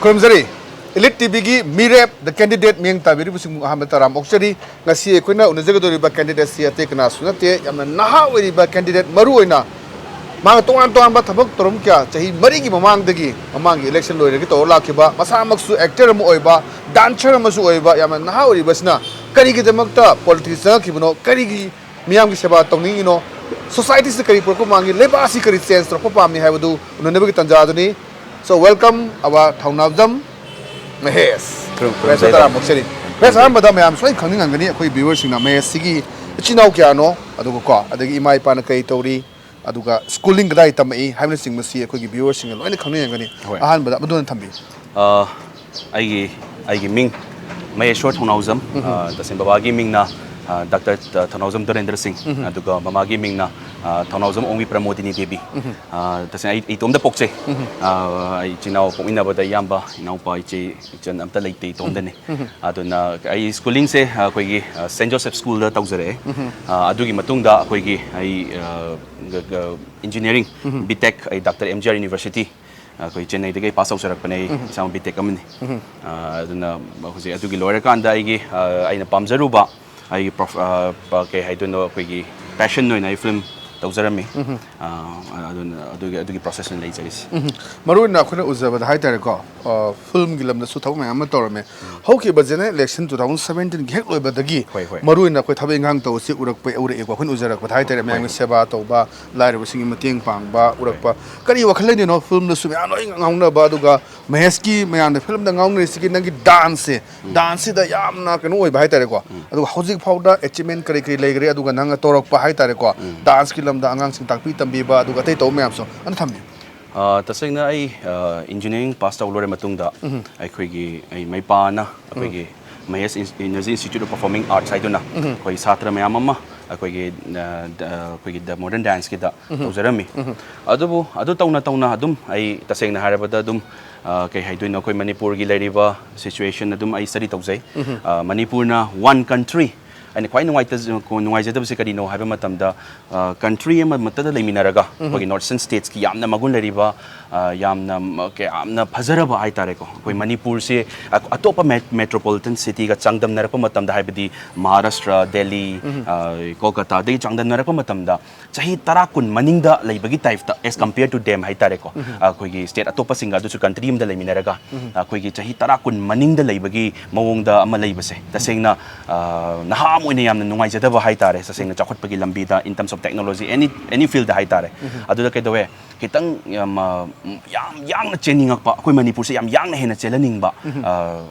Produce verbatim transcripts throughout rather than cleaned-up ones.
ꯈꯨꯔꯨꯝꯖꯔꯤ꯫ Elite ꯇꯤꯚꯤꯒꯤ ꯃꯤꯔꯦꯞ, The Candidate ꯃꯤꯠꯌꯦꯡ ꯇꯥꯕꯤꯔꯤꯕꯁꯤꯡꯕꯨ ꯑꯍꯥꯟꯕ ꯇꯔꯥꯝ ꯑꯣꯛꯆꯔꯤ꯫ ꯉꯁꯤ ꯑꯩꯈꯣꯏꯅ ꯎꯅꯖꯒꯗꯧꯔꯤꯕ candidateꯁꯤ ꯑꯇꯩ ꯀꯅꯥꯁꯨ ꯅꯠꯇꯦ, ꯌꯥꯝꯅ ꯅꯍꯥ ꯑꯣꯏꯔꯤꯕ candidate, ꯃꯔꯨ ꯑꯣꯏꯅ ꯃꯥꯅ ꯇꯣꯉꯥꯟ ꯇꯣꯉꯥꯟꯕ ꯊꯕꯛ ꯊꯧꯔꯝ ꯀꯌꯥ ꯆꯍꯤ ꯃꯔꯤꯒꯤ ꯃꯃꯥꯡꯗꯒꯤ, ꯃꯃꯥꯡꯒꯤ election ꯂꯣꯏꯔꯒ ꯇꯧꯔ ꯂꯥꯛꯈꯤꯕ, ꯃꯁꯥꯃꯛꯁꯨ actor ꯑꯃ ꯑꯣꯏꯕ, dancer ꯑꯃꯁꯨ ꯑꯣꯏꯕ ꯌꯥꯝꯅ ꯅꯍꯥ ꯑꯣꯏꯔꯤꯕꯁꯤꯅ ꯀꯔꯤꯒꯤꯗꯃꯛꯇ politics ꯆꯪꯉꯛꯈꯤꯕꯅꯣ, ꯀꯔꯤꯒꯤ ꯃꯤꯌꯥꯝꯒꯤ ꯁꯦꯕꯥ ꯇꯧꯅꯤꯡꯉꯤꯅꯣ, societyꯁꯤꯗ ꯀꯔꯤ ꯄꯨꯔꯛꯄ ꯄꯥꯝꯃꯤ, ꯂꯩꯕꯥꯛ ꯑꯁꯤ ꯀꯔꯤ change ꯇꯧꯔꯛꯄ ꯄꯥꯝꯃꯤ ꯍꯥꯏꯕꯗꯨ ꯎꯅꯅꯕꯒꯤ ꯇꯥꯟꯖꯥ ꯑꯗꯨꯅꯤ꯫ So welcome our ꯊꯧꯅꯥꯎꯖꯝ ꯃꯍꯦꯁ꯫ ꯈꯨꯔꯨꯝ-, ꯃꯍꯦꯁ ꯈꯨꯔꯨꯝꯖꯔꯤ꯫ ꯇꯔꯥꯃꯨꯛ ꯁꯦꯔꯤ꯫ ꯃꯍꯦꯁ, ꯑꯍꯥꯟꯕꯗ ꯃꯌꯥꯝ ꯁꯣꯏꯅ ꯈꯪꯅꯤꯡꯉꯝꯒꯅꯤ ꯑꯩꯈꯣꯏ viewerꯁꯤꯡꯅ ꯃꯍꯦꯁꯁꯤꯒꯤ ꯏꯆꯤꯟ ꯏꯅꯥꯎ ꯀꯌꯥꯅꯣ, ꯑꯗꯨꯒ ꯀꯣ, ꯑꯗꯒꯤ ꯏꯃꯥ ꯏꯄꯥꯅ ꯀꯔꯤ ꯇꯧꯔꯤ, ꯑꯗꯨꯒ schooling ꯀꯗꯥꯏ ꯇꯝꯃꯛꯏ ꯍꯥꯏꯕꯅꯆꯤꯡꯕꯁꯤ ꯑꯩꯈꯣꯏꯒꯤ viewerꯁꯤꯡꯅ ꯂꯣꯏꯅ ꯈꯪꯅꯤꯡꯉꯝꯒꯅꯤ꯫ ꯍꯣꯏ꯫ ꯑꯍꯥꯟꯕꯗ ꯃꯗꯨꯅ ꯊꯝꯕꯤꯌꯨ꯫ ꯑ, ꯑꯩꯒꯤ, ꯑꯩꯒꯤ ꯃꯤꯡ ꯃꯍꯦꯁꯣꯔ ꯊꯧꯅꯥꯎꯖꯝ꯫ ꯎꯝ꯫ ꯑ, ꯇꯁꯦꯡ ꯕꯕꯥꯒꯤ ꯃꯤꯡꯅ, ꯑ, ꯗꯥꯛꯇꯔ ꯊꯧꯅꯥꯎꯖꯝ ꯗꯣꯔꯦꯟꯗ꯭ꯔ ꯁꯤꯡ, ꯎꯝ꯫ ꯑꯗꯨꯒ ꯃꯃꯥꯒꯤ ꯃꯤꯡꯅ, ꯑ, ꯊꯧꯅꯥꯎꯖꯝ ꯑꯣꯡꯕꯤ ꯄ꯭ꯔꯃꯣꯗꯤꯅꯤ ꯗꯦꯕꯤ꯫ ꯎꯝ꯫ ꯑ, ꯇꯁꯦꯡꯅ ꯑꯩ, ꯑꯩ ꯏꯇꯣꯝꯗ ꯄꯣꯛꯆꯩ꯫ ꯎꯝ꯫ ꯑ, ꯑꯩ ꯏꯆꯤꯟ ꯏꯅꯥꯎ ꯄꯣꯛꯃꯤꯟꯅꯕꯗ ꯏꯌꯥꯝꯕ, ꯏꯅꯥꯎꯄꯥ, ꯏꯆꯦ, ꯏꯆꯟ ꯑꯝꯇ ꯂꯩꯇꯦ, ꯏꯇꯣꯝꯗꯅꯤ꯫ ꯎꯝ꯫ ꯑꯗꯨꯅ ꯑꯩ schoolingꯁꯦ ꯑꯩꯈꯣꯏꯒꯤ, ꯑ, Saint Joseph Schoolꯗ ꯇꯧꯖꯔꯛꯑꯦ꯫ ꯎꯝ꯫ ꯑ, ꯑꯗꯨꯒꯤ ꯃꯇꯨꯡꯗ ꯑꯩꯈꯣꯏꯒꯤ, ꯑꯩ, ꯑ, ꯒ-, ꯒ-, engineering, ꯎꯝ꯫ B Tech ꯑꯩ doctor M G R university, ꯑꯩꯈꯣꯏ ꯆꯦꯟꯅꯩꯗꯒꯤ pass ꯇꯧꯖꯔꯛꯄꯅꯦ ꯑꯩ, ꯎꯝ꯫ ꯏꯁꯥꯃꯛ B Tech ꯑꯃꯅꯤ꯫ ꯎꯝ꯫ ꯑ, ꯑꯗꯨꯅ ꯍꯧꯖꯤꯛ ꯑꯗꯨꯒꯤ ꯂꯣꯏꯔꯀꯥꯟꯗ ꯑꯩꯒꯤ, ꯑ, ꯑꯩꯅ ꯄꯥꯝꯖꯔꯨꯕ, ꯑꯩꯒꯤ ꯄ꯭ꯔꯣꯐ-, ꯑ, ꯄ-, ꯀꯩ ꯍꯥꯏꯗꯣꯏꯅꯣ, ꯑꯩꯈꯣꯏꯒꯤ passion ꯑꯣꯏꯅ ꯑꯩ film ꯇꯧꯖꯔꯝꯃꯤ꯫ ꯎꯝ꯫ ꯑ, ꯑꯗꯨꯅ ꯑꯗꯨꯒꯤ, ꯑꯗꯨꯒꯤ processꯅ ꯂꯩꯖꯔꯤꯁꯦ꯫ ꯎꯝ꯫ ꯃꯔꯨ ꯑꯣꯏꯅ ꯑꯩꯈꯣꯏꯅ ꯎꯖꯕꯗ ꯍꯥꯏꯇꯥꯔꯦꯀꯣ, ꯑ, filmꯒꯤ ꯂꯝꯗꯁꯨ ꯊꯕꯛ ꯃꯌꯥꯝ ꯑꯃ ꯇꯧꯔꯝꯃꯦ꯫ ꯎꯝ꯫ ꯍꯧꯈꯤꯕ general electionꯒꯤ ꯍꯦꯛ ꯂꯣꯏꯕꯗꯒꯤ ꯍꯣꯏ, ꯍꯣꯏ꯫ ꯃꯔꯨ ꯑꯣꯏꯅ ꯑꯩꯈꯣꯏ ꯊꯕꯛ ꯏꯪꯈꯥꯡ ꯇꯧꯕꯁꯤ ꯎꯔꯛꯄ, ꯎꯔꯛꯑꯦꯀꯣ, ꯑꯩꯈꯣꯏꯅ ꯎꯖꯔꯛꯄꯗ ꯍꯥꯏꯇꯥꯔꯦ, ꯍꯣꯏ, ꯃꯌꯥꯝꯒꯤ ꯍꯣꯏ꯫ ꯁꯦꯕꯥ ꯇꯧꯕ, ꯂꯥꯏꯔꯕꯁꯤꯡꯒꯤ ꯃꯇꯦꯡ ꯄꯥꯡꯕ ꯍꯣꯏ꯫ ꯎꯔꯛꯄ꯫ ꯀꯔꯤ ꯋꯥꯈꯜ ꯂꯩꯗꯣꯏꯅꯣ filmꯗꯁꯨ ꯃꯌꯥꯝ ꯂꯣꯏ ꯉꯥꯎꯅꯕ, ꯑꯗꯨꯒ ꯃꯍꯦꯁꯀꯤ ꯃꯌꯥꯝꯅ filmꯗ ꯉꯥꯎꯅꯔꯤꯁꯤꯒꯤ ꯅꯪꯒꯤ danceꯁꯦ, ꯎꯝ꯫ Danceꯁꯤꯗ ꯌꯥꯝꯅ ꯀꯩꯅꯣ ꯑꯣꯏꯕ ꯍꯥꯏꯇꯥꯔꯦꯀꯣ꯫ ꯎꯝ꯫ ꯑꯗꯨꯒ ꯍꯧꯖꯤꯛ ꯐꯥꯎꯗ achievement ꯀꯔꯤ ꯀꯔꯤ ꯂꯩꯈ꯭ꯔꯦ, ꯑꯗꯨꯒ ꯅꯪꯅ ꯇꯧꯔꯛꯄ ꯍꯥꯏꯇꯥꯔꯦꯀꯣ, ꯎꯝ꯫ Danceꯀꯤ ꯂꯝꯗ ꯑꯉꯥꯡꯁꯤꯡ ꯇꯥꯛꯄꯤ ꯇꯝꯕꯤꯕ, ꯑꯗꯨꯒ ꯑꯇꯩ ꯇꯧꯕ ꯃꯌꯥꯝꯁꯨ ꯑꯝꯇ ꯊꯝꯕꯤꯌꯨ꯫ ꯑ, ꯇꯁꯦꯡꯅ ꯑꯩ, ꯑ, engineering pass ꯇꯧ ꯂꯣꯏꯔ ꯃꯇꯨꯡꯗ ꯎꯝ꯫ ꯑꯩꯈꯣꯏꯒꯤ, ꯑꯩ ꯃꯩꯄꯥꯅ ꯎꯝ꯫ ꯑꯩꯈꯣꯏꯒꯤ ꯃꯍꯦꯁ ꯏꯟ-, Energy Institute of Performing Arts ꯍꯥꯏꯗꯨꯅ ꯎꯝ꯫ ꯑꯩꯈꯣꯏ ꯁꯥꯇ꯭ꯔ ꯃꯌꯥꯝ ꯑꯃ ꯑꯩꯈꯣꯏꯒꯤ, ꯑ, ꯗ-, ꯑꯩꯈꯣꯏꯒꯤ The Modern Danceꯀꯤꯗ ꯎꯝ꯫ ꯇꯧꯖꯔꯝꯃꯤ꯫ ꯎꯝ꯫ ꯑꯗꯨꯕꯨ ꯑꯗꯨ ꯇꯧꯅ ꯇꯧꯅ ꯑꯗꯨꯝ ꯑꯩ ꯇꯁꯦꯡꯅ ꯍꯥꯏꯔꯕꯗ ꯑꯗꯨꯝ, ꯑ, ꯀꯩ ꯍꯥꯏꯗꯣꯏꯅꯣ, ꯑꯩꯈꯣꯏ ꯃꯅꯤꯄꯨꯔꯒꯤ ꯂꯩꯔꯤꯕ situation ꯑꯗꯨꯝ ꯑꯩ study ꯇꯧꯖꯩ꯫ ꯎꯝ꯫ ꯑ, ꯃꯅꯤꯄꯨꯔꯅ one country, ꯑꯩꯅ ꯈ꯭ꯋꯥꯏ ꯅꯨꯡꯉꯥꯏꯇ-, ꯅꯨꯡꯉꯥꯏꯖꯗꯕꯁꯦ ꯀꯔꯤꯅꯣ ꯍꯥꯏꯕ ꯃꯇꯝꯗ, ꯑ, country ꯑꯃꯃꯛꯇꯗ ꯂꯩꯃꯤꯟꯅꯔꯒ ꯑꯩꯈꯣꯏꯒꯤ North Eastern statesꯀꯤ ꯌꯥꯝꯅ ꯃꯒꯨꯟ ꯂꯩꯔꯤꯕ, ꯑ, ꯌꯥꯝꯅ ꯃ-, ꯀ-, ꯌꯥꯝꯅ ꯐꯖꯔꯕ ꯍꯥꯏꯇꯥꯔꯦꯀꯣ, ꯑꯩꯈꯣꯏ ꯃꯅꯤꯄꯨꯔꯁꯦ ꯑ-, ꯑꯇꯣꯞꯄ met-, metropolitan cityꯒ ꯆꯥꯡꯗꯝꯅꯔꯛꯄ ꯃꯇꯝꯗ, ꯍꯥꯏꯕꯗꯤ ꯃꯍꯥꯔꯥꯁꯇ꯭ꯔ, ꯗꯦꯜꯂꯤ, ꯑ, ꯀꯣꯜꯀꯇꯥꯗꯒꯤ ꯆꯥꯡꯗꯝꯅꯔꯛꯄ ꯃꯇꯝꯗ ꯆꯍꯤ ꯇꯔꯥ ꯀꯨꯟ ꯃꯅꯤꯡꯗ ꯂꯩꯕꯒꯤ typeꯇ, as compare to them ꯍꯥꯏꯇꯥꯔꯦꯀꯣ, ꯑꯩꯈꯣꯏꯒꯤ state ꯑꯇꯣꯞꯄꯁꯤꯡꯒ, ꯑꯗꯨꯁꯨ country ꯑꯃꯗ ꯂꯩꯃꯤꯟꯅꯔꯒ ꯑꯩꯈꯣꯏꯒꯤ ꯆꯍꯤ ꯇꯔꯥ ꯀꯨꯟ ꯃꯅꯤꯡꯗ ꯂꯩꯕꯒꯤ ꯃꯑꯣꯡꯗ ꯑꯃ ꯂꯩꯕꯁꯦ, ꯇꯁꯦꯡꯅ, ꯑ, ꯅꯍꯥ ꯑꯃ ꯑꯣꯏꯅ ꯌꯥꯝꯅ ꯅꯨꯡꯉꯥꯏꯖꯗꯕ ꯍꯥꯏꯇꯥꯔꯦ, ꯇꯁꯦꯡꯅ ꯆꯥꯎꯈꯠꯄꯒꯤ ꯂꯝꯕꯤꯗ, in terms of technology, any, any fieldꯗ ꯍꯥꯏꯇꯥꯔꯦ꯫ ꯑꯗꯨꯗ ꯀꯩꯗꯧꯋꯦ, ꯈꯤꯇꯪ ꯌꯥꯝ, ꯑ, ꯌꯥꯝ ꯌꯥꯡꯅ ꯆꯦꯟꯅꯤꯡꯉꯛꯄ, ꯑꯩꯈꯣꯏ ꯃꯅꯤꯄꯨꯔꯁꯦ ꯌꯥꯝ ꯌꯥꯡꯅ ꯍꯦꯟꯅ ꯆꯦꯜꯍꯟꯅꯤꯡꯕ, ꯑ,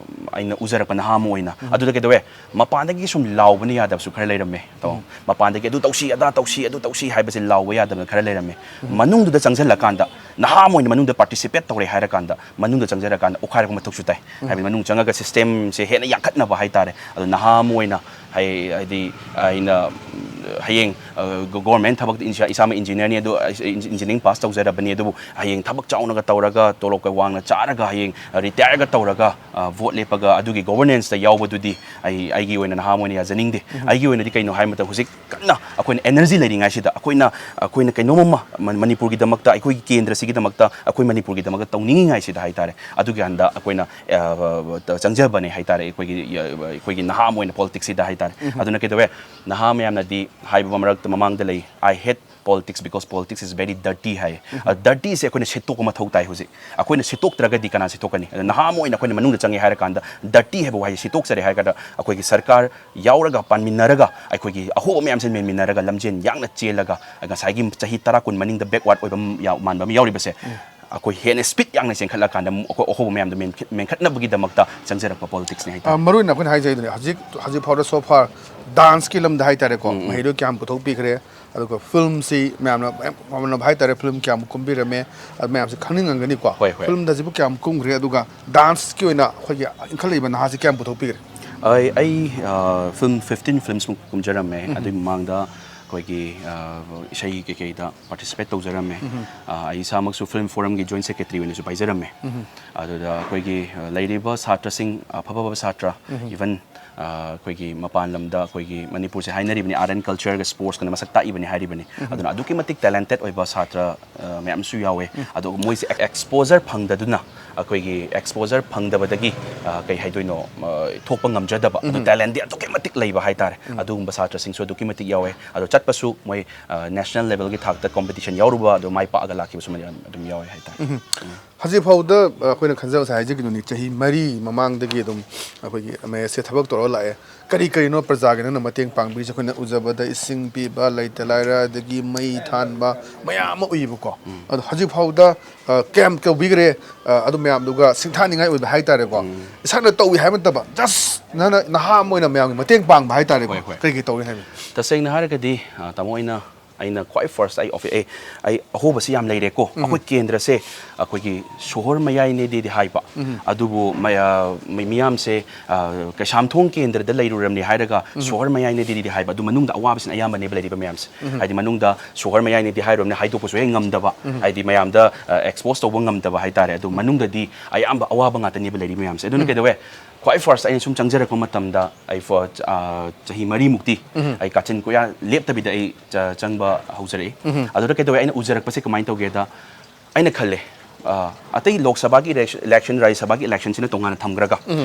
ꯑꯩꯅ ꯎꯖꯔꯛꯄ ꯅꯍꯥ ꯑꯃ ꯑꯣꯏꯅ꯫ ꯑꯗꯨꯗ ꯀꯩꯗꯧꯋꯦ, ꯃꯄꯥꯟꯗꯒꯤ ꯁꯨꯝ ꯂꯥꯎꯕꯅ ꯌꯥꯗꯕꯁꯨ ꯈꯔ ꯂꯩꯔꯝꯃꯦ꯫ ꯇꯣ, ꯃꯄꯥꯟꯗꯒꯤ "ꯑꯗꯨ ꯇꯧꯁꯤ, ꯑꯗꯥ ꯇꯧꯁꯤ, ꯑꯗꯨ ꯇꯧꯁꯤ" ꯍꯥꯏꯕꯁꯦ ꯂꯥꯎꯕ ꯌꯥꯗꯕ ꯈꯔ ꯂꯩꯔꯝꯃꯦ꯫ ꯃꯅꯨꯡꯗꯨꯗ ꯆꯪꯁꯤꯜꯂꯀꯥꯟꯗ, ꯅꯍꯥ ꯑꯃ ꯑꯣꯏꯅ ꯃꯅꯨꯡꯗ participate ꯇꯧꯔꯦ ꯍꯥꯏꯔꯀꯥꯟꯗ, ꯃꯅꯨꯡꯗ ꯆꯪꯖꯔꯀꯥꯟꯗ ꯑꯣꯈꯥꯏꯔꯛꯄ ꯃꯊꯧꯁꯨ ꯇꯥꯏ꯫ ꯍꯥꯏꯕꯗꯤ ꯃꯅꯨꯡ ꯆꯪꯉꯒ systemꯁꯦ ꯍꯦꯟꯅ ꯌꯥꯡꯈꯠꯅꯕ ꯍꯥꯏꯇꯥꯔꯦ꯫ ꯑꯗꯣ ꯅꯍꯥ ꯑꯃ ꯑꯣꯏꯅ ꯍꯥꯏ-, ꯍꯥꯏꯗꯤ ꯑꯩꯅ, ꯎꯝ, ꯍꯌꯦꯡ, ꯑ, ꯒꯣ-, government ꯊꯕꯛꯇ ꯏꯟꯖꯤ-, ꯏꯁꯥꯃꯛ engineerꯅꯤ, ꯑꯗꯣ ꯑꯩ ꯏꯟꯖꯤ-, engineering pass ꯇꯧꯖꯔꯕꯅꯤ, ꯑꯗꯨꯕꯨ ꯍꯌꯦꯡ ꯊꯕꯛ ꯆꯥꯎꯅꯒ ꯇꯧꯔꯒ, ꯇꯣꯂꯣꯞꯀ ꯋꯥꯡꯅ ꯆꯥꯔꯒ, ꯍꯌꯦꯡ retireꯒ ꯇꯧꯔꯒ, ꯑ, vote ꯂꯦꯞꯄꯒ ꯑꯗꯨꯒꯤ governancesꯇ ꯌꯥꯎꯕꯗꯨꯗꯤ ꯑꯩ, ꯑꯩꯒꯤ ꯑꯣꯏꯅ ꯅꯍꯥ ꯑꯃ ꯑꯣꯏꯅ ꯌꯥꯖꯅꯤꯡꯗꯦ꯫ ꯑꯩꯒꯤ ꯑꯣꯏꯅꯗꯤ ꯀꯩꯅꯣ ꯍꯥꯏꯕ ꯃꯇꯝꯗ, ꯍꯧꯖꯤꯛ ꯀꯟꯅ ꯑꯩꯈꯣꯏꯅ energy ꯂꯩꯔꯤꯉꯩꯁꯤꯗ, ꯑꯩꯈꯣꯏꯅ, ꯑꯩꯈꯣꯏꯅ ꯀꯩꯅꯣꯝ ꯑꯃ ꯃ-, ꯃꯅꯤꯄꯨꯔꯒꯤꯗꯃꯛꯇ, ꯑꯩꯈꯣꯏꯒꯤ ꯀꯦꯟꯗ꯭ꯔꯁꯤꯒꯤꯗꯃꯛꯇ, ꯑꯩꯈꯣꯏ ꯃꯅꯤꯄꯨꯔꯒꯤꯗꯃꯛꯇ ꯇꯧꯅꯤꯡꯉꯤꯉꯩꯁꯤꯗ ꯍꯥꯏꯇꯥꯔꯦ, ꯑꯗꯨꯒꯤ ꯍꯥꯟꯗ ꯑꯩꯈꯣꯏꯅ, ꯑ, ꯆꯪꯖꯕꯅꯦ ꯍꯥꯏꯇꯥꯔꯦ, ꯑꯩꯈꯣꯏꯒꯤ, ꯑ, ꯑꯩꯈꯣꯏꯒꯤ ꯅꯍꯥ ꯑꯃ ꯑꯣꯏꯅ politicsꯁꯤꯗ ꯍꯥꯏꯇꯥꯔꯦ꯫ ꯑꯗꯨꯅ ꯀꯩꯗꯧꯋꯦ, ꯅꯍꯥ ꯃꯌꯥꯝꯅꯗꯤ ꯍꯥꯏꯕ ꯃꯔꯛꯇ ꯃꯃꯥꯡꯗ ꯂꯩ, "I hate politics because politics is very dirty" ꯍꯥꯏ꯫ ꯑ, dirtyꯁꯦ ꯑꯩꯈꯣꯏꯅ ꯁꯤꯠꯇꯣꯛꯄ ꯃꯊꯧ ꯇꯥꯏ ꯍꯧꯖꯤꯛ꯫ ꯑꯩꯈꯣꯏꯅ ꯁꯤꯠꯇꯣꯛꯇ꯭ꯔꯒꯗꯤ ꯀꯅꯥ ꯁꯤꯠꯇꯣꯛꯀꯅꯤ? ꯑꯗ ꯅꯍꯥ ꯑꯃ ꯑꯣꯏꯅ ꯑꯩꯈꯣꯏꯅ ꯃꯅꯨꯡꯗ ꯆꯪꯉꯦ ꯍꯥꯏꯔꯀꯥꯟꯗ, dirty ꯍꯥꯏꯕ ꯋꯥꯍꯩꯁꯦ ꯁꯤꯠꯇꯣꯛꯆꯔꯦ ꯍꯥꯏꯔꯀꯥꯟꯗ, ꯑꯩꯈꯣꯏꯒꯤ ꯁꯔꯀꯥꯔ ꯌꯥꯎꯔꯒ, ꯄꯥꯟꯃꯤꯟꯅꯔꯒ, ꯑꯩꯈꯣꯏꯒꯤ ꯑꯍꯣꯕ ꯃꯌꯥꯝꯁꯦ ꯃꯦꯟꯃꯤꯟꯅꯔꯒ, ꯂꯝꯖꯦꯟ ꯌꯥꯡꯅ ꯆꯦꯜꯂꯒ, ꯉꯁꯥꯏꯒꯤ ꯆꯍꯤ ꯇꯔꯥ ꯀꯨꯟ ꯃꯅꯤꯡꯗ backward ꯑꯣꯏꯕ ꯌꯥꯎ-, ꯃꯥꯟꯕ ꯑꯃ ꯌꯥꯎꯔꯤꯕꯁꯦ, ꯑꯩꯈꯣꯏ ꯍꯦꯟꯅ speed ꯌꯥꯡꯅ ꯆꯦꯟꯈꯠꯂꯀꯥꯟꯗ ꯑꯃꯨꯛ ꯑꯩꯈꯣꯏ ꯑꯍꯣꯕ ꯃꯌꯥꯝꯗꯣ ꯃꯦꯟꯈꯠ-, ꯃꯦꯟꯈꯠꯅꯕꯒꯤꯗꯃꯛꯇ ꯆꯪꯖꯔꯛꯄ politicsꯅꯦ ꯍꯥꯏꯇꯥꯔꯦ꯫ ꯑ, ꯃꯔꯨ ꯑꯣꯏꯅ ꯑꯩꯈꯣꯏꯅ ꯍꯥꯏꯖꯩꯗꯨꯅꯦ, ꯍꯧꯖꯤꯛ, ꯍꯧꯖꯤꯛ ꯐꯥꯎꯗ so far danceꯀꯤ ꯂꯝꯗ ꯍꯥꯏꯇꯥꯔꯦꯀꯣ, ꯃꯍꯩꯔꯣꯏ ꯀꯌꯥꯝ ꯄꯨꯊꯣꯛꯄꯤꯈ꯭ꯔꯦ, ꯑꯗꯨꯒ filmꯁꯤ ꯃꯌꯥꯝꯅ, ꯃꯌꯥꯝ ꯃꯥꯟꯅꯕ ꯍꯥꯏꯇꯥꯔꯦ, film ꯀꯌꯥꯝ ꯀꯨꯝꯕꯤꯔꯝꯃꯦ, ꯑꯗꯨ ꯃꯌꯥꯝꯁꯤ ꯈꯪꯅꯤꯡꯉꯝꯒꯅꯤꯀꯣ꯫ ꯍꯣꯏ, ꯍꯣꯏ꯫ Filmꯗ ꯍꯧꯖꯤꯛꯄꯨ ꯀꯌꯥꯝ ꯀꯨꯝꯈ꯭ꯔꯦ, ꯑꯗꯨꯒ danceꯀꯤ ꯑꯣꯏꯅ ꯑꯩꯈꯣꯏꯒꯤ ꯏꯟꯈꯠꯂꯛꯏꯕ ꯅꯍꯥꯁꯤ ꯀꯌꯥꯝ ꯄꯨꯊꯣꯛꯄꯤꯈ꯭ꯔꯦ? ꯑꯩ, ꯑꯩ, ꯑ, film fifteen filmsꯃꯨꯛ ꯀꯨꯝꯖꯔꯝꯃꯦ꯫ ꯑꯗꯨꯒꯤ ꯃꯃꯥꯡꯗ ꯑꯩꯈꯣꯏꯒꯤ, ꯑ, ꯏꯁꯩ ꯀꯩꯀꯩꯗ participate ꯇꯧꯖꯔꯝꯃꯦ꯫ ꯑ, ꯑꯩ ꯏꯁꯥꯃꯛꯁꯨ film forumꯒꯤ joint secretary ꯑꯣꯏꯅꯁꯨ ꯄꯥꯏꯖꯔꯝꯃꯦ꯫ ꯑꯗꯨꯗ ꯑꯩꯈꯣꯏꯒꯤ, ꯑ, ꯂꯩꯔꯤꯕ ꯁꯥꯇ꯭ꯔꯁꯤꯡ, ꯑꯐ ꯑꯐꯕ ꯁꯥꯇ꯭ꯔ, even ꯑ, ꯑꯩꯈꯣꯏꯒꯤ ꯃꯄꯥꯟ ꯂꯝꯗ ꯑꯩꯈꯣꯏꯒꯤ ꯃꯅꯤꯄꯨꯔꯁꯦ ꯍꯥꯏꯅꯔꯤꯕꯅꯤ, ꯑꯥꯔꯠ ꯑꯦꯟ ꯀꯜꯆꯔꯒ ꯁ꯭ꯄꯣꯔꯠꯁꯀꯅ ꯃꯁꯛ ꯇꯥꯛꯏꯕꯅꯤ ꯍꯥꯏꯔꯤꯕꯅꯤ꯫ ꯑꯗꯨꯅ ꯑꯗꯨꯛꯀꯤ ꯃꯇꯤꯛ ꯇꯦꯂꯦꯟꯇꯦꯠ ꯑꯣꯏꯕ ꯁꯥꯇ꯭ꯔ ꯑ, ꯃꯌꯥꯝꯁꯨ ꯌꯥꯎꯋꯦ꯫ ꯑꯗꯣ ꯃꯣꯏꯁꯦ ꯑꯦꯛꯁꯄꯣꯖꯔ ꯐꯪꯗꯗꯨꯅ, ꯑꯩꯈꯣꯏꯒꯤ ꯑꯦꯛꯁꯄꯣꯖꯔ ꯐꯪꯗꯕꯗꯒꯤ ꯑ, ꯀꯩ ꯍꯥꯏꯗꯣꯏꯅꯣ, ꯑ, ꯊꯣꯛꯄ ꯉꯝꯖꯗꯕ, ꯑꯗꯣ ꯇꯦꯂꯦꯟꯗꯤ ꯑꯗꯨꯛꯀꯤ ꯃꯇꯤꯛ ꯂꯩꯕ ꯍꯥꯏꯇꯥꯔꯦ꯫ ꯑꯗꯨꯒꯨꯝꯕ ꯁꯥꯇ꯭ꯔꯁꯤꯡꯁꯨ ꯑꯗꯨꯛꯀꯤ ꯃꯇꯤꯛ ꯌꯥꯎꯋꯦ꯫ ꯑꯗꯣ ꯆꯠꯄꯁꯨ ꯃꯣꯏ ꯅꯦꯁꯅꯦꯜ ꯂꯦꯚꯦꯜꯒꯤ ꯊꯥꯛꯇ ꯀꯣꯝꯄꯤꯇꯤꯁꯟ ꯌꯥꯎꯔꯨꯕ, ꯑꯗꯣ ꯃꯥꯏ ꯄꯥꯛꯑꯒ ꯂꯥꯛꯈꯤꯕꯁꯨ ꯃꯌꯥꯝ ꯑꯗꯨꯝ ꯌꯥꯎꯋꯦ ꯍꯥꯏꯇꯥꯔꯦ꯫ ꯍꯧꯖꯤꯛ ꯐꯥꯎꯗ ꯑ, ꯑꯩꯈꯣꯏꯅ ꯈꯟꯖꯕ ꯉꯁꯥꯏ ꯍꯥꯏꯖꯈꯤꯗꯨꯅꯤ, ꯆꯍꯤ ꯃꯔꯤ ꯃꯃꯥꯡꯗꯒꯤ ꯑꯗꯨꯝ ꯑꯩꯈꯣꯏꯒꯤ ꯑꯦꯝ ꯑꯥꯏ ꯑꯦꯁꯁꯦ ꯊꯕꯛ ꯇꯧꯔꯒ ꯂꯥꯛꯑꯦ꯫ ꯀꯔꯤ ꯀꯔꯤꯅꯣ ꯄ꯭ꯔꯖꯥꯒꯤ ꯅꯪꯅ ꯃꯇꯦꯡ ꯄꯥꯡꯕꯤꯔꯤꯁꯦ? ꯑꯩꯈꯣꯏꯅ ꯎꯖꯕꯗ ꯏꯁꯤꯡ ꯄꯤꯕ, ꯂꯩꯇ ꯂꯥꯏꯔ, ꯑꯗꯒꯤ ꯃꯩ ꯊꯥꯟꯕ ꯃꯌꯥꯝ ꯑꯃ ꯎꯏꯕꯀꯣ꯫ ꯑꯗꯣ ꯍꯧꯖꯤꯛ ꯐꯥꯎꯗ ꯑ, ꯀꯌꯥꯝ ꯇꯧꯕꯤꯈ꯭ꯔꯦ? ꯑ, ꯑꯗꯨ ꯃꯌꯥꯝꯗꯨꯒ ꯁꯤꯡꯊꯥꯅꯤꯡꯉꯥꯏ ꯑꯣꯏꯕ ꯍꯥꯏꯇꯥꯔꯦꯀꯣ꯫ ꯏꯁꯥꯅ ꯇꯧꯏ ꯍꯥꯏꯕ ꯅꯠꯇꯕ, ꯖꯁ ꯅꯪꯅ ꯅꯍꯥ ꯑꯃ ꯑꯣꯏꯅ ꯃꯌꯥꯝꯒꯤ ꯃꯇꯦꯡ ꯄꯥꯡꯕ ꯍꯥꯏꯇꯥꯔꯦꯀꯣ꯫ ꯍꯣꯏ, ꯍꯣꯏ꯫ ꯀꯔꯤ ꯀꯔꯤ ꯇꯧꯔꯤ ꯍꯥꯏꯕ? ꯇꯁꯦꯡꯅ ꯍꯥꯏꯔꯒꯗꯤ, ꯑ, ꯇꯥꯃꯣ, ꯑꯩꯅ, ꯑꯩꯅ ꯈ꯭ꯋꯥꯏ ꯐꯥꯔꯁ ꯑꯩ ꯑꯣꯐꯤ-, ꯑꯩ, ꯑꯩ ꯑꯍꯣꯕꯁꯤ ꯌꯥꯝ ꯂꯩꯔꯦꯀꯣ꯫ ꯑꯩꯈꯣꯏ ꯀꯦꯟꯗ꯭ꯔꯁꯦ ꯑꯩꯈꯣꯏꯒꯤ ꯁꯣꯍꯣꯔ ꯃꯌꯥꯏꯅꯦꯗꯤꯗꯤ ꯍꯥꯏꯕ, ꯑꯗꯨꯕꯨ ꯃꯌꯥ-, ꯃꯤ-, ꯃꯤꯌꯥꯝꯁꯦ, ꯑ, ꯀꯩꯁꯥꯝꯊꯣꯡ ꯀꯦꯟꯗ꯭ꯔꯗ ꯂꯩꯔꯨꯔꯕꯅꯤ ꯍꯥꯏꯔꯒ ꯁꯣꯍꯣꯔ ꯃꯌꯥꯏꯅꯦꯗꯤꯗꯤ ꯍꯥꯏꯕ, ꯑꯗꯨ ꯃꯅꯨꯡꯗ ꯑꯋꯥꯕꯁꯤꯅ ꯑꯌꯥꯝꯕꯅꯦꯕ ꯂꯩꯔꯤꯕ ꯃꯌꯥꯝꯁꯦ꯫ ꯍꯥꯏꯗꯤ ꯃꯅꯨꯡꯗ ꯁꯣꯍꯣꯔ ꯃꯌꯥꯏꯅꯦꯗꯤ ꯍꯥꯏꯔꯨꯔꯕꯅꯤ, ꯍꯥꯏꯗꯣꯛꯄꯁꯨ ꯍꯦꯛ ꯉꯝꯗꯕ, ꯍꯥꯏꯗꯤ ꯃꯌꯥꯝꯗ, ꯑ, ꯑꯦꯛꯁꯄꯣꯖ ꯇꯧꯕ ꯉꯝꯗꯕ ꯍꯥꯏꯇꯥꯔꯦ꯫ ꯑꯗꯨ ꯃꯅꯨꯡꯗꯗꯤ ꯑꯌꯥꯝꯕ ꯑꯋꯥꯕ ꯉꯥꯛꯇꯅꯦꯕ ꯂꯩꯔꯤ ꯃꯌꯥꯝꯁꯦ꯫ ꯑꯗꯨꯅ ꯀꯩꯗꯧꯋꯦ? ꯈ꯭ꯋꯥꯏ ꯐꯥꯔꯁ ꯑꯩꯅ ꯁꯨꯝ ꯆꯪꯖꯔꯛꯄ ꯃꯇꯝꯗ ꯑꯩ ꯐ-, ꯑ, ꯆꯍꯤ ꯃꯔꯤꯃꯨꯛꯇꯤ ꯑꯩ ꯀꯥꯆꯤꯟ ꯀꯣꯏꯌꯥ ꯂꯦꯞꯇꯕꯤꯗ ꯑꯩ ꯆ-, ꯆꯪꯕ ꯍꯧꯖꯔꯛꯏ꯫ ꯑꯗꯨꯗ ꯀꯩꯗꯧꯋꯦ? ꯑꯩꯅ ꯎꯖꯔꯛꯄꯁꯦ ꯀꯃꯥꯏꯅ ꯇꯧꯒꯦꯗ, ꯑꯩꯅ ꯈꯜꯂꯦ, ꯑ, ꯑꯇꯩ ꯂꯣꯛ ꯁꯚꯥꯒꯤ ꯏꯂꯦꯛ-, ꯏꯂꯦꯛꯁꯟ, ꯔꯥꯖ꯭ꯌ ꯁꯚꯥꯒꯤ ꯏꯂꯦꯛꯁꯟꯁꯤꯅ ꯇꯣꯉꯥꯟꯅ ꯊꯝꯈ꯭ꯔꯒ,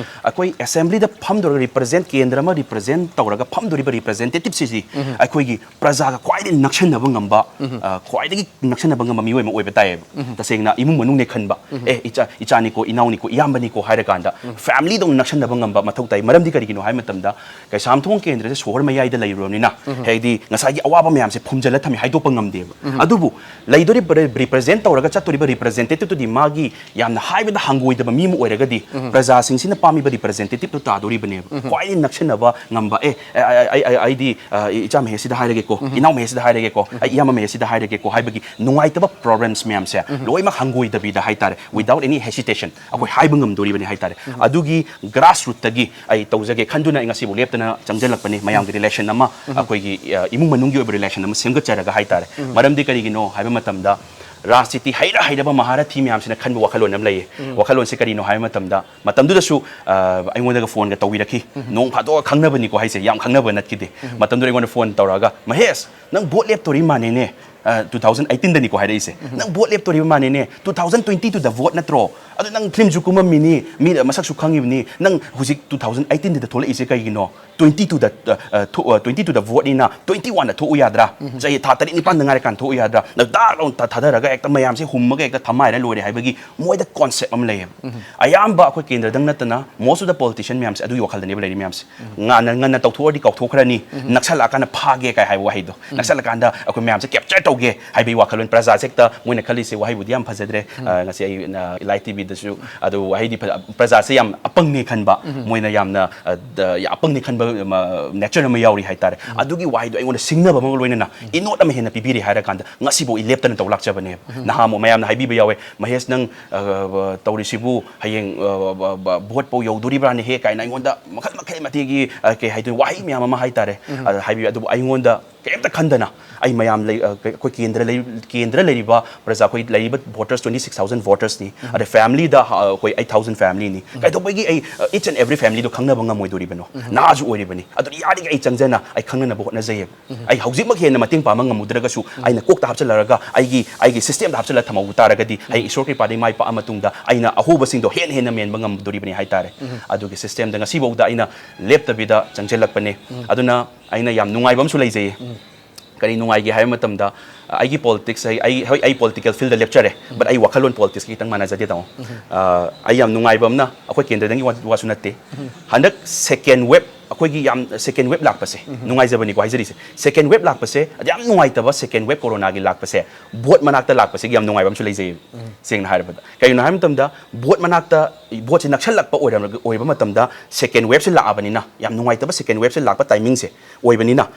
ꯑꯩꯈꯣꯏ ꯑꯦꯁꯦꯝꯕ꯭ꯂꯤꯗ ꯐꯝꯗꯧꯔꯒ ꯔꯤꯄ꯭ꯔꯖꯦꯟ-, ꯀꯦꯟꯗ꯭ꯔ ꯑꯃ ꯔꯤꯄ꯭ꯔꯖꯦꯟ ꯇꯧꯔꯒ ꯐꯝꯗꯣꯔꯤꯕ ꯔꯤꯄ꯭ꯔꯖꯦꯟꯇꯦꯇꯤꯞꯁꯤꯗꯤ ꯑꯩꯈꯣꯏꯒꯤ ꯄ꯭ꯔꯖꯥꯒ ꯈ꯭ꯋꯥꯏꯗꯒꯤ ꯅꯛꯁꯟꯅꯕ ꯉꯝꯕ, ꯑ, ꯈ꯭ꯋꯥꯏꯗꯒꯤ ꯅꯛꯁꯟꯅꯕ ꯉꯝꯕ ꯃꯤꯑꯣꯏ ꯑꯃ ꯑꯣꯏꯕ ꯇꯥꯏꯌꯦꯕ꯫ ꯇꯁꯦꯡꯅ ꯏꯃꯨꯡ ꯃꯅꯨꯡꯅꯦ ꯈꯟꯕ, ꯑꯦ, ꯏꯆꯥ, ꯏꯆꯥꯅꯤꯀꯣ, ꯏꯅꯥꯎꯅꯤꯀꯣ, ꯏꯌꯥꯝꯕꯅꯤꯀꯣ ꯍꯥꯏꯔꯀꯥꯟꯗ ꯐꯦꯃꯤꯂꯤꯗꯧꯅ ꯅꯛꯁꯟꯅꯕ ꯉꯝꯕ ꯃꯊꯧ ꯇꯥꯏ꯫ ꯃꯔꯝꯗꯤ ꯀꯔꯤꯒꯤꯅꯣ ꯍꯥꯏꯕ ꯃꯇꯝꯗ, ꯀꯩꯁꯥꯝꯊꯣꯡ ꯀꯦꯟꯗ꯭ꯔꯁꯦ ꯁꯣꯍꯣꯔ ꯃꯌꯥꯏꯗ ꯂꯩꯔꯨꯔꯕꯅꯤꯅ, ꯍꯥꯏꯗꯤ ꯉꯁꯥꯏꯒꯤ ꯑꯋꯥꯕ ꯃꯌꯥꯝꯁꯦ ꯐꯨꯝꯖꯤꯜꯂ ꯊꯝꯃꯤ, ꯍꯥꯏꯗꯣꯛꯄ ꯉꯝꯗꯦꯕ꯫ ꯑꯗꯨꯕꯨ ꯂꯩꯗꯣꯔꯤꯕ, ꯔꯤꯄ꯭ꯔꯖꯦꯟ ꯇꯧꯔꯒ ꯆꯠꯇꯣꯔꯤꯕ ꯔꯤꯄ꯭ꯔꯖꯦꯟꯇꯦꯇꯤꯞꯇꯨꯗꯤ ꯃꯥꯒꯤ ꯌꯥꯝꯅ ꯍꯥꯏꯕꯗ ꯍꯪꯒꯣꯏꯗꯕ ꯃꯤ ꯑꯃ ꯑꯣꯏꯔꯒꯗꯤ, ꯄ꯭ꯔꯖꯥꯁꯤꯡꯁꯤꯅ ꯄꯥꯝꯃꯤꯕ ꯔꯤꯄ꯭ꯔꯖꯦꯟꯇꯦꯇꯤꯞꯇꯨ ꯇꯥꯗꯣꯔꯤꯕꯅꯦꯕ꯫ ꯈ꯭ꯋꯥꯏꯗꯒꯤ ꯅꯛꯁꯤꯟꯅꯕ ꯉꯝꯕ, "ꯑꯦ, ꯑꯩ, ꯑꯩ, ꯑꯩ, ꯑꯩꯗꯤ, ꯑ, ꯏꯆꯥ ꯃꯍꯦꯁꯤꯗ ꯍꯥꯏꯔꯒꯦꯀꯣ, ꯏꯅꯥꯎ ꯃꯍꯦꯁꯤꯗ ꯍꯥꯏꯔꯒꯦꯀꯣ, ꯑꯩ ꯏꯌꯥꯝꯕ ꯃꯍꯦꯁꯤꯗ ꯍꯥꯏꯔꯒꯦꯀꯣ" ꯍꯥꯏꯕꯒꯤ ꯅꯨꯡꯉꯥꯏꯇꯕ ꯄ꯭ꯔꯣꯕ꯭ꯂꯦꯝꯁ ꯃꯌꯥꯝꯁꯦ ꯂꯣꯏꯅꯃꯛ ꯍꯪꯒꯣꯏꯗꯕꯤꯗ ꯍꯥꯏꯇꯥꯔꯦ, without any hesitation ꯑꯩꯈꯣꯏ ꯍꯥꯏꯕ ꯉꯝꯗꯣꯔꯤꯕꯅꯤ ꯍꯥꯏꯇꯥꯔꯦ꯫ ꯑꯗꯨꯒꯤ ꯒ꯭ꯔꯥꯁ ꯔꯨꯠꯇꯒꯤ ꯑꯩ ꯇꯧꯖꯒꯦ ꯈꯟꯗꯨꯅ ꯑꯩ ꯉꯁꯤꯕꯨ ꯂꯦꯞꯇꯅ ꯆꯪꯁꯤꯜꯂꯛꯄꯅꯤ꯫ ꯃꯌꯥꯝꯒꯤ ꯔꯤꯂꯦꯁꯟ ꯑꯃ, ꯑꯩꯈꯣꯏꯒꯤ, ꯑ, ꯏꯃꯨꯡ ꯃꯅꯨꯡꯒꯤ ꯑꯣꯏꯕ ꯔꯤꯂꯦꯁꯟ ꯑꯃ ꯁꯦꯝꯒꯠꯆꯔꯒ ꯍꯥꯏꯇꯥꯔꯦ꯫ ꯃꯔꯝꯗꯤ ꯀꯔꯤꯒꯤꯅꯣ ꯍꯥꯏꯕ ꯃꯇꯝꯗ, ꯔꯥꯖꯅꯤꯇꯤ ꯍꯩꯔ ꯍꯩꯔꯕ ꯃꯍꯥꯔꯊꯤ ꯃꯌꯥꯝꯁꯤꯅ ꯈꯟꯕ ꯋꯥꯈꯜꯂꯣꯟ ꯑꯃ ꯂꯩꯌꯦ꯫ ꯋꯥꯈꯜꯂꯣꯟꯁꯦ ꯀꯔꯤꯅꯣ ꯍꯥꯏꯕ ꯃꯇꯝꯗ, ꯃꯇꯝꯗꯨꯗꯁꯨ ꯑ, ꯑꯩꯉꯣꯟꯗꯒ ꯐꯣꯟꯒ ꯇꯧꯕꯤꯔꯛꯈꯤ꯫ ꯅꯣꯡ ꯐꯥꯗꯣꯛꯑ ꯈꯪꯅꯕꯅꯤꯀꯣ ꯍꯥꯏꯁꯦ, ꯌꯥꯝ ꯈꯪꯅꯕ ꯅꯠꯈꯤꯗꯦ꯫ ꯃꯇꯝꯗꯨꯗ ꯑꯩꯉꯣꯟꯗ ꯐꯣꯟ ꯇꯧꯔꯛꯑꯒ, "ꯃꯍꯦꯁ, ꯅꯪ ꯚꯣꯠ ꯂꯦꯞꯇꯣꯔꯤ ꯃꯥꯅꯦꯅꯦ, ꯇꯨ ꯊꯥꯎꯖꯟ ꯑꯩꯠꯇꯤꯟꯗꯅꯤꯀꯣ ꯍꯥꯏꯔꯛꯏꯁꯦ, ꯅꯪ ꯚꯣꯠ ꯂꯦꯞꯇꯣꯔꯤꯕ ꯃꯥꯅꯦꯅꯦ, ꯇꯨ ꯊꯥꯎꯖꯟ ꯇ꯭ꯋꯦꯟꯇꯤ ꯇꯨꯗ ꯚꯣꯠ ꯅꯠꯇ꯭ꯔꯣ? ꯑꯗꯨ ꯅꯪ ꯐꯤꯂꯝꯁꯨ ꯀꯨꯝꯃꯝꯃꯤꯅꯤ, ꯃꯤ ꯃꯁꯛꯁꯨ ꯈꯪꯉꯤꯕꯅꯤ, ꯅꯪ ꯍꯧꯖꯤꯛ ꯇꯨ ꯊꯥꯎꯖꯟ ꯑꯩꯠꯇꯤꯟꯗ ꯊꯣꯛꯂꯛꯏꯁꯦ ꯀꯩꯒꯤꯅꯣ? ꯇ꯭ꯋꯦꯟꯇꯤ ꯇꯨꯗ, ꯑ, ꯑ, ꯊꯣꯛ-, ꯑ, ꯇ꯭ꯋꯦꯟꯇꯤ ꯇꯨꯗ ꯚꯣꯠꯅꯤꯅ ꯇ꯭ꯋꯦꯟꯇꯤ ꯋꯥꯟꯗ ꯊꯣꯛꯎ ꯌꯥꯗ꯭ꯔꯥ? ꯆꯍꯤ ꯊꯥ ꯇꯔꯦꯠ ꯅꯤꯄꯥꯟꯗ ꯉꯥꯏꯔꯀꯥꯟꯗ ꯊꯣꯛꯎ ꯌꯥꯗ꯭ꯔꯥ? ꯅꯪ ꯗꯥꯛ ꯂꯥꯎꯅ ꯊꯥ-, ꯊꯥꯗꯔꯒ ꯍꯦꯛꯇ ꯃꯌꯥꯝꯁꯦ ꯍꯨꯝꯃꯒ ꯍꯦꯛꯇ ꯊꯝꯃꯥꯏꯔ ꯂꯣꯏꯔꯦ ꯍꯥꯏꯕꯒꯤ ꯃꯣꯏꯗ ꯀꯣꯟꯁꯦꯞ ꯑꯃ ꯂꯩꯌꯦꯕ꯫ ꯑꯌꯥꯝꯕ ꯑꯩꯈꯣꯏ ꯀꯦꯟꯗ꯭ꯔꯗꯪ ꯅꯠꯇꯅ most of the politician ꯃꯌꯥꯝꯁꯦ ꯑꯗꯨꯒꯤ ꯋꯥꯈꯜꯗꯅꯦꯕ ꯂꯩꯔꯤ ꯃꯌꯥꯝꯁꯦ꯫ ꯉꯟꯅ, ꯉꯟꯅ ꯇꯧꯊꯣꯛꯑꯗꯤ ꯀꯥꯎꯊꯣꯛꯈ꯭ꯔꯅꯤ, ꯅꯛꯁꯜꯂꯛꯑꯀꯥꯟꯗ ꯐꯥꯒꯦ ꯀꯥꯏ ꯍꯥꯏꯕ ꯋꯥꯍꯩꯗꯣ, ꯅꯛꯁꯜꯂꯀꯥꯟꯗ ꯑꯩꯈꯣꯏ ꯃꯌꯥꯝꯁꯦ ꯀꯦꯞꯆꯔ ꯇꯧꯒꯦ ꯍꯥꯏꯕꯒꯤ ꯋꯥꯈꯜꯂꯣꯟ ꯄ꯭ꯔꯖꯥꯁꯦ ꯍꯦꯛꯇ ꯃꯣꯏꯅ ꯈꯜꯂꯤꯁꯦ꯫ ꯋꯥꯍꯩꯕꯨꯗꯤ ꯌꯥꯝ ꯐꯖꯗ꯭ꯔꯦ꯫ ꯑ, ꯉꯁꯤ ꯑꯩ, ꯑ, ꯏꯂꯥꯏ ꯇꯤꯚꯤꯗꯁꯨ ꯑꯗꯨ ꯋꯥꯍꯩꯗꯤ ꯐꯖ-, ꯄ꯭ꯔꯖꯥꯁꯦ ꯌꯥꯝ ꯑꯄꯪꯅꯦ ꯈꯟꯕ, ꯃꯣꯏꯅ ꯌꯥꯝꯅ, ꯑ, ꯗ-, ꯌꯥꯝ ꯑꯄꯪꯅꯦ ꯈꯟꯕ, ꯃ-, ꯅꯦꯆꯔ ꯑꯃ ꯌꯥꯎꯔꯤ ꯍꯥꯏꯇꯥꯔꯦ꯫ ꯑꯗꯨꯒꯤ ꯋꯥꯍꯩꯗꯣ ꯑꯩꯉꯣꯟꯗ ꯁꯤꯡꯅꯕ ꯑꯃꯒ ꯂꯣꯏꯅꯅ ꯏꯅꯣꯠ ꯑꯃ ꯍꯦꯟꯅ ꯄꯤꯕꯤꯔꯤ ꯍꯥꯏꯔꯀꯥꯟꯗ ꯉꯁꯤꯐꯥꯎ ꯑꯩ ꯂꯦꯞꯇꯅ ꯇꯧ ꯂꯥꯛꯆꯕꯅꯦꯕ꯫ ꯅꯍꯥꯟꯃꯨꯛ ꯃꯌꯥꯝꯅ ꯍꯥꯏꯕꯤꯕ ꯌꯥꯎꯋꯦ, "ꯃꯍꯦꯁ, ꯅꯪ, ꯑ, ꯕ-, ꯇꯧꯔꯤꯁꯤꯕꯨ ꯍꯌꯦꯡ, ꯑ, ꯕ-, ꯕ-, ꯕ-, ꯚꯣꯠꯄꯨ ꯌꯧꯗꯣꯔꯤꯕ꯭ꯔꯥꯅꯦꯍꯦ?" ꯀꯥꯏꯅ ꯑꯩꯉꯣꯟꯗ ꯃꯈꯜ ꯃꯈꯜ ꯃꯊꯦꯜꯒꯤ, ꯑ, ꯀꯩ ꯍꯥꯏꯗꯣꯏꯅꯣ, ꯋꯥꯍꯩ ꯃꯌꯥꯝ ꯑꯃ ꯍꯥꯏꯇꯥꯔꯦ꯫ ꯑ, ꯍꯥꯏꯕꯤꯌꯨ꯫ ꯑꯗꯨꯕꯨ ꯑꯩꯉꯣꯟꯗ ꯀꯔꯤꯝꯇ ꯈꯟꯗꯅ ꯑꯩ ꯃꯌꯥꯝ ꯂꯩ-, ꯑ, ꯀ-, ꯑꯩꯈꯣꯏ ꯀꯦꯟꯗ꯭ꯔ ꯂꯩ-, ꯀꯦꯟꯗ꯭ꯔ ꯂꯩꯔꯤꯕ ꯄ꯭ꯔꯖꯥ, ꯑꯩꯈꯣꯏ ꯂꯩꯔꯤꯕ ꯚꯣꯇꯔꯁ twenty six thousand ꯚꯣꯇꯔꯁꯅꯤ꯫ ꯑꯗ ꯐꯦꯃꯤꯂꯤꯗ, ꯑ, ꯑꯩꯈꯣꯏ eight thousand ꯐꯦꯃꯤꯂꯤꯅꯤ꯫ ꯀꯩꯗꯧꯕꯒꯤ ꯑꯩ, ꯑ, each and every familyꯗꯣ ꯈꯪꯅꯕ ꯉꯝꯃꯣꯏꯗꯣꯔꯤꯕꯅꯣ? ꯅꯍꯥꯁꯨ ꯑꯣꯏꯔꯤꯕꯅꯤ꯫ ꯑꯗꯨꯅ ꯌꯥꯔꯤꯈꯩ ꯑꯩ ꯆꯪꯖꯅ ꯑꯩ ꯈꯪꯅꯅꯕ ꯍꯣꯠꯅꯖꯩꯌꯦꯕ꯫ ꯑꯩ ꯍꯧꯖꯤꯛꯃꯛ ꯍꯦꯟꯅ ꯃꯇꯦꯡ ꯄꯥꯡꯕ ꯉꯝꯃꯨꯗ꯭ꯔꯒꯁꯨ ꯑꯩꯅ ꯀꯣꯛꯇ ꯍꯥꯞꯆꯜꯂꯔꯒ ꯑꯩꯒꯤ, ꯑꯩꯒꯤ ꯁꯤꯁꯇꯦꯝꯗ ꯍꯥꯞꯆꯜꯂ ꯊꯝꯍꯧ ꯇꯥꯔꯒꯗꯤ ꯑꯩ ꯏꯁꯣꯔ ꯀ꯭ꯔꯤꯄꯥꯗꯒꯤ ꯃꯥꯏ ꯄꯥꯛꯑ ꯃꯇꯨꯡꯗ ꯑꯩꯅ ꯑꯍꯣꯕꯁꯤꯡꯗꯣ ꯍꯦꯟꯅ ꯍꯦꯟꯅ ꯃꯦꯟꯕ ꯉꯝꯗꯣꯔꯤꯕꯅꯤ ꯍꯥꯏꯇꯥꯔꯦ꯫ ꯑꯗꯨꯒꯤ ꯁꯤꯁꯇꯦꯝꯗ ꯉꯁꯤꯐꯥꯎꯗ ꯑꯩꯅ ꯂꯦꯞꯇꯕꯤꯗ ꯆꯪꯁꯤꯜꯂꯛꯄꯅꯦ꯫ ꯑꯗꯨꯅ ꯑꯩꯅ ꯌꯥꯝ ꯅꯨꯡꯉꯥꯏꯕ ꯑꯃꯁꯨ ꯂꯩꯖꯩꯌꯦ꯫ ꯀꯔꯤ ꯅꯨꯡꯉꯥꯏꯒꯦ ꯍꯥꯏꯕ ꯃꯇꯝꯗ, ꯑ, ꯑꯩꯒꯤ ꯄꯣꯂꯤꯇꯤꯛꯁ, ꯑꯩ, ꯑꯩ, ꯍꯣꯏ, ꯑꯩ ꯄꯣꯂꯤꯇꯤꯀꯦꯜ ꯐꯤꯜꯗ ꯂꯦꯞꯆꯔꯦ, but ꯑꯩ ꯋꯥꯈꯜꯂꯣꯟ ꯄꯣꯂꯤꯇꯤꯛꯁꯀꯤ ꯈꯤꯇꯪ ꯃꯥꯟꯅꯖꯗꯦ, ꯇꯥꯃꯣ꯫ ꯑ, ꯑꯩ ꯌꯥꯝ ꯅꯨꯡꯉꯥꯏꯕ ꯑꯃꯅ, ꯑꯩꯈꯣꯏ ꯀꯦꯟꯗ꯭ꯔꯗꯪꯒꯤ ꯋꯥ-, ꯋꯥꯁꯨ ꯅꯠꯇꯦ꯫ ꯍꯟꯗꯛ ꯁꯦꯀꯦꯟ ꯋꯦꯕ, ꯑꯩꯈꯣꯏꯒꯤ ꯌꯥꯝ ꯁꯦꯀꯦꯟ ꯋꯦꯕ ꯂꯥꯛꯄꯁꯦ, ꯅꯨꯡꯉꯥꯏꯖꯕꯅꯤꯀꯣ ꯍꯥꯏꯖꯔꯤꯁꯦ꯫ ꯁꯦꯀꯦꯟ ꯋꯦꯕ ꯂꯥꯛꯄꯁꯦ, ꯑꯗ ꯌꯥꯝ ꯅꯨꯡꯉꯥꯏꯇꯕ ꯁꯦꯀꯦꯟ ꯋꯦꯕ ꯀꯣꯔꯣꯅꯥꯒꯤ ꯂꯥꯛꯄꯁꯦ, ꯚꯣꯠ ꯃꯅꯥꯛꯇ ꯂꯥꯛꯄꯁꯤꯒꯤ ꯌꯥꯝ ꯅꯨꯡꯉꯥꯏꯕ ꯑꯃꯁꯨ ꯂꯩꯖꯩꯌꯦꯕ꯫ ꯁꯦꯡꯅ ꯍꯥꯏꯔꯕꯗ, ꯀꯩꯒꯤꯅꯣ ꯍꯥꯏꯕ ꯃꯇꯝꯗ, ꯚꯣꯠ ꯃꯅꯥꯛꯇ, ꯚꯣꯠꯁꯦ ꯅꯛꯁꯜꯂꯛꯄ ꯑꯣꯏꯔꯝ-, ꯑꯣꯏꯕ ꯃꯇꯝꯗ, ꯁꯦꯀꯦꯟ ꯋꯦꯕꯁꯦ ꯂꯥꯛꯑꯕꯅꯤꯅ, ꯌꯥꯝ ꯅꯨꯡꯉꯥꯏꯇꯕ ꯁꯦꯀꯦꯟ ꯋꯦꯕꯁꯦ ꯂꯥꯛꯄ ꯇꯥꯏꯃꯤꯡꯁꯦ ꯑꯣꯏꯕꯅꯤꯅ,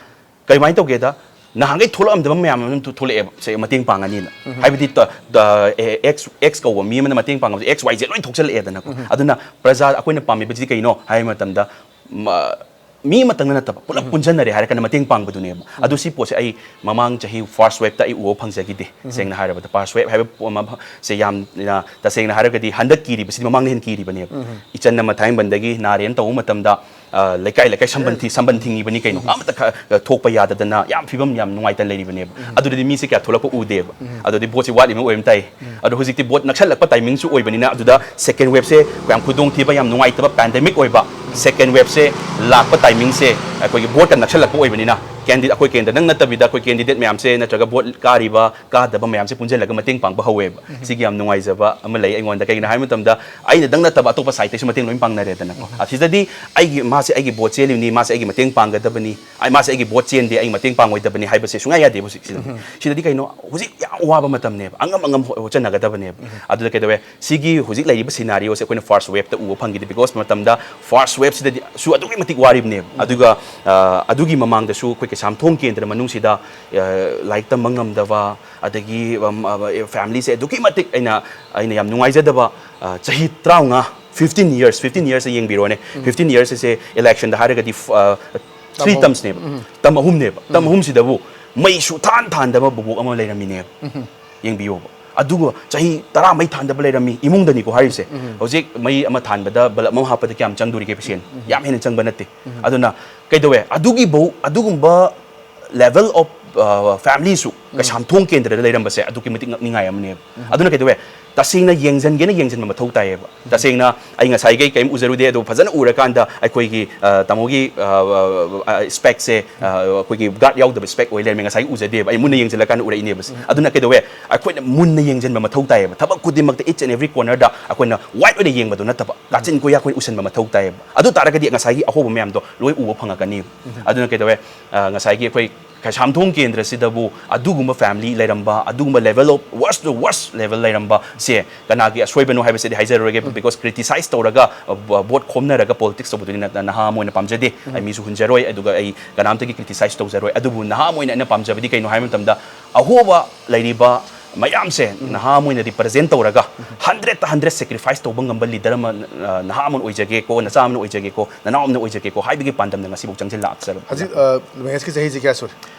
ꯀꯃꯥꯏꯅ ꯇꯧꯒꯦꯗ, ꯅꯍꯥꯟꯈꯩ ꯊꯣꯛꯂꯛꯑꯝꯗꯕ ꯃꯌꯥꯝ ꯑꯃ ꯊꯣꯛꯂꯛꯑꯦꯕ, ꯁꯦ, ꯃꯇꯦꯡ ꯄꯥꯡꯉꯅꯤꯅ꯫ ꯍꯥꯏꯕꯗꯤ, ꯇ-, ꯇ-, ꯑꯦ, ꯑꯦꯛꯁ, ꯑꯦꯛꯁ ꯀꯧꯕ ꯃꯤ ꯑꯃꯅ ꯃꯇꯦꯡ ꯄꯥꯡꯉꯕꯁꯦ, ꯑꯦꯛꯁ ꯋꯥꯏ ꯖꯦꯗ ꯂꯣꯏ ꯊꯣꯛꯆꯜꯂꯛꯑꯦꯗꯅꯀꯣ꯫ ꯑꯗꯨꯅ ꯄ꯭ꯔꯖꯥ ꯑꯩꯈꯣꯏꯅ ꯄꯥꯝꯃꯤꯕꯁꯤꯗꯤ ꯀꯩꯅꯣ ꯍꯥꯏꯕ ꯃꯇꯝꯗ, ꯃ-, ꯃꯤ ꯑꯃꯇꯪꯅ ꯅꯠꯇꯕ, ꯄꯨꯂꯞ ꯄꯨꯟꯁꯤꯟꯅꯔꯦ ꯍꯥꯏꯔꯒꯅ ꯃꯇꯦꯡ ꯄꯥꯡꯕꯗꯨꯅꯦꯕ꯫ ꯑꯗꯨ ꯁꯤ ꯄꯣꯠꯁꯦ ꯑꯩ ꯃꯃꯥꯡ ꯆꯍꯤ first wave ꯇ ꯑꯩ ꯎꯕ ꯐꯪꯖꯈꯤꯗꯦ꯫ ꯁꯦꯡꯅ ꯍꯥꯏꯔꯕꯗ first wave ꯍꯥꯏꯕ ꯄꯣ-, ꯑꯃ ꯐ-, ꯁꯦ ꯌꯥꯝꯅ ꯇꯁꯦꯡꯅ ꯍꯥꯏꯔꯒꯗꯤ ꯍꯟꯗꯛ ꯀꯤꯔꯤꯕꯁꯤꯗꯤ ꯃꯃꯥꯡꯅ ꯍꯦꯟꯅ ꯀꯤꯔꯤꯕꯅꯦꯕ꯫ ꯏꯆꯟ ꯑꯃ ꯊꯥꯏꯃꯟꯗꯒꯤ ꯅꯥꯔꯦꯅ ꯇꯧꯕ ꯃꯇꯝꯗ, ꯑ, ꯂꯩꯀꯥꯏ ꯂꯩꯀꯥꯏ ꯁꯝꯕꯟ ꯊꯤ-, ꯁꯝꯕꯟ ꯊꯤꯡꯉꯤꯕꯅꯤ ꯀꯩꯅꯣ꯫ ꯑꯃꯠꯇ ꯈ-, ꯊꯣꯛꯄ ꯌꯥꯗꯗꯅ ꯌꯥꯝ ꯐꯤꯕꯝ ꯌꯥꯝ ꯅꯨꯡꯉꯥꯏꯇꯅ ꯂꯩꯔꯤꯕꯅꯦꯕ꯫ ꯑꯗꯨꯗꯗꯤ ꯃꯤꯁꯦ ꯀꯌꯥ ꯊꯣꯛꯂꯛꯄ ꯎꯗꯦꯕ꯫ ꯑꯗꯨꯗꯤ ꯚꯣꯠꯁꯦ ꯋꯥꯠꯂꯤꯕ ꯑꯣꯏꯕ ꯇꯥꯏ꯫ ꯑꯗꯣ ꯍꯧꯖꯤꯛꯇꯤ ꯚꯣꯠ ꯅꯛꯁꯜꯂꯛꯄ timing ꯁꯨ ꯑꯣꯏꯕꯅꯤꯅ, ꯑꯗꯨꯗ second wave ꯁꯦ ꯌꯥꯝ ꯈꯨꯗꯣꯡꯊꯤꯕ, ꯌꯥꯝ ꯅꯨꯡꯉꯥꯏꯇꯕ pandemic ꯑꯣꯏꯕ second wave ꯁꯦ ꯂꯥꯛꯄ timing ꯁꯦ ꯑꯩꯈꯣꯏꯒꯤ ꯚꯣꯠꯀ ꯅꯛꯁꯜꯂꯛꯄ ꯑꯣꯏꯕꯅꯤꯅ, candidate, ꯑꯩꯈꯣꯏ candidate ꯅꯪ ꯅꯠꯇꯕꯤꯗ ꯑꯩꯈꯣꯏ candidate ꯃꯌꯥꯝꯁꯦ ꯅꯠꯇ꯭ꯔꯒ ꯚꯣꯠ ꯀꯥꯔꯤꯕ ꯀꯥꯗꯕ ꯃꯌꯥꯝꯁꯦ ꯄꯨꯟꯁꯤꯜꯂꯒ ꯃꯇꯦꯡ ꯄꯥꯡꯕ ꯍꯧꯋꯦꯕ꯫ ꯁꯤꯒꯤ ꯌꯥꯝ ꯅꯨꯡꯉꯥꯏꯖꯕ ꯑꯃ ꯂꯩ ꯑꯩꯉꯣꯟꯗ꯫ ꯀꯩꯒꯤꯅꯣ ꯍꯥꯏꯕ ꯃꯇꯝꯗ, ꯑꯩꯅꯗꯪ ꯅꯠꯇꯕ ꯑꯇꯣꯞꯄ side ꯇꯩꯁꯨ ꯃꯇꯦꯡ ꯂꯣꯏ ꯄꯥꯡꯅꯔꯦꯗꯅꯀꯣ꯫ ꯑꯁꯤꯗꯗꯤ ꯑꯩꯒꯤ, ꯃꯥꯁꯦ ꯑꯩꯒꯤ ꯚꯣꯠ ꯆꯦꯜꯂꯤꯕꯅꯤ, ꯃꯥꯁꯦ ꯑꯩꯒꯤ ꯃꯇꯦꯡ ꯄꯥꯡꯒꯗꯕꯅꯤ, ꯑꯩ, ꯃꯥꯁꯦ ꯑꯩꯒꯤ ꯚꯣꯠ ꯆꯦꯟꯗꯦ, ꯑꯩ ꯃꯇꯦꯡ ꯄꯥꯡꯉꯣꯏꯗꯕꯅꯤ ꯍꯥꯏꯕꯁꯦ ꯁꯨꯡꯌꯥ ꯌꯥꯗꯦꯕ ꯍꯧꯖꯤꯛꯁꯤꯗ꯫ ꯁꯤꯗꯗꯤ ꯀꯩꯅꯣ, ꯍꯧꯖꯤꯛ ꯌꯥꯝ ꯋꯥꯕ ꯃꯇꯝꯅꯦꯕ, ꯑꯉꯝ ꯑꯉꯝ ꯍꯣ-, ꯍꯣꯠꯆꯟꯅꯒꯗꯕꯅꯦꯕ꯫ ꯑꯗꯨꯗ ꯀꯩꯗꯧꯋꯦ, ꯁꯤꯒꯤ ꯍꯧꯖꯤꯛ ꯂꯩꯔꯤꯕ scenario ꯁꯦ ꯑꯩꯈꯣꯏꯅ first wave ꯇ ꯎꯕ ꯐꯪꯈꯤꯗꯦ, because ꯃꯇꯝꯗ first wave ꯁꯤꯗꯗꯤ ꯁꯨ ꯑꯗꯨꯛꯀꯤ ꯃꯇꯤꯛ ꯋꯥꯔꯤꯕꯅꯦꯕ꯫ ꯑꯗꯨꯒ, ꯑ, ꯑꯗꯨꯒꯤ ꯃꯃꯥꯡꯗꯁꯨ ꯑꯩꯈꯣꯏ ꯀꯩꯁꯥꯝꯊꯣꯡ ꯀꯦꯟꯗ꯭ꯔ ꯃꯅꯨꯡꯁꯤꯗ, ꯑ, ꯂꯥꯏꯔꯤꯛ ꯇꯝꯕ ꯉꯝꯗꯕ, ꯑꯗꯒꯤ, ꯎꯝ, ꯑ, family ꯁꯦ ꯑꯗꯨꯛꯀꯤ ꯃꯇꯤꯛ ꯑꯩꯅ, ꯑꯩꯅ ꯌꯥꯝ ꯅꯨꯡꯉꯥꯏꯖꯗꯕ, ꯑ, ꯆꯍꯤ ꯇꯔꯥꯃꯉꯥ, fifteen years, fifteen years ꯁꯦ ꯌꯦꯡꯕꯤꯔꯣꯅꯦ꯫ Fifteen years ꯁꯦ election ꯗ ꯍꯥꯏꯔꯒꯗꯤ, ꯑ, three terms ꯅꯦꯕ꯫ Term ꯑꯍꯨꯝꯅꯦꯕ꯫ Term ꯑꯍꯨꯝꯁꯤꯗꯕꯨ ꯃꯩ ꯁꯨꯊꯥꯟ ꯊꯥꯟꯗꯕ ꯕꯨꯕꯣꯛ ꯑꯃ ꯂꯩꯔꯝꯃꯤꯅꯦꯕ꯫ ꯌꯦꯡꯕꯤꯌꯣꯕ꯫ ꯑꯗꯨꯒ ꯆꯍꯤ ꯇꯔꯥ ꯃꯩ ꯊꯥꯟꯗꯕ ꯂꯩꯔꯝꯃꯤ, ꯏꯃꯨꯡꯗꯅꯤꯀꯣ ꯍꯥꯏꯔꯤꯁꯦ꯫ ꯍꯧꯖꯤꯛ ꯃꯩ ꯑꯃ ꯊꯥꯟꯕꯗ bulb ꯑꯃ ꯍꯥꯞꯄꯗ ꯀꯌꯥꯝ ꯆꯪꯗꯣꯔꯤꯒꯦ ꯄꯩꯁꯦ? ꯌꯥꯝ ꯍꯦꯟꯅ ꯆꯪꯕ ꯅꯠꯇꯦ꯫ ꯑꯗꯨꯅ ꯀꯩꯗꯧꯋꯦ? ꯑꯗꯨꯒꯤꯕꯧ, ꯑꯗꯨꯒꯨꯝꯕ level of, ꯑ, family ꯁꯨ ꯀꯩꯁꯥꯝꯊꯣꯡ ꯀꯦꯟꯗ꯭ꯔꯗ ꯂꯩꯔꯝꯕꯁꯦ ꯑꯗꯨꯛꯀꯤ ꯃꯇꯤꯛ ꯉꯛꯅꯤꯡꯉꯥꯏ ꯑꯃꯅꯦꯕ꯫ ꯑꯗꯨꯅ ꯀꯩꯗꯧꯋꯦ? ꯇꯁꯦꯡꯅ ꯌꯦꯡꯁꯤꯟꯒꯦꯅ ꯌꯦꯡꯁꯤꯟꯕ ꯃꯊꯧ ꯇꯥꯏꯌꯦꯕ꯫ ꯇꯁꯦꯡꯅ ꯑꯩ ꯉꯁꯥꯏꯈꯩ ꯀꯔꯤꯝ ꯎꯖꯔꯨꯗꯦ, ꯑꯗꯨ ꯐꯖꯅ ꯎꯔꯀꯥꯟꯗ ꯑꯩꯈꯣꯏꯒꯤ, ꯑ, ꯇꯥꯃꯣꯒꯤ, ꯑ, ꯑ, spec ꯁꯦ, ꯑ, ꯑꯩꯈꯣꯏꯒꯤ guard ꯌꯥꯎꯗꯕ spec ꯑꯣꯏ ꯂꯩꯔꯝꯃꯦ꯫ ꯉꯁꯥꯏ ꯎꯖꯗꯦꯕ, ꯑꯩ ꯃꯨꯟꯅ ꯌꯦꯡꯁꯤꯜꯂꯀꯥꯟꯗ ꯎꯔꯛꯏꯅꯦꯕ꯫ ꯑꯗꯨꯅ ꯀꯩꯗꯧꯋꯦ? ꯑꯩꯈꯣꯏꯅ ꯃꯨꯟꯅ ꯌꯦꯡꯁꯤꯟꯕ ꯃꯊꯧ ꯇꯥꯏꯌꯦꯕ꯫ ꯊꯕꯛ ꯈꯨꯗꯤꯡꯃꯛꯇ each and every corner ꯗ ꯑꯩꯈꯣꯏꯅ wide ꯑꯣꯏꯅ ꯌꯦꯡꯕꯗꯣ ꯅꯠꯇꯕ, ꯀꯥꯆꯤꯟ ꯀꯣꯏꯌꯥ ꯑꯩꯈꯣꯏꯅ ꯎꯁꯟꯕ ꯃꯊꯧ ꯇꯥꯏꯌꯦꯕ꯫ ꯑꯗꯨ ꯇꯥꯔꯒꯗꯤ ꯉꯁꯥꯏꯒꯤ ꯑꯍꯣꯕ ꯃꯌꯥꯝꯗꯣ ꯂꯣꯏ ꯎꯕ ꯐꯪꯉꯛꯀꯅꯤꯕ꯫ ꯑꯗꯨꯅ ꯀꯩꯗꯧꯋꯦ? ꯑ, ꯉꯁꯥꯏꯒꯤ ꯑꯩꯈꯣꯏ ꯀꯩꯁꯥꯝꯊꯣꯡ ꯀꯦꯟꯗ꯭ꯔꯁꯤꯗꯕꯨ ꯑꯗꯨꯒꯨꯝꯕ family ꯂꯩꯔꯝꯕ, ꯑꯗꯨꯒꯨꯝꯕ level of worst to worst level ꯂꯩꯔꯝꯕꯁꯦ ꯀꯅꯥꯒꯤ ꯑꯁꯣꯏꯕꯅꯣ ꯍꯥꯏꯕꯁꯤꯗꯤ ꯍꯥꯏꯖꯔꯣꯏꯒꯦ, because criticize ꯇꯧꯔꯒ, ꯑ, ꯕ-, vote ꯈꯣꯝꯅꯔꯒ politics ꯇꯧꯕꯗꯨꯗꯤ ꯅ-, ꯅꯍꯥ ꯑꯃ ꯑꯣꯏꯅ ꯄꯥꯝꯖꯗꯦ꯫ ꯑꯩ ꯃꯤꯁꯨ ꯍꯨꯟꯖꯔꯣꯏ, ꯑꯗꯨꯒ ꯑꯩ ꯀꯅꯥꯝꯇꯒꯤ criticize ꯇꯧꯖꯔꯣꯏ꯫ ꯑꯗꯨꯕꯨ ꯅꯍꯥ ꯑꯃ ꯑꯣꯏꯅ ꯑꯩꯅ ꯄꯥꯝꯖꯕꯗꯤ ꯀꯩꯅꯣ ꯍꯥꯏꯕ ꯃꯇꯝꯗ, ꯑꯍꯣꯕ ꯂꯩꯔꯤꯕ ꯃꯌꯥꯝꯁꯦ ꯅꯍꯥ ꯑꯃ ꯑꯣꯏꯅ ꯔꯤꯄ꯭ꯔꯖꯦꯟ ꯇꯧꯔꯒ ꯍꯟꯗ꯭ꯔꯦꯠꯇ ꯍꯟꯗ꯭ꯔꯦꯠ ꯁꯦꯀ꯭ꯔꯤꯐꯥꯏꯁ ꯇꯧꯕ ꯉꯝꯕ ꯂꯤꯗꯔ ꯑꯃ, ꯑ, ꯅꯍꯥ ꯑꯃ ꯑꯣꯏꯖꯒꯦꯀꯣ, ꯅꯆꯥ ꯑꯃ ꯑꯣꯏꯖꯒꯦꯀꯣ, ꯅꯅꯥꯎ ꯑꯃ ꯑꯣꯏꯖꯒꯦꯀꯣ ꯍꯥꯏꯕꯒꯤ ꯄꯥꯟꯗꯝꯗ ꯉꯁꯤꯐꯥꯎ ꯆꯪꯁꯤꯜꯂꯛꯆꯔꯕꯅꯤ꯫ ꯍꯧꯖꯤꯛ, ꯑ, ꯃꯍꯦꯁꯀꯤ ꯆꯍꯤꯁꯤ ꯀꯌꯥ ꯁꯨꯔꯦ?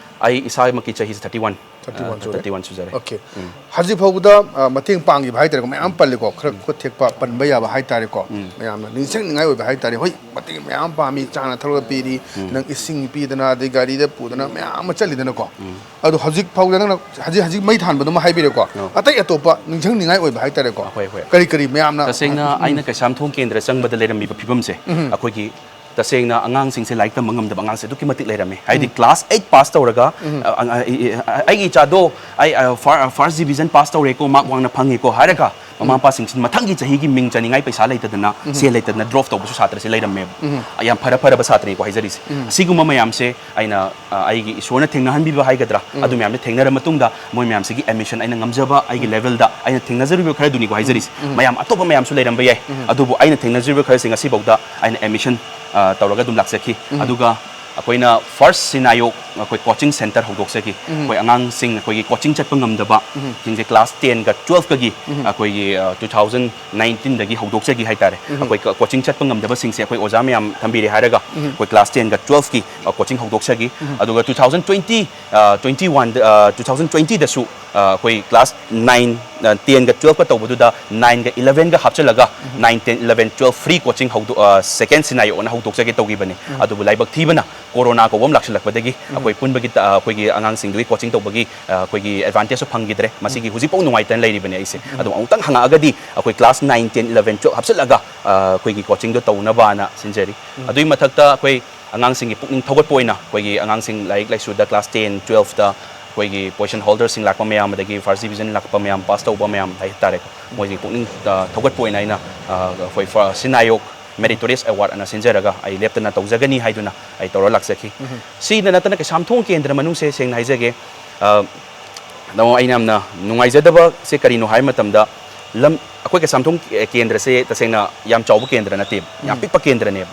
ꯑꯩ ꯏꯁꯥꯃꯛꯀꯤ ꯆꯍꯤꯁꯦ ꯊꯥꯔꯇꯤ ꯋꯥꯟ꯫ ꯊꯥꯔꯇꯤ ꯋꯥꯟ ꯁꯨꯔꯦ꯫ ꯊꯥꯔꯇꯤ ꯋꯥꯟ ꯁꯨꯖꯔꯦ꯫ ꯑꯣꯀꯦ꯫ ꯎꯝ꯫ ꯍꯧꯖꯤꯛ ꯐꯥꯎꯕꯗ, ꯑ, ꯃꯇꯦꯡ ꯄꯥꯡꯈꯤꯕ ꯍꯥꯏꯇꯥꯔꯦꯀꯣ, ꯃꯌꯥꯝ ꯄꯜꯂꯤꯀꯣ, ꯈꯔ ꯎꯝ꯫ ꯈꯨꯠ ꯊꯦꯛꯄ ꯄꯟꯕ ꯌꯥꯕ ꯍꯥꯏꯇꯥꯔꯦꯀꯣ, ꯎꯝ꯫ ꯃꯌꯥꯝꯅ ꯅꯤꯡꯁꯤꯡꯅꯤꯡꯉꯥꯏ ꯑꯣꯏꯕ ꯍꯥꯏꯇꯥꯔꯦ꯫ ꯍꯣꯏ, ꯃꯇꯦꯡ ꯃꯌꯥꯝ ꯄꯥꯡꯉꯤ, ꯆꯥꯅ ꯊꯛꯅꯕ ꯄꯤꯔꯤ, ꯎꯝ꯫ ꯅꯪ ꯏꯁꯤꯡ ꯄꯤꯗꯅ, ꯑꯗꯩ ꯒꯥꯔꯤꯗ ꯄꯨꯗꯅ ꯃꯌꯥꯝ ꯑꯃ ꯆꯠꯂꯤꯗꯅꯀꯣ꯫ ꯎꯝ꯫ ꯑꯗꯣ ꯍꯧꯖꯤꯛ ꯐꯥꯎꯗ ꯅꯪꯅ ꯍꯧꯖꯤꯛ, ꯍꯧꯖꯤꯛ ꯃꯩ ꯊꯥꯟꯕꯗꯨꯃ ꯍꯥꯏꯕꯤꯔꯦꯀꯣ, ꯑꯣ꯫ ꯑꯇꯩ ꯑꯇꯣꯞꯄ ꯅꯤꯡꯁꯤꯡꯅꯤꯡꯉꯥꯏ ꯑꯣꯏꯕ ꯍꯥꯏꯇꯥꯔꯦꯀꯣ, ꯍꯣꯏ, ꯍꯣꯏ꯫ ꯀꯔꯤ ꯀꯔꯤ ꯃꯌꯥꯝꯅ? ꯇꯁꯦꯡꯅ ꯎꯝ꯫ ꯑꯩꯅ ꯀꯩꯁꯥꯝꯊꯣꯡ ꯀꯦꯟꯗ꯭ꯔ ꯆꯪꯕꯗ ꯂꯩꯔꯝꯃꯤꯕ ꯐꯤꯕꯝꯁꯦ, ꯎꯝ꯫ ꯑꯩꯈꯣꯏꯒꯤ ꯇꯁꯦꯡꯅ ꯑꯉꯥꯡꯁꯤꯡꯁꯦ ꯂꯥꯏꯔꯤꯛ ꯇꯝꯕ ꯉꯝꯗꯕ ꯑꯉꯥꯡꯁꯦ ꯑꯗꯨꯛꯀꯤ ꯃꯇꯤꯛ ꯂꯩꯔꯝꯃꯦ꯫ ꯍꯥꯏꯗꯤ, ꯎꯝ꯫ ꯀ꯭ꯂꯥꯁ ꯑꯩꯠ ꯄꯥꯁ ꯇꯧꯔꯒ, ꯎꯝ꯫ ꯑ, ꯑ, ꯑ, ꯑ, ꯑꯩꯒꯤ ꯏꯆꯥꯗꯣ ꯑꯩ, ꯑ, ꯐꯥꯔ-, ꯐꯥꯔꯁ ꯗꯤꯕꯤꯖꯟ ꯄꯥꯁ ꯇꯧꯔꯦꯀꯣ, ꯃꯥꯔꯛ ꯋꯥꯡꯅ ꯐꯪꯉꯦꯀꯣ ꯍꯥꯏꯔꯒ, ꯃꯃꯥ ꯎꯝ꯫ ꯃꯄꯥꯁꯤꯡꯁꯤꯅ ꯃꯊꯪꯒꯤ ꯆꯍꯤꯒꯤ ꯃꯤꯡ ꯆꯅꯤꯡꯉꯥꯏ ꯄꯩꯁꯥ ꯂꯩꯇꯗꯅ, ꯎꯝ꯫ ꯁꯦꯜ ꯂꯩꯇꯗꯅ ꯗ꯭ꯔꯣꯞ ꯇꯧꯕꯁꯨ ꯁꯥꯇ꯭ꯔꯁꯦ ꯂꯩꯔꯝꯃꯦꯕ꯫ ꯎꯝ꯫ ꯌꯥꯝ ꯐꯔ ꯐꯔꯕ ꯁꯥꯇ꯭ꯔꯅꯤꯀꯣ ꯍꯥꯏꯖꯔꯤꯁꯦ꯫ ꯎꯝ꯫ ꯑꯁꯤꯒꯨꯝꯕ ꯃꯌꯥꯝꯁꯦ ꯑꯩꯅ, ꯑ, ꯑꯩꯒꯤ ꯏꯁꯣꯔꯅ ꯊꯦꯡꯅꯍꯟꯕꯤꯕ ꯍꯥꯏꯒꯗ꯭ꯔꯥ, ꯎꯝ꯫ ꯑꯗꯨ ꯃꯌꯥꯝꯗꯣ ꯊꯦꯡꯅꯔ ꯃꯇꯨꯡꯗ ꯃꯣꯏ ꯃꯌꯥꯝꯁꯤꯒꯤ ꯑꯦꯗꯃꯤꯁꯟ ꯑꯩꯅ ꯉꯝꯖꯕ ꯑꯩꯒꯤ ꯎꯝ꯫ ꯂꯦꯚꯦꯜꯗ ꯑꯩꯅ ꯊꯦꯡꯅꯖꯔꯤꯕ ꯈꯔꯗꯨꯅꯤꯀꯣ ꯍꯥꯏꯖꯔꯤꯁꯦ꯫ ꯎꯝ꯫ ꯃꯌꯥꯝ ꯑꯇꯣꯞꯄ ꯃꯌꯥꯝꯁꯨ ꯂꯩꯔꯝꯕ ꯌꯥꯏ꯫ ꯎꯝ꯫ ꯑꯗꯨꯕꯨ ꯑꯩꯅ ꯊꯦꯡꯅꯖꯔꯤꯕ ꯈꯔꯁꯦ ꯉꯁꯤꯐꯥꯎꯗ ꯑꯩꯅ ꯑꯦꯗꯃꯤꯁꯟ, ꯑ, ꯇꯧꯔꯒ ꯑꯗꯨꯝ ꯂꯥꯛꯆꯈꯤ꯫ ꯎꯝ꯫ ꯑꯗꯨꯒ ꯑꯩꯈꯣꯏꯅ ꯐꯥꯔꯁ ꯁꯤꯅꯥꯌꯣꯛ ꯑꯩꯈꯣꯏ ꯀꯣꯆꯤꯡ ꯁꯦꯟꯇꯔ ꯍꯧꯗꯣꯛꯆꯈꯤ꯫ ꯎꯝ꯫ ꯑꯩꯈꯣꯏ ꯑꯉꯥꯡꯁꯤꯡ ꯑꯩꯈꯣꯏꯒꯤ ꯀꯣꯆꯤꯡ ꯆꯠꯄ ꯉꯝꯗꯕ ꯎꯝ꯫ ꯁꯤꯡꯁꯦ ꯀ꯭ꯂꯥꯁ ꯇꯦꯟꯒ ꯇꯨꯋꯦꯜꯐꯀꯒꯤ ꯎꯝ꯫ ꯑꯩꯈꯣꯏꯒꯤ, ꯑ, ꯇꯨ ꯊꯥꯎꯖꯟ ꯅꯥꯏꯟꯇꯤꯟꯗꯒꯤ ꯍꯧꯗꯣꯛꯆꯈꯤ ꯍꯥꯏꯇꯥꯔꯦ꯫ ꯎꯝ꯫ ꯑꯩꯈꯣꯏ ꯀ-, ꯀꯣꯆꯤꯡ ꯆꯠꯄ ꯉꯝꯗꯕꯁꯤꯡꯁꯦ ꯑꯩꯈꯣꯏ ꯑꯣꯖꯥ ꯃꯌꯥꯝ ꯊꯝꯕꯤꯔꯦ ꯍꯥꯏꯔꯒ ꯎꯝ꯫ ꯑꯩꯈꯣꯏ ꯀ꯭ꯂꯥꯁ ꯇꯦꯟꯒ ꯇꯨꯋꯦꯜꯐꯀꯤ, ꯑ, ꯀꯣꯆꯤꯡ ꯍꯧꯗꯣꯛꯆꯈꯤ꯫ ꯎꯝ꯫ ꯑꯗꯨꯒ ꯇꯨ ꯊꯥꯎꯖꯟ ꯇ꯭ꯋꯦꯟꯇꯤ, ꯑ, ꯇ꯭ꯋꯦꯟꯇꯤ ꯋꯥꯟꯗ, ꯑ, ꯇꯨ ꯊꯥꯎꯖꯟ ꯇ꯭ꯋꯦꯟꯇꯤꯗꯁꯨ, ꯑ, ꯑꯩꯈꯣꯏ ꯀ꯭ꯂꯥꯁ ꯅꯥꯏꯟ, ꯑ, ꯇꯦꯟꯒ ꯇꯨꯋꯦꯜꯐꯀ ꯇꯧꯕꯗꯨꯗ ꯅꯥꯏꯟꯒ ꯏꯂꯚꯦꯟꯒ ꯍꯥꯞꯆꯤꯜꯂꯒ ꯎꯝ꯫ Nine, ten, eleven, twelve free coaching ꯍꯧꯗꯣꯛ-, ꯑ, ꯁꯦꯀꯦꯟ ꯁꯤꯅꯥꯌꯣꯛꯅ ꯍꯧꯗꯣꯛꯆꯒꯦ ꯇꯧꯈꯤꯕꯅꯤ꯫ ꯎꯝ꯫ ꯑꯗꯨꯕꯨ ꯂꯥꯏꯕꯛ ꯊꯤꯕꯅ ꯀꯣꯔꯣꯅꯥ ꯀꯧꯕ ꯑꯃ ꯂꯥꯛꯁꯤꯜꯂꯛꯄꯗꯒꯤ ꯎꯝ꯫ ꯑꯩꯈꯣꯏ ꯄꯨꯟꯕꯒꯤ ꯇ-, ꯑ, ꯑꯩꯈꯣꯏꯒꯤ ꯑꯉꯥꯡꯁꯤꯡꯗꯨꯒꯤ ꯀꯣꯆꯤꯡ ꯇꯧꯕꯒꯤ, ꯑ, ꯑꯩꯈꯣꯏꯒꯤ ꯑꯦꯗꯚꯥꯟꯇꯦꯖꯁꯨ ꯐꯪꯈꯤꯗ꯭ꯔꯦ꯫ ꯃꯁꯤꯒꯤ ꯎꯝ꯫ ꯍꯧꯖꯤꯛꯐꯥꯎ ꯅꯨꯡꯉꯥꯏꯇꯅ ꯂꯩꯔꯤꯕꯅꯦ ꯑꯩꯁꯦ꯫ ꯎꯝ꯫ ꯑꯗꯨꯝ ꯑꯃꯨꯛꯇꯪ ꯍꯪꯉꯛꯑꯒꯗꯤ ꯑꯩꯈꯣꯏ class nine, ten, eleven, twelve ꯍꯥꯞꯆꯤꯜꯂꯒ, ꯑ, ꯑꯩꯈꯣꯏꯒꯤ ꯀꯣꯆꯤꯡꯗꯣ ꯇꯧꯅꯕꯅ ꯁꯤꯟꯖꯔꯤ꯫ ꯎꯝ꯫ ꯑꯗꯨꯒꯤ ꯃꯊꯛꯇ ꯑꯩꯈꯣꯏ ꯑꯉꯥꯡꯁꯤꯡꯒꯤ ꯄꯨꯛꯅꯤꯡ ꯊꯧꯒꯠꯄ ꯑꯣꯏꯅ ꯑꯩꯈꯣꯏꯒꯤ ꯑꯉꯥꯡꯁꯤꯡ ꯂꯥꯏꯔꯤꯛ ꯂꯥꯏꯁꯨꯗ ꯀ꯭ꯂꯥꯁ ꯇꯦꯟ, ꯇꯨꯋꯦꯜꯐꯇ ꯑꯩꯈꯣꯏꯒꯤ ꯄꯣꯖꯤꯁꯟ ꯍꯣꯜꯗꯔꯁꯤꯡ ꯂꯥꯛꯄ ꯃꯌꯥꯝ, ꯑꯗꯒꯤ ꯐꯥꯔꯁ ꯗꯤꯕꯤꯖꯟ ꯂꯥꯛꯄ ꯃꯌꯥꯝ, ꯄꯥꯁ ꯇꯧꯕ ꯃꯌꯥꯝ ꯍꯥꯏꯇꯥꯔꯦꯀꯣ, ꯃꯣꯏꯁꯤꯒꯤ ꯄꯨꯛꯅꯤꯡ, ꯑ, ꯊꯧꯒꯠꯄ ꯑꯣꯏꯅ ꯑꯩꯅ, ꯑ, ꯑꯩꯈꯣꯏ ꯐ-, ꯁꯤꯅꯥꯌꯣꯛ ꯃꯦꯔꯤꯇꯣꯔꯤꯌꯁ ꯑꯦꯋꯥꯔꯗ ꯑꯅ ꯁꯤꯟꯖꯔꯒ ꯑꯩ ꯂꯦꯞꯇꯅ ꯇꯧꯖꯒꯅꯤ ꯍꯥꯏꯗꯨꯅ ꯑꯩ ꯇꯧꯔ ꯂꯥꯛꯆꯈꯤ꯫ ꯎꯝ꯫ ꯁꯤꯗ ꯅꯠꯇꯅ ꯀꯩꯁꯥꯝꯊꯣꯡ ꯀꯦꯟꯗ꯭ꯔ ꯃꯅꯨꯡꯁꯦ ꯁꯦꯡꯅ ꯍꯥꯏꯖꯒꯦ, ꯑ, ꯅꯣ, ꯑꯩꯅ ꯌꯥꯝꯅ ꯅꯨꯡꯉꯥꯏꯖꯗꯕꯁꯦ ꯀꯔꯤꯅꯣ ꯍꯥꯏꯕ ꯃꯇꯝꯗ, ꯂꯝ ꯑꯩꯈꯣꯏ ꯀꯩꯁꯥꯝꯊꯣꯡ ꯀꯦ- ꯀꯦꯟꯗ꯭ꯔꯁꯦ ꯇꯁꯦꯡꯅ ꯌꯥꯝ ꯆꯥꯎꯕ ꯀꯦꯟꯗ꯭ꯔ ꯅꯠꯇꯦꯕ, ꯌꯥꯝ ꯄꯤꯛꯄ ꯀꯦꯟꯗ꯭ꯔꯅꯦꯕ꯫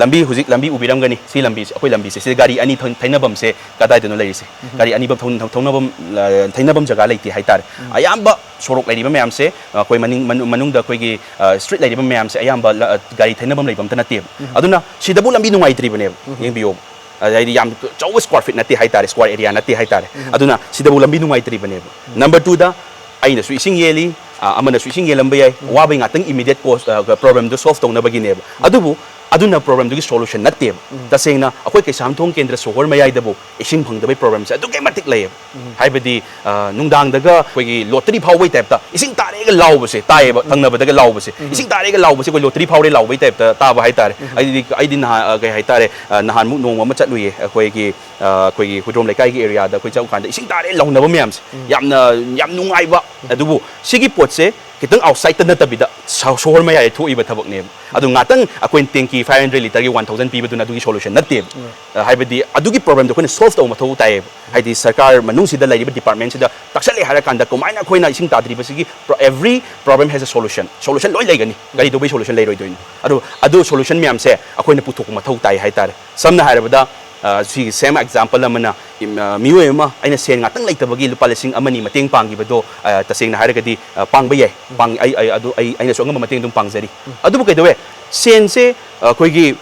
ꯂꯝꯕꯤ ꯍꯧꯖꯤꯛ ꯂꯝꯕꯤ ꯎꯕꯤꯔꯝꯒꯅꯤ, ꯁꯤ ꯂꯝꯕꯤꯁꯦ, ꯑꯩꯈꯣꯏ ꯂꯝꯕꯤꯁꯦ, ꯁꯤꯗ ꯒꯥꯔꯤ ꯑꯅꯤ ꯊꯩ- ꯊꯩꯅꯐꯝꯁꯦ ꯀꯗꯥꯏꯗꯅꯣ ꯂꯩꯔꯤꯁꯦ? ꯒꯥꯔꯤ ꯑꯅꯤ ꯊꯧ- ꯊꯧꯅꯐꯝ, ꯑ, ꯊꯩꯅꯐꯝ ꯖꯒꯥ ꯂꯩꯇꯦ ꯍꯥꯏꯇꯥꯔꯦ꯫ ꯑꯌꯥꯝꯕ ꯁꯣꯔꯣꯛ ꯂꯩꯔꯤꯕ ꯃꯌꯥꯝꯁꯦ, ꯑ, ꯑꯩꯈꯣꯏ ꯃꯅꯤꯡ ꯃꯅꯨꯡ- ꯃꯅꯨꯡꯗ ꯑꯩꯈꯣꯏꯒꯤ, ꯑ, ꯁ꯭ꯇ꯭ꯔꯤꯠ ꯂꯩꯔꯤꯕ ꯃꯌꯥꯝꯁꯦ ꯑꯌꯥꯝꯕ ꯂ- ꯑ, ꯒꯥꯔꯤ ꯊꯩꯅꯐꯝ ꯂꯩꯕ ꯑꯝꯇ ꯅꯠꯇꯦꯕ꯫ ꯑꯗꯨꯅ ꯁꯤꯗꯕꯨ ꯂꯝꯕꯤ ꯅꯨꯡꯉꯥꯏꯇ꯭ꯔꯤꯕꯅꯦꯕ, ꯌꯦꯡꯕꯤꯌꯣ꯫ ꯑꯗꯩꯗꯤ ꯌꯥꯝ ꯆꯥꯎꯕ ꯁ꯭ꯀ꯭ꯋꯥꯔ ꯐꯤꯠ ꯅꯠꯇꯦ ꯍꯥꯏꯇꯥꯔꯦ, ꯁ꯭ꯀ꯭ꯋꯥꯔ ꯑꯦꯔꯤꯌꯥ ꯅꯠꯇꯦ ꯍꯥꯏꯇꯥꯔꯦ꯫ ꯑꯗꯨꯅ ꯁꯤꯗꯕꯨ ꯂꯝꯕꯤ ꯅꯨꯡꯉꯥꯏꯇ꯭ꯔꯤꯕꯅꯦꯕ꯫ ꯅꯝꯕꯔ ꯇꯨꯗ ꯑꯩꯅꯁꯨ ꯏꯁꯤꯡ ꯌꯦꯜꯂꯤ, ꯑ, ꯑꯃꯅꯁꯨ ꯏꯁꯤꯡ ꯌꯦꯜꯂꯝꯕ ꯌꯥꯏ, ꯋꯥꯕꯩ ꯉꯥꯛꯇꯪ ꯏꯃꯤꯗꯤꯌꯦꯠ ꯀꯣꯁ ꯄ꯭ꯔꯣꯕ꯭ꯂꯦꯝꯗꯣ ꯁꯣꯜꯕ ꯇꯧꯅꯕꯒꯤꯅꯦꯕ꯫ ꯑꯗꯨꯕꯨ ꯑꯗꯨꯅ ꯄ꯭ꯔꯣꯕ꯭ꯂꯦꯝꯗꯨꯒꯤ ꯁꯣꯂꯨꯁꯟ ꯅꯠꯇꯦꯕ꯫ ꯇꯁꯦꯡꯅ ꯑꯩꯈꯣꯏ ꯀꯩꯁꯥꯝꯊꯣꯡ ꯀꯦꯟꯗ꯭ꯔ ꯁꯣꯍꯣꯔ ꯃꯌꯥꯏꯗꯕꯨ ꯏꯁꯤꯡ ꯐꯪꯗꯕꯩ ꯄ꯭ꯔꯣꯕ꯭ꯂꯦꯝꯁꯦ ꯑꯗꯨꯛꯀꯤ ꯃꯇꯤꯛ ꯂꯩꯌꯦꯕ꯫ ꯍꯥꯏꯕꯗꯤ, ꯑ, ꯅꯨꯡꯗꯥꯡꯗꯒ ꯑꯩꯈꯣꯏꯒꯤ ꯂꯣꯇꯔꯤ ꯐꯥꯎꯕꯩ ꯇꯥꯏꯞꯇ ꯏꯁꯤꯡ ꯇꯥꯔꯦꯒ ꯂꯥꯎꯕꯁꯦ ꯇꯥꯏꯌꯦꯕ, ꯊꯪꯅꯕꯗꯒ ꯂꯥꯎꯕꯁꯦ, ꯏꯁꯤꯡ ꯇꯥꯔꯦꯒ ꯂꯥꯎꯕꯁꯦ ꯑꯩꯈꯣꯏ ꯂꯣꯇꯔꯤ ꯐꯥꯎꯔꯦ ꯂꯥꯎꯕꯩ ꯇꯥꯏꯞꯇ ꯇꯥꯕ ꯍꯥꯏꯇꯥꯔꯦ꯫ ꯑꯩꯗꯤ ꯑꯩꯗꯤ ꯅꯍꯥꯟ, ꯑ, ꯀꯩ ꯍꯥꯏꯇꯥꯔꯦ, ꯑ, ꯅꯍꯥꯟꯃꯨꯛ ꯅꯣꯡꯃ ꯑꯃ ꯆꯠꯂꯨꯏꯌꯦ, ꯑꯩꯈꯣꯏꯒꯤ, ꯑ, ꯑꯩꯈꯣꯏꯒꯤ ꯍꯨꯏꯗ꯭ꯔꯣꯝ ꯂꯩꯀꯥꯏꯒꯤ ꯑꯦꯔꯤꯌꯥꯗ ꯑꯩꯈꯣꯏ ꯆꯠꯂꯨꯀꯥꯟꯗ ꯏꯁꯤꯡ ꯇꯥꯔꯦ ꯂꯥꯎꯅꯕ ꯃꯌꯥꯝꯁꯦ ꯌꯥꯝꯅ, ꯌꯥꯝ ꯅꯨꯡꯉꯥꯏꯕ꯫ ꯑꯗꯨꯕꯨ ꯁꯤꯒꯤ ꯄꯣꯠꯁꯦ ꯈꯤꯇꯪ ꯑꯥꯎꯠꯁꯥꯏꯗꯇ ꯅꯠꯇꯕꯤꯗ ꯁ- ꯁꯣꯍꯣꯔ ꯃꯌꯥꯏꯗ ꯊꯣꯛꯏꯕ ꯊꯕꯛꯅꯦꯕ꯫ ꯑꯗꯨ ꯉꯥꯛꯇꯪ ꯑꯩꯈꯣꯏꯅ ꯇꯦꯡꯀꯤ ꯐꯥꯏꯚ ꯍꯟꯗ꯭ꯔꯦꯠ ꯂꯤꯇꯔꯒꯤ ꯋꯥꯟ ꯊꯥꯎꯖꯟ ꯄꯤꯕꯗꯨꯅ ꯑꯗꯨꯒꯤ ꯁꯣꯂꯨꯁꯟ ꯅꯠꯇꯦꯕ꯫ ꯑ, ꯍꯥꯏꯕꯗꯤ ꯑꯗꯨꯒꯤ ꯄ꯭ꯔꯣꯕ꯭ꯂꯦꯝꯗꯣ ꯑꯩꯈꯣꯏꯅ ꯁꯣꯜꯕ ꯇꯧꯕ ꯃꯊꯧ ꯇꯥꯏꯌꯦꯕ꯫ ꯍꯥꯏꯗꯤ ꯁꯔꯀꯥꯔ ꯃꯅꯨꯡꯁꯤꯗ ꯂꯩꯔꯤꯕ ꯗꯤꯄꯥꯔꯠꯃꯦꯟꯁꯤꯗ ꯇꯥꯛꯁꯜꯂꯦ ꯍꯥꯏꯔ ꯀꯥꯟꯗ ꯀꯃꯥꯏꯅ ꯑꯩꯈꯣꯏꯅ ꯏꯁꯤꯡ ꯇꯥꯗ꯭ꯔꯤꯕꯁꯤꯒꯤ pro- every problem has a solution꯫ Solution ꯂꯣꯏ ꯂꯩꯒꯅꯤ, ꯀꯔꯤ ꯇꯧꯕꯩ ꯁꯣꯂꯨꯁꯟ ꯂꯩꯔꯣꯏꯗꯣꯏꯅꯣ? ꯑꯗꯣ ꯑꯗꯨ ꯁꯣꯂꯨꯁꯟ ꯃꯌꯥꯝꯁꯦ ꯑꯩꯈꯣꯏꯅ ꯄꯨꯊꯣꯛꯄ ꯃꯊꯧ ꯇꯥꯏ ꯍꯥꯏꯇꯥꯔꯦ꯫ ꯁꯝꯅ ꯍꯥꯏꯔꯕꯗ, ꯑ, ꯁꯤꯒꯤ ꯁꯦꯝ ꯑꯦꯛꯖꯥꯝꯄꯜ ꯑꯃꯅ, ꯏꯝ, ꯑ, ꯃꯤꯑꯣꯏ ꯑꯃ ꯑꯩꯅ ꯁꯦꯟ ꯉꯥꯛꯇꯪ ꯂꯩꯇꯕꯒꯤ ꯂꯨꯄꯥ ꯂꯤꯁꯤꯡ ꯑꯃ ꯑꯅꯤ ꯃꯇꯦꯡ ꯄꯥꯡꯈꯤꯕꯗꯣ, ꯑ, ꯇꯁꯦꯡꯅ ꯍꯥꯏꯔꯒꯗꯤ, ꯑ, ꯄꯥꯡꯕ ꯌꯥꯏ, ꯄꯥꯡ-, ꯑꯩ, ꯑꯩ, ꯑꯗꯨ ꯑꯩ, ꯑꯩꯅꯁꯨ ꯑꯉꯝꯕ ꯃꯇꯦꯡ ꯑꯗꯨꯝ ꯄꯥꯡꯖꯔꯤ꯫ ꯑꯗꯨꯕꯨ ꯀꯩꯗꯧꯋꯦ? ꯁꯦꯟꯁꯦ, ꯑ, ꯑꯩꯈꯣꯏꯒꯤ,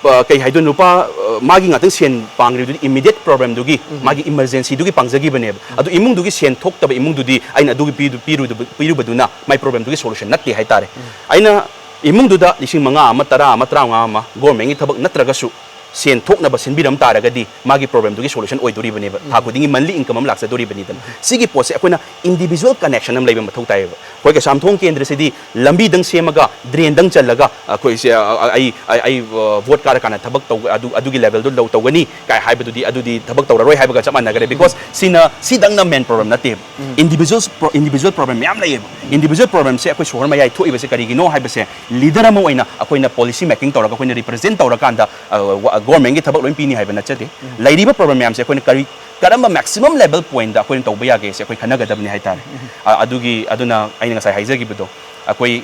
ꯑ, ꯀꯩ ꯍꯥꯏꯗꯣꯏꯅꯣ, ꯂꯨꯄꯥ, ꯑ, ꯃꯥꯒꯤ ꯉꯥꯛꯇꯪ ꯁꯦꯟ ꯄꯥꯡꯈ꯭ꯔꯤꯕꯗꯨꯗꯤ ꯏꯃꯤꯗꯤꯌꯦꯠ ꯄ꯭ꯔꯣꯕ꯭ꯂꯦꯝꯗꯨꯒꯤ, ꯃꯥꯒꯤ ꯏꯃꯔꯖꯦꯟꯁꯤꯗꯨꯒꯤ ꯄꯥꯡꯖꯈꯤꯕꯅꯦꯕ꯫ ꯑꯗꯨ ꯏꯃꯨꯡꯗꯨꯒꯤ ꯁꯦꯟ ꯊꯣꯛꯇꯕ ꯏꯃꯨꯡꯗꯨꯗꯤ ꯑꯩꯅ ꯑꯗꯨꯒꯤ ꯄꯤꯗꯨ-, ꯄꯤꯔꯨꯗꯕ-, ꯄꯤꯔꯨꯕꯗꯨꯅ ꯃꯥꯏ ꯄ꯭ꯔꯣꯕ꯭ꯂꯦꯝꯗꯨꯒꯤ ꯁꯣꯂꯨꯁꯟ ꯅꯠꯇꯦ ꯍꯥꯏꯇꯥꯔꯦ꯫ ꯑꯩꯅ ꯏꯃꯨꯡꯗꯨꯗ ꯂꯤꯁꯤꯡ ꯃꯉꯥ ꯑꯃ, ꯇꯔꯥ ꯑꯃ, ꯇꯔꯥꯃꯉꯥ ꯑꯃ ꯒꯣꯔꯃꯦꯟꯒꯤ ꯊꯕꯛ ꯅꯠꯇ꯭ꯔꯒꯁꯨ ꯁꯦꯟ ꯊꯣꯛꯅꯕ ꯁꯤꯟꯕꯤꯔꯝ ꯇꯥꯔꯒꯗꯤ ꯃꯥꯒꯤ ꯄ꯭ꯔꯣꯕ꯭ꯂꯦꯝꯗꯨꯒꯤ ꯁꯣꯂꯨꯁꯟ ꯑꯣꯏꯗꯣꯔꯤꯕꯅꯦꯕ꯫ ꯊꯥ ꯈꯨꯗꯤꯡꯒꯤ ꯃꯟꯂꯤ ꯏꯟꯀꯝ ꯑꯃ ꯂꯥꯛꯆꯗꯣꯔꯤꯕꯅꯤꯗꯅ꯫ ꯁꯤꯒꯤ ꯄꯣꯠꯁꯦ ꯑꯩꯈꯣꯏꯅ ꯏꯟꯗꯤꯕꯤꯖꯨꯋꯦꯜ ꯀꯅꯦꯛꯁꯟ ꯑꯃ ꯂꯩꯕ ꯃꯊꯧ ꯇꯥꯏꯌꯦꯕ꯫ ꯑꯩꯈꯣꯏ ꯀꯩꯁꯥꯝꯊꯣꯡ ꯀꯦꯟꯗ꯭ꯔꯁꯤꯗꯤ ꯂꯝꯕꯤꯗꯪ ꯁꯦꯝꯃꯒ, ꯗ꯭ꯔꯦꯟꯗꯪ ꯆꯜꯂꯒ, ꯑꯩꯈꯣꯏꯁꯦ, ꯑ, ꯑ, ꯑꯩ, ꯑ, ꯑꯩ, ꯑ, ꯚꯣꯠ ꯀꯥꯔꯀꯥꯟꯗ ꯊꯕꯛ ꯇꯧ-, ꯑꯗꯨ, ꯑꯗꯨꯒꯤ ꯂꯦꯚꯦꯜꯗꯨ ꯂꯧ ꯇꯧꯒꯅꯤ ꯀꯥꯏ ꯍꯥꯏꯕꯗꯨꯗꯤ, ꯑꯗꯨꯗꯤ ꯊꯕꯛ ꯇꯧꯔꯔꯣꯏ ꯍꯥꯏꯕꯒ ꯆꯞ ꯃꯥꯟꯅꯈ꯭ꯔꯦ꯫ ꯕꯤꯀꯣꯁ ꯁꯤꯅ, ꯁꯤꯗꯪꯅ ꯃꯦꯟ ꯄ꯭ꯔꯣꯕ꯭ꯂꯦꯝ ꯅꯠꯇꯦꯕ꯫ ꯏꯟꯗꯤꯕꯤꯖꯨꯋꯦꯜ ꯄ꯭ꯔꯣ-, ꯏꯟꯗꯤꯕꯤꯖꯨꯋꯦꯜ ꯄ꯭ꯔꯣꯕ꯭ꯂꯦꯝ ꯃꯌꯥꯝ ꯂꯩꯌꯦꯕ꯫ ꯏꯟꯗꯤꯕꯤꯖꯨꯋꯦꯜ ꯄ꯭ꯔꯣꯕ꯭ꯂꯦꯝꯁꯦ ꯑꯩꯈꯣꯏ ꯁꯣꯍꯣꯔ ꯃꯌꯥꯏ ꯊꯣꯛꯏꯕꯁꯦ ꯀꯔꯤꯒꯤꯅꯣ ꯍꯥꯏꯕꯁꯦ, ꯂꯤꯗꯔ ꯑꯃ ꯑꯣꯏꯅ ꯑꯩꯈꯣꯏꯅ ꯄꯣꯂꯤꯁꯤ ꯃꯦꯀꯤꯡ ꯇꯧꯔꯒ, ꯑꯩꯈꯣꯏꯅ ꯔꯤꯄ꯭ꯔꯖꯦꯟ ꯇꯧꯔꯀꯥꯟꯗ, ꯑ, ꯋꯥ-, ꯒꯣꯔꯃꯦꯟꯒꯤ ꯊꯕꯛ ꯂꯣꯏ ꯄꯤꯅꯤ ꯍꯥꯏꯕ ꯅꯠꯆꯗꯦ꯫ ꯂꯩꯔꯤꯕ ꯄ꯭ꯔꯣꯕ꯭ꯂꯦꯝ ꯃꯌꯥꯝꯁꯦ ꯑꯩꯈꯣꯏꯅ ꯀꯔꯤ, ꯀꯔꯝꯕ ꯃꯦꯛꯁꯤꯃꯝ ꯂꯦꯚꯦꯜ ꯄꯣꯏꯟꯗ ꯑꯩꯈꯣꯏꯅ ꯇꯧꯕ ꯌꯥꯒꯦꯁꯦ ꯑꯩꯈꯣꯏ ꯈꯟꯅꯒꯗꯕꯅꯤ ꯍꯥꯏꯇꯥꯔꯦ꯫ ꯑ, ꯑꯗꯨꯒꯤ, ꯑꯗꯨꯅ ꯑꯩꯅ ꯉꯁꯥꯏ ꯍꯥꯏꯖꯈꯤꯕꯗꯣ, ꯑꯩꯈꯣꯏ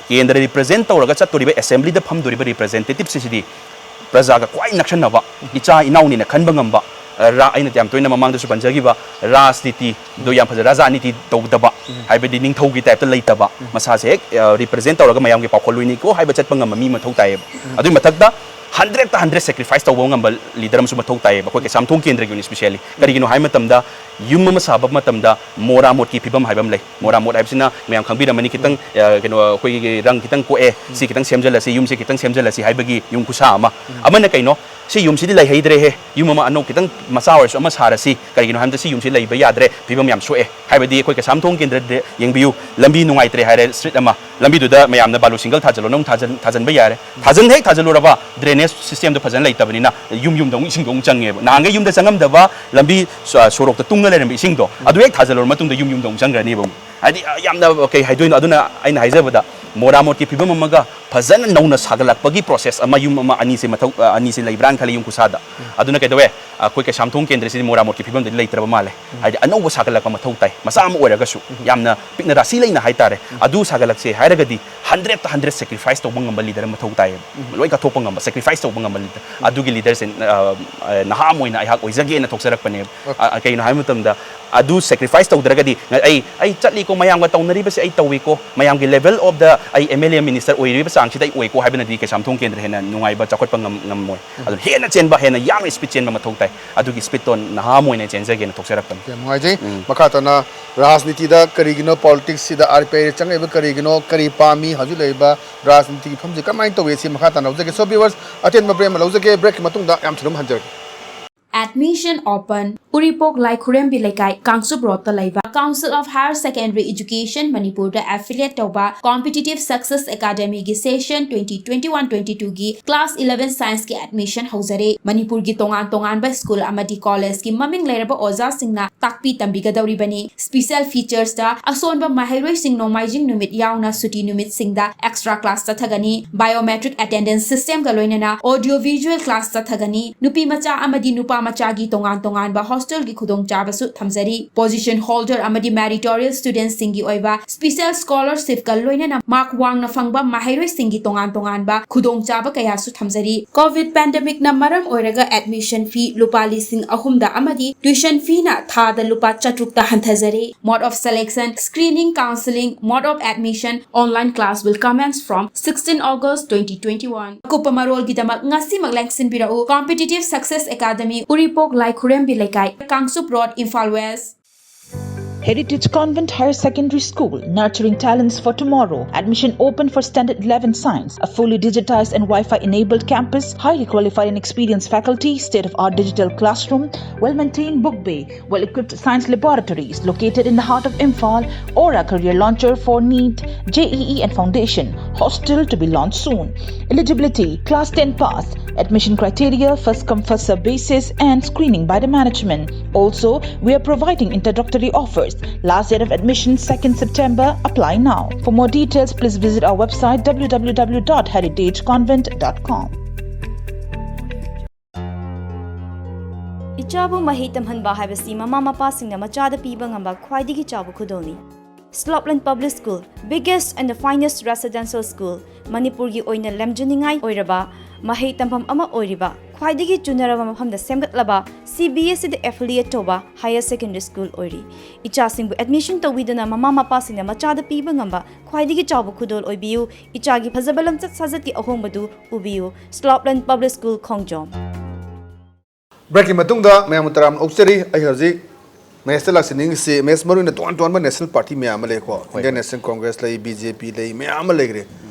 ꯀꯦꯟꯗ꯭ꯔ ꯔꯤꯄ꯭ꯔꯖꯦꯟ ꯇꯧꯔꯒ ꯆꯠꯇꯣꯔꯤꯕ, ꯑꯦꯁꯦꯝꯕ꯭ꯂꯤꯗ ꯐꯝꯗꯣꯔꯤꯕ ꯔꯤꯄ꯭ꯔꯖꯦꯟꯇꯦꯇꯤꯞꯁꯤꯁꯤꯗꯤ ꯄ꯭ꯔꯖꯥꯒ ꯈ꯭ꯋꯥꯏ ꯅꯛꯁꯟꯅꯕ, ꯏꯆꯥ ꯏꯅꯥꯎꯅꯤꯅ ꯈꯟꯕ ꯉꯝꯕ, ꯑ, ꯔꯥ-, ꯑꯩꯅ ꯌꯥꯝ ꯇꯣꯏꯅ ꯃꯃꯥꯡꯗꯁꯨ ꯄꯟꯖꯈꯤꯕ ꯔꯥꯖꯅꯤꯇꯤꯗꯣ ꯌꯥꯝ ꯐꯖ, ꯔꯥꯖꯅꯤꯇꯤ ꯇꯧꯗꯕ, ꯍꯥꯏꯕꯗꯤ ꯅꯤꯡꯊꯧꯒꯤ ꯇꯥꯏꯞꯇ ꯂꯩꯇꯕ, ꯃꯁꯥꯁꯦ ꯍꯦꯛ, ꯑ, ꯔꯤꯄ꯭ꯔꯖꯦꯟ ꯇꯧꯔꯒ ꯃꯌꯥꯝꯒꯤ ꯄꯥꯎꯈꯣꯜꯂꯣꯏꯅꯤꯀꯣ ꯍꯥꯏꯕ ꯆꯠꯄ ꯉꯝꯕ ꯃꯤ ꯃꯊꯧ ꯇꯥꯏꯌꯦꯕ꯫ ꯑꯗꯨꯒꯤ ꯃꯊꯛꯇ ꯍꯟꯗ꯭ꯔꯦꯠꯇ ꯍꯟꯗ꯭ꯔꯦꯠ ꯁꯦꯀ꯭ꯔꯤꯐꯥꯏꯁ ꯇꯧꯕ ꯉꯝꯕ ꯂꯤꯗꯔ ꯑꯃꯁꯨ ꯃꯊꯧ ꯇꯥꯏꯌꯦꯕ, ꯑꯩꯈꯣꯏ ꯀꯩꯁꯥꯝꯊꯣꯡ ꯀꯦꯟꯗ꯭ꯔꯒꯤ ꯑꯣꯏꯅ ꯏꯁꯄꯤꯁꯦꯜꯂꯤ꯫ ꯀꯔꯤꯒꯤꯅꯣ ꯍꯥꯏꯕ ꯃꯇꯝꯗ, ꯌꯨꯝ ꯑꯃ ꯁꯥꯕ ꯃꯇꯝꯗ ꯃꯣꯔꯥ ꯃꯣꯠꯀꯤ ꯐꯤꯕꯝ ꯍꯥꯏꯕ ꯑꯃ ꯂꯩ꯫ ꯃꯣꯔꯥ ꯃꯣꯠ ꯍꯥꯏꯕꯁꯤꯅ ꯃꯌꯥꯝ ꯈꯪꯕꯤꯔꯝꯃꯅꯤ, ꯈꯤꯇꯪ, ꯑ, ꯀꯩꯅꯣ, ꯑꯩꯈꯣꯏꯒꯤ ꯔꯪ ꯈꯤꯇꯪ ꯀꯣꯛꯑꯦ, ꯁꯤ ꯈꯤꯇꯪ ꯁꯦꯝꯖꯤꯜꯂꯁꯤ, ꯌꯨꯝꯁꯤ ꯈꯤꯇꯪ ꯁꯦꯝꯖꯤꯜꯂꯁꯤ ꯍꯥꯏꯕꯒꯤ ꯌꯨꯝ ꯈꯨꯁꯥ ꯑꯃ꯫ ꯑꯃꯅ ꯀꯩꯅꯣ, ꯁꯤ ꯌꯨꯝꯁꯤꯗꯤ ꯂꯩꯍꯩꯗ꯭ꯔꯦꯍꯦ, ꯌꯨꯝ ꯑꯃ ꯑꯅꯧ ꯈꯤꯇꯪ ꯃꯆꯥ ꯑꯣꯏꯔꯁꯨ ꯑꯃ ꯁꯥꯔꯁꯤ, ꯀꯔꯤꯒꯤꯅꯣ ꯍꯥꯏꯕꯗ ꯁꯤ ꯌꯨꯝꯁꯤ ꯂꯩꯕ ꯌꯥꯗ꯭ꯔꯦ, ꯐꯤꯕꯝ ꯌꯥꯝ ꯁꯣꯛꯑꯦ꯫ ꯍꯥꯏꯕꯗꯤ ꯑꯩꯈꯣꯏ ꯀꯩꯁꯥꯝꯊꯣꯡ ꯀꯦꯟꯗ꯭ꯔꯗ ꯌꯦꯡꯕꯤꯌꯨ, ꯂꯝꯕꯤ ꯅꯨꯡꯉꯥꯏꯇ꯭ꯔꯦ ꯍꯥꯏꯔꯦ, ꯁ꯭ꯇ꯭ꯔꯤꯠ ꯑꯃ, ꯂꯝꯕꯤꯗꯨꯗ ꯃꯌꯥꯝꯅ ꯕꯥꯂꯨ ꯁꯤꯡꯒꯜ ꯊꯥꯖꯤꯜꯂꯣꯅ ꯑꯃꯨꯛ ꯊꯥꯖꯤꯟ-, ꯊꯥꯖꯤꯟꯕ ꯌꯥꯔꯦ꯫ ꯊꯥꯖꯤꯟ ꯍꯦꯛ ꯊꯥꯖꯤꯜꯂꯨꯔꯕ, ꯗ꯭ꯔꯦꯅꯦꯖ ꯁꯤꯁꯇꯦꯝꯗꯣ ꯐꯖꯅ ꯂꯩꯇꯕꯅꯤꯅ ꯌꯨꯝ ꯌꯨꯝꯗ ꯑꯃꯨꯛ ꯏꯁꯤꯡꯗꯣ ꯑꯃꯨꯛ ꯆꯪꯉꯦꯕ꯫ ꯅꯍꯥꯟꯈꯩ ꯌꯨꯝꯗ ꯆꯪꯉꯝꯗꯕ ꯂꯝꯕꯤ ꯁ-, ꯁꯣꯔꯣꯛꯇ ꯇꯨꯡꯉ ꯂꯩꯔꯝꯕ ꯏꯁꯤꯡꯗꯣ, ꯑꯗꯨ ꯍꯦꯛ ꯊꯥꯖꯤꯜꯂꯨꯔ ꯃꯇꯨꯡꯗ ꯌꯨꯝ ꯌꯨꯝꯗ ꯑꯃꯨꯛ ꯆꯪꯈ꯭ꯔꯅꯦꯕ ꯑꯃꯨꯛ꯫ ꯍꯥꯏꯗꯤ, ꯑ, ꯌꯥꯝꯅ, ꯀꯩ ꯍꯥꯏꯗꯣꯏꯅꯣ, ꯑꯗꯨꯅ ꯑꯩꯅ ꯍꯥꯏꯖꯕꯗ, ꯃꯣꯔꯥ ꯃꯣꯠꯀꯤ ꯐꯤꯕꯝ ꯑꯃꯒ ꯐꯖꯅ ꯅꯧꯅ ꯁꯥꯒꯠꯂꯛꯄꯒꯤ ꯄ꯭ꯔꯣꯁꯦꯁ ꯑꯃ, ꯌꯨꯝ ꯑꯃ ꯑꯅꯤꯁꯦ ꯃꯊꯧ, ꯑ, ꯑꯅꯤꯁꯦ ꯂꯩꯕ꯭ꯔꯥꯅ ꯈꯜꯂꯤ ꯌꯨꯝ ꯈꯨꯁꯥꯗ꯫ ꯑꯗꯨꯅ ꯀꯩꯗꯧꯋꯦ? ꯑꯩꯈꯣꯏ ꯀꯩꯁꯥꯝꯊꯣꯡ ꯀꯦꯟꯗ꯭ꯔꯁꯤꯗꯤ ꯃꯣꯔꯥ ꯃꯣꯠꯀꯤ ꯐꯤꯕꯝꯗꯗꯤ ꯂꯩꯇ꯭ꯔꯕ ꯃꯥꯜꯂꯦ꯫ ꯍꯥꯏꯗꯤ ꯑꯅꯧꯕ ꯁꯥꯒꯠꯂꯛꯄ ꯃꯊꯧ ꯇꯥꯏ, ꯃꯆꯥ ꯑꯃ ꯑꯣꯏꯔꯒꯁꯨ, ꯌꯥꯝꯅ ꯄꯤꯛꯅ ꯔꯥꯁꯤ ꯂꯩꯅ ꯍꯥꯏꯇꯥꯔꯦ꯫ ꯑꯗꯨ ꯁꯥꯒꯠꯂꯛꯁꯦ ꯍꯥꯏꯔꯒꯗꯤ ꯍꯟꯗ꯭ꯔꯦꯠꯇ ꯍꯟꯗ꯭ꯔꯦꯠ ꯁꯦꯀ꯭ꯔꯤꯐꯥꯏꯁ ꯇꯧꯕ ꯉꯝꯕ ꯂꯤꯗꯔ ꯑꯃ ꯃꯊꯧ ꯇꯥꯏꯌꯦꯕ꯫ ꯂꯣꯏ ꯀꯠꯊꯣꯛꯄ ꯉꯝꯕ, ꯁꯦꯀ꯭ꯔꯤꯐꯥꯏꯁ ꯇꯧꯕ ꯉꯝꯕ ꯂꯤꯗꯔ꯫ ꯑꯗꯨꯒꯤ ꯂꯤꯗꯔꯁꯦ, ꯑ, ꯑ, ꯅꯍꯥ ꯑꯃ ꯑꯣꯏꯅ ꯑꯩꯍꯥꯛ ꯑꯣꯏꯖꯒꯦꯅ ꯊꯣꯛꯆꯔꯛꯄꯅꯦꯕ꯫ ꯑ, ꯑ, ꯀꯩꯒꯤꯅꯣ ꯍꯥꯏꯕ ꯃꯇꯝꯗ, ꯑꯗꯨ ꯁꯦꯀ꯭ꯔꯤꯐꯥꯏꯁ ꯇꯧꯗ꯭ꯔꯒꯗꯤ, ꯑꯩ, ꯑꯩ ꯆꯠꯂꯤꯀꯣ, ꯃꯌꯥꯝꯒ ꯇꯧꯅꯔꯤꯕꯁꯦ ꯑꯩ ꯇꯧꯏꯀꯣ, ꯃꯌꯥꯝꯒꯤ ꯂꯦꯚꯦꯜ ꯑꯣꯐ ꯗ ꯑꯩ ꯑꯦꯝ ꯑꯦꯜ ꯑꯦ ꯃꯤꯅꯤꯁꯇꯔ ꯑꯣꯏꯔꯤꯕ ꯆꯥꯡꯁꯤꯗ ꯑꯩ ꯑꯣꯏꯀꯣ ꯍꯥꯏꯕꯅꯗꯤ ꯀꯩꯁꯥꯝꯊꯣꯡ ꯀꯦꯟꯗ꯭ꯔ ꯍꯦꯟꯅ ꯅꯨꯡꯉꯥꯏꯕ, ꯆꯥꯎꯈꯠꯄ ꯉꯝ-, ꯉꯝꯃꯣꯏ꯫ ꯑꯗꯨꯅ ꯍꯦꯟꯅ ꯆꯦꯟꯕ, ꯍꯦꯟꯅ ꯌꯥꯡꯅ ꯁ꯭ꯄꯤꯠ ꯆꯦꯟꯕ ꯃꯊꯧ ꯇꯥꯏ꯫ ꯑꯗꯨꯒꯤ ꯁ꯭ꯄꯤꯠꯇꯣ ꯅꯍꯥ ꯑꯃ ꯑꯣꯏꯅ ꯆꯦꯟꯖꯒꯦꯅ ꯊꯣꯛꯆꯔꯛꯄꯅꯤ꯫ ꯌꯥꯝ ꯅꯨꯡꯉꯥꯏꯖꯩ꯫ ꯎꯝ꯫ ꯃꯈꯥ ꯇꯥꯅ ꯔꯥꯖꯅꯤꯇꯤꯗ ꯀꯔꯤꯒꯤꯅꯣ, ꯄꯣꯂꯤꯇꯤꯛꯁꯁꯤꯗ ꯑꯥꯔ ꯄꯤ ꯑꯥꯏ ꯆꯪꯉꯛꯏꯕ ꯀꯔꯤꯒꯤꯅꯣ, ꯀꯔꯤ ꯄꯥꯝꯃꯤ, ꯍꯧꯖꯤꯛ ꯂꯩꯔꯤꯕ ꯔꯥꯖꯅꯤꯇꯤꯒꯤ ꯐꯤꯕꯝꯁꯤ ꯀꯃꯥꯏꯅ ꯇꯧꯏ, ꯁꯤ ꯃꯈꯥ ꯇꯥꯅ ꯂꯧꯖꯒꯦ꯫ So viewers, ꯑꯇꯦꯟꯕ ꯕ꯭ꯔꯦꯛ ꯑꯃ ꯂꯧꯖꯒꯦ, ꯕ꯭ꯔꯦꯛꯀꯤ ꯃꯇꯨꯡꯗ ꯌꯥꯝ ꯊꯨꯅ ꯑꯃꯨꯛ ꯍꯟꯖꯔꯛꯀꯦ꯫ Admission open. ꯎꯔꯤꯄꯣꯛ ꯂꯥꯏꯈꯨꯔꯦꯝꯕꯤ ꯂꯩꯀꯥꯏ, ꯀꯥꯡꯆꯨꯞ ꯔꯣꯗꯇ ꯂꯩꯕ Council of Higher Secondary Education ꯃꯅꯤꯄꯨꯔꯗ affiliate ꯇꯧꯕ Competitive Success Academyꯒꯤ session twenty twenty-one twenty-twoꯒꯤ class eleven scienceꯀꯤ admission ꯍꯧꯖꯔꯦ꯫ ꯃꯅꯤꯄꯨꯔꯒꯤ ꯇꯣꯉꯥꯟ ꯇꯣꯉꯥꯟꯕ school ꯑꯃꯗꯤ collegeꯀꯤ ꯃꯃꯤꯡ ꯂꯩꯔꯕ ꯑꯣꯖꯥꯁꯤꯡꯅ ꯇꯥꯛꯄꯤ ꯇꯝꯕꯤꯒꯗꯧꯔꯤꯕꯅꯤ꯫ Special featuresꯇ ꯑꯁꯣꯟꯕ ꯃꯍꯩꯔꯣꯏꯁꯤꯡ ꯅꯣꯡꯃꯥꯏꯖꯤꯡ ꯅꯨꯃꯤꯠ ꯌꯥꯎꯅ ꯁꯨꯇꯤ ꯅꯨꯃꯤꯠꯁꯤꯡꯗ extra class ꯆꯠꯊꯒꯅꯤ꯫ Biometric attendance systemꯒ ꯂꯣꯏꯅꯅ audio visual class ꯆꯠꯊꯒꯅꯤ꯫ ꯅꯨꯄꯤ ꯃꯆꯥ ꯑꯃꯗꯤ ꯅꯨꯄꯥ ꯃꯆꯥꯒꯤ ꯇꯣꯉꯥꯟ ꯇꯣꯉꯥꯟꯕ hostelꯒꯤ ꯈꯨꯗꯣꯡꯆꯥꯕꯁꯨ ꯊꯝꯖꯔꯤ꯫ Position holder ꯑꯃꯗꯤ meritorious studentꯁꯤꯡꯒꯤ ꯑꯣꯏꯕ special scholarshipꯀ ꯂꯣꯏꯅꯅ mark ꯋꯥꯡꯅ ꯐꯪꯕ ꯃꯍꯩꯔꯣꯏꯁꯤꯡꯒꯤ ꯇꯣꯉꯥꯟ ꯇꯣꯉꯥꯟꯕ ꯈꯨꯗꯣꯡꯆꯥꯕ ꯀꯌꯥꯁꯨ ꯊꯝꯖꯔꯤ꯫ Covid pandemicꯅ ꯃꯔꯝ ꯑꯣꯏꯔꯒ admission fee ꯂꯨꯄꯥ ꯂꯤꯁꯤꯡ ꯑꯍꯨꯝꯗ ꯑꯃꯗꯤ tuition feeꯅ ꯊꯥꯗ ꯂꯨꯄꯥ ꯆꯥꯇ꯭ꯔꯨꯛꯇ ꯍꯟꯊꯖꯔꯦ꯫ Mode of selection, screening, counseling, mode of admission, online class will commence from sixteen August twenty twenty-one. ꯑꯀꯨꯞꯄ ꯃꯔꯣꯜꯒꯤꯗꯃꯛ ꯉꯁꯤꯃꯛ ꯂꯦꯡꯁꯤꯟꯕꯤꯔꯛꯎ꯫ Competitive Success Academy, Uripok Laikhurembi ꯂꯩꯀꯥꯏ, Kangchup road, Imphal west. Heritage Convent Higher Secondary School, nurturing talents for tomorrow. Admission open for Standard eleven Science, a fully digitized and Wi-Fi enabled campus, highly qualified and experienced faculty, state-of-art digital classroom, well-maintained book bay, well-equipped science laboratories located in the heart of Imphal, Aura Career Launcher for NEET, JEE and Foundation, hostel to be launched soon. Eligibility, Class ten pass. Admission criteria, first come, first serve basis and screening by the management. Also, we are providing introductory offers. Last date of admission, second September. Apply now. For more details, please visit our website, www.heritageconvent.com. ꯏꯆꯥꯕꯨ ꯃꯍꯩ ꯇꯝꯍꯟꯕ ꯍꯥꯏꯕꯁꯤ ꯃꯃꯥ ꯃꯄꯥꯁꯤꯡꯅ ꯃꯆꯥꯗ ꯄꯤꯕ ꯉꯝꯕ ꯈ꯭ꯋꯥꯏꯗꯒꯤ ꯆꯥꯎꯕ ꯈꯨꯗꯣꯜꯅꯤ꯫ Slopeland Public School, biggest and the finest residential school, ꯃꯅꯤꯄꯨꯔꯒꯤ ꯑꯣꯏꯅ ꯂꯝꯖꯤꯡꯅꯤꯡꯉꯥꯏ ꯑꯣꯏꯔꯕ ꯃꯍꯩ ꯇꯝꯐꯝ ꯑꯃ ꯑꯣꯏꯔꯤꯕ, ꯈ꯭ꯋꯥꯏꯗꯒꯤ ꯆꯨꯅꯔꯕ ꯃꯐꯝꯗ ꯁꯦꯝꯒꯠꯂꯕ CBSEꯗ affiliate ꯇꯧꯕ higher secondary school ꯑꯣꯏꯔꯤ꯫ ꯏꯆꯥꯁꯤꯡꯕꯨ admission ꯇꯧꯕꯤꯗꯨꯅ ꯃꯃꯥ ꯃꯄꯥꯁꯤꯡꯅ ꯃꯆꯥꯗ ꯄꯤꯕ ꯉꯝꯕ ꯈ꯭ꯋꯥꯏꯗꯒꯤ ꯆꯥꯎꯕ ꯈꯨꯗꯣꯜ ꯑꯣꯏꯕꯤꯌꯨ꯫ ꯏꯆꯥꯒꯤ ꯐꯖꯕ ꯂꯝꯆꯠ ꯁꯥꯖꯠꯀꯤ ꯑꯍꯣꯡꯕꯗꯨ ꯎꯕꯤꯌꯨ꯫ Slopeland Public School, ꯈꯣꯡꯖꯣꯝ꯫ Breakꯀꯤ ꯃꯇꯨꯡꯗ ꯃꯌꯥꯝꯕꯨ ꯇꯔꯥꯝꯅ ꯑꯣꯛꯆꯔꯤ꯫ ꯑꯩ ꯍꯧꯖꯤꯛ ꯃꯦꯁꯇ ꯂꯥꯛꯆꯅꯤꯡꯉꯤꯁꯤ, ꯃꯦꯁ ꯃꯔꯨꯑꯣꯏꯅ ꯇꯣꯉꯥꯟ ꯇꯣꯉꯥꯟꯕ national party ꯃꯌꯥꯝ ꯑꯃ ꯂꯩꯀꯣ꯫ Indian National Congress ꯂꯩ, BJP ꯂꯩ, ꯃꯌꯥꯝ ꯑꯃ ꯂꯩꯈ꯭ꯔꯦ꯫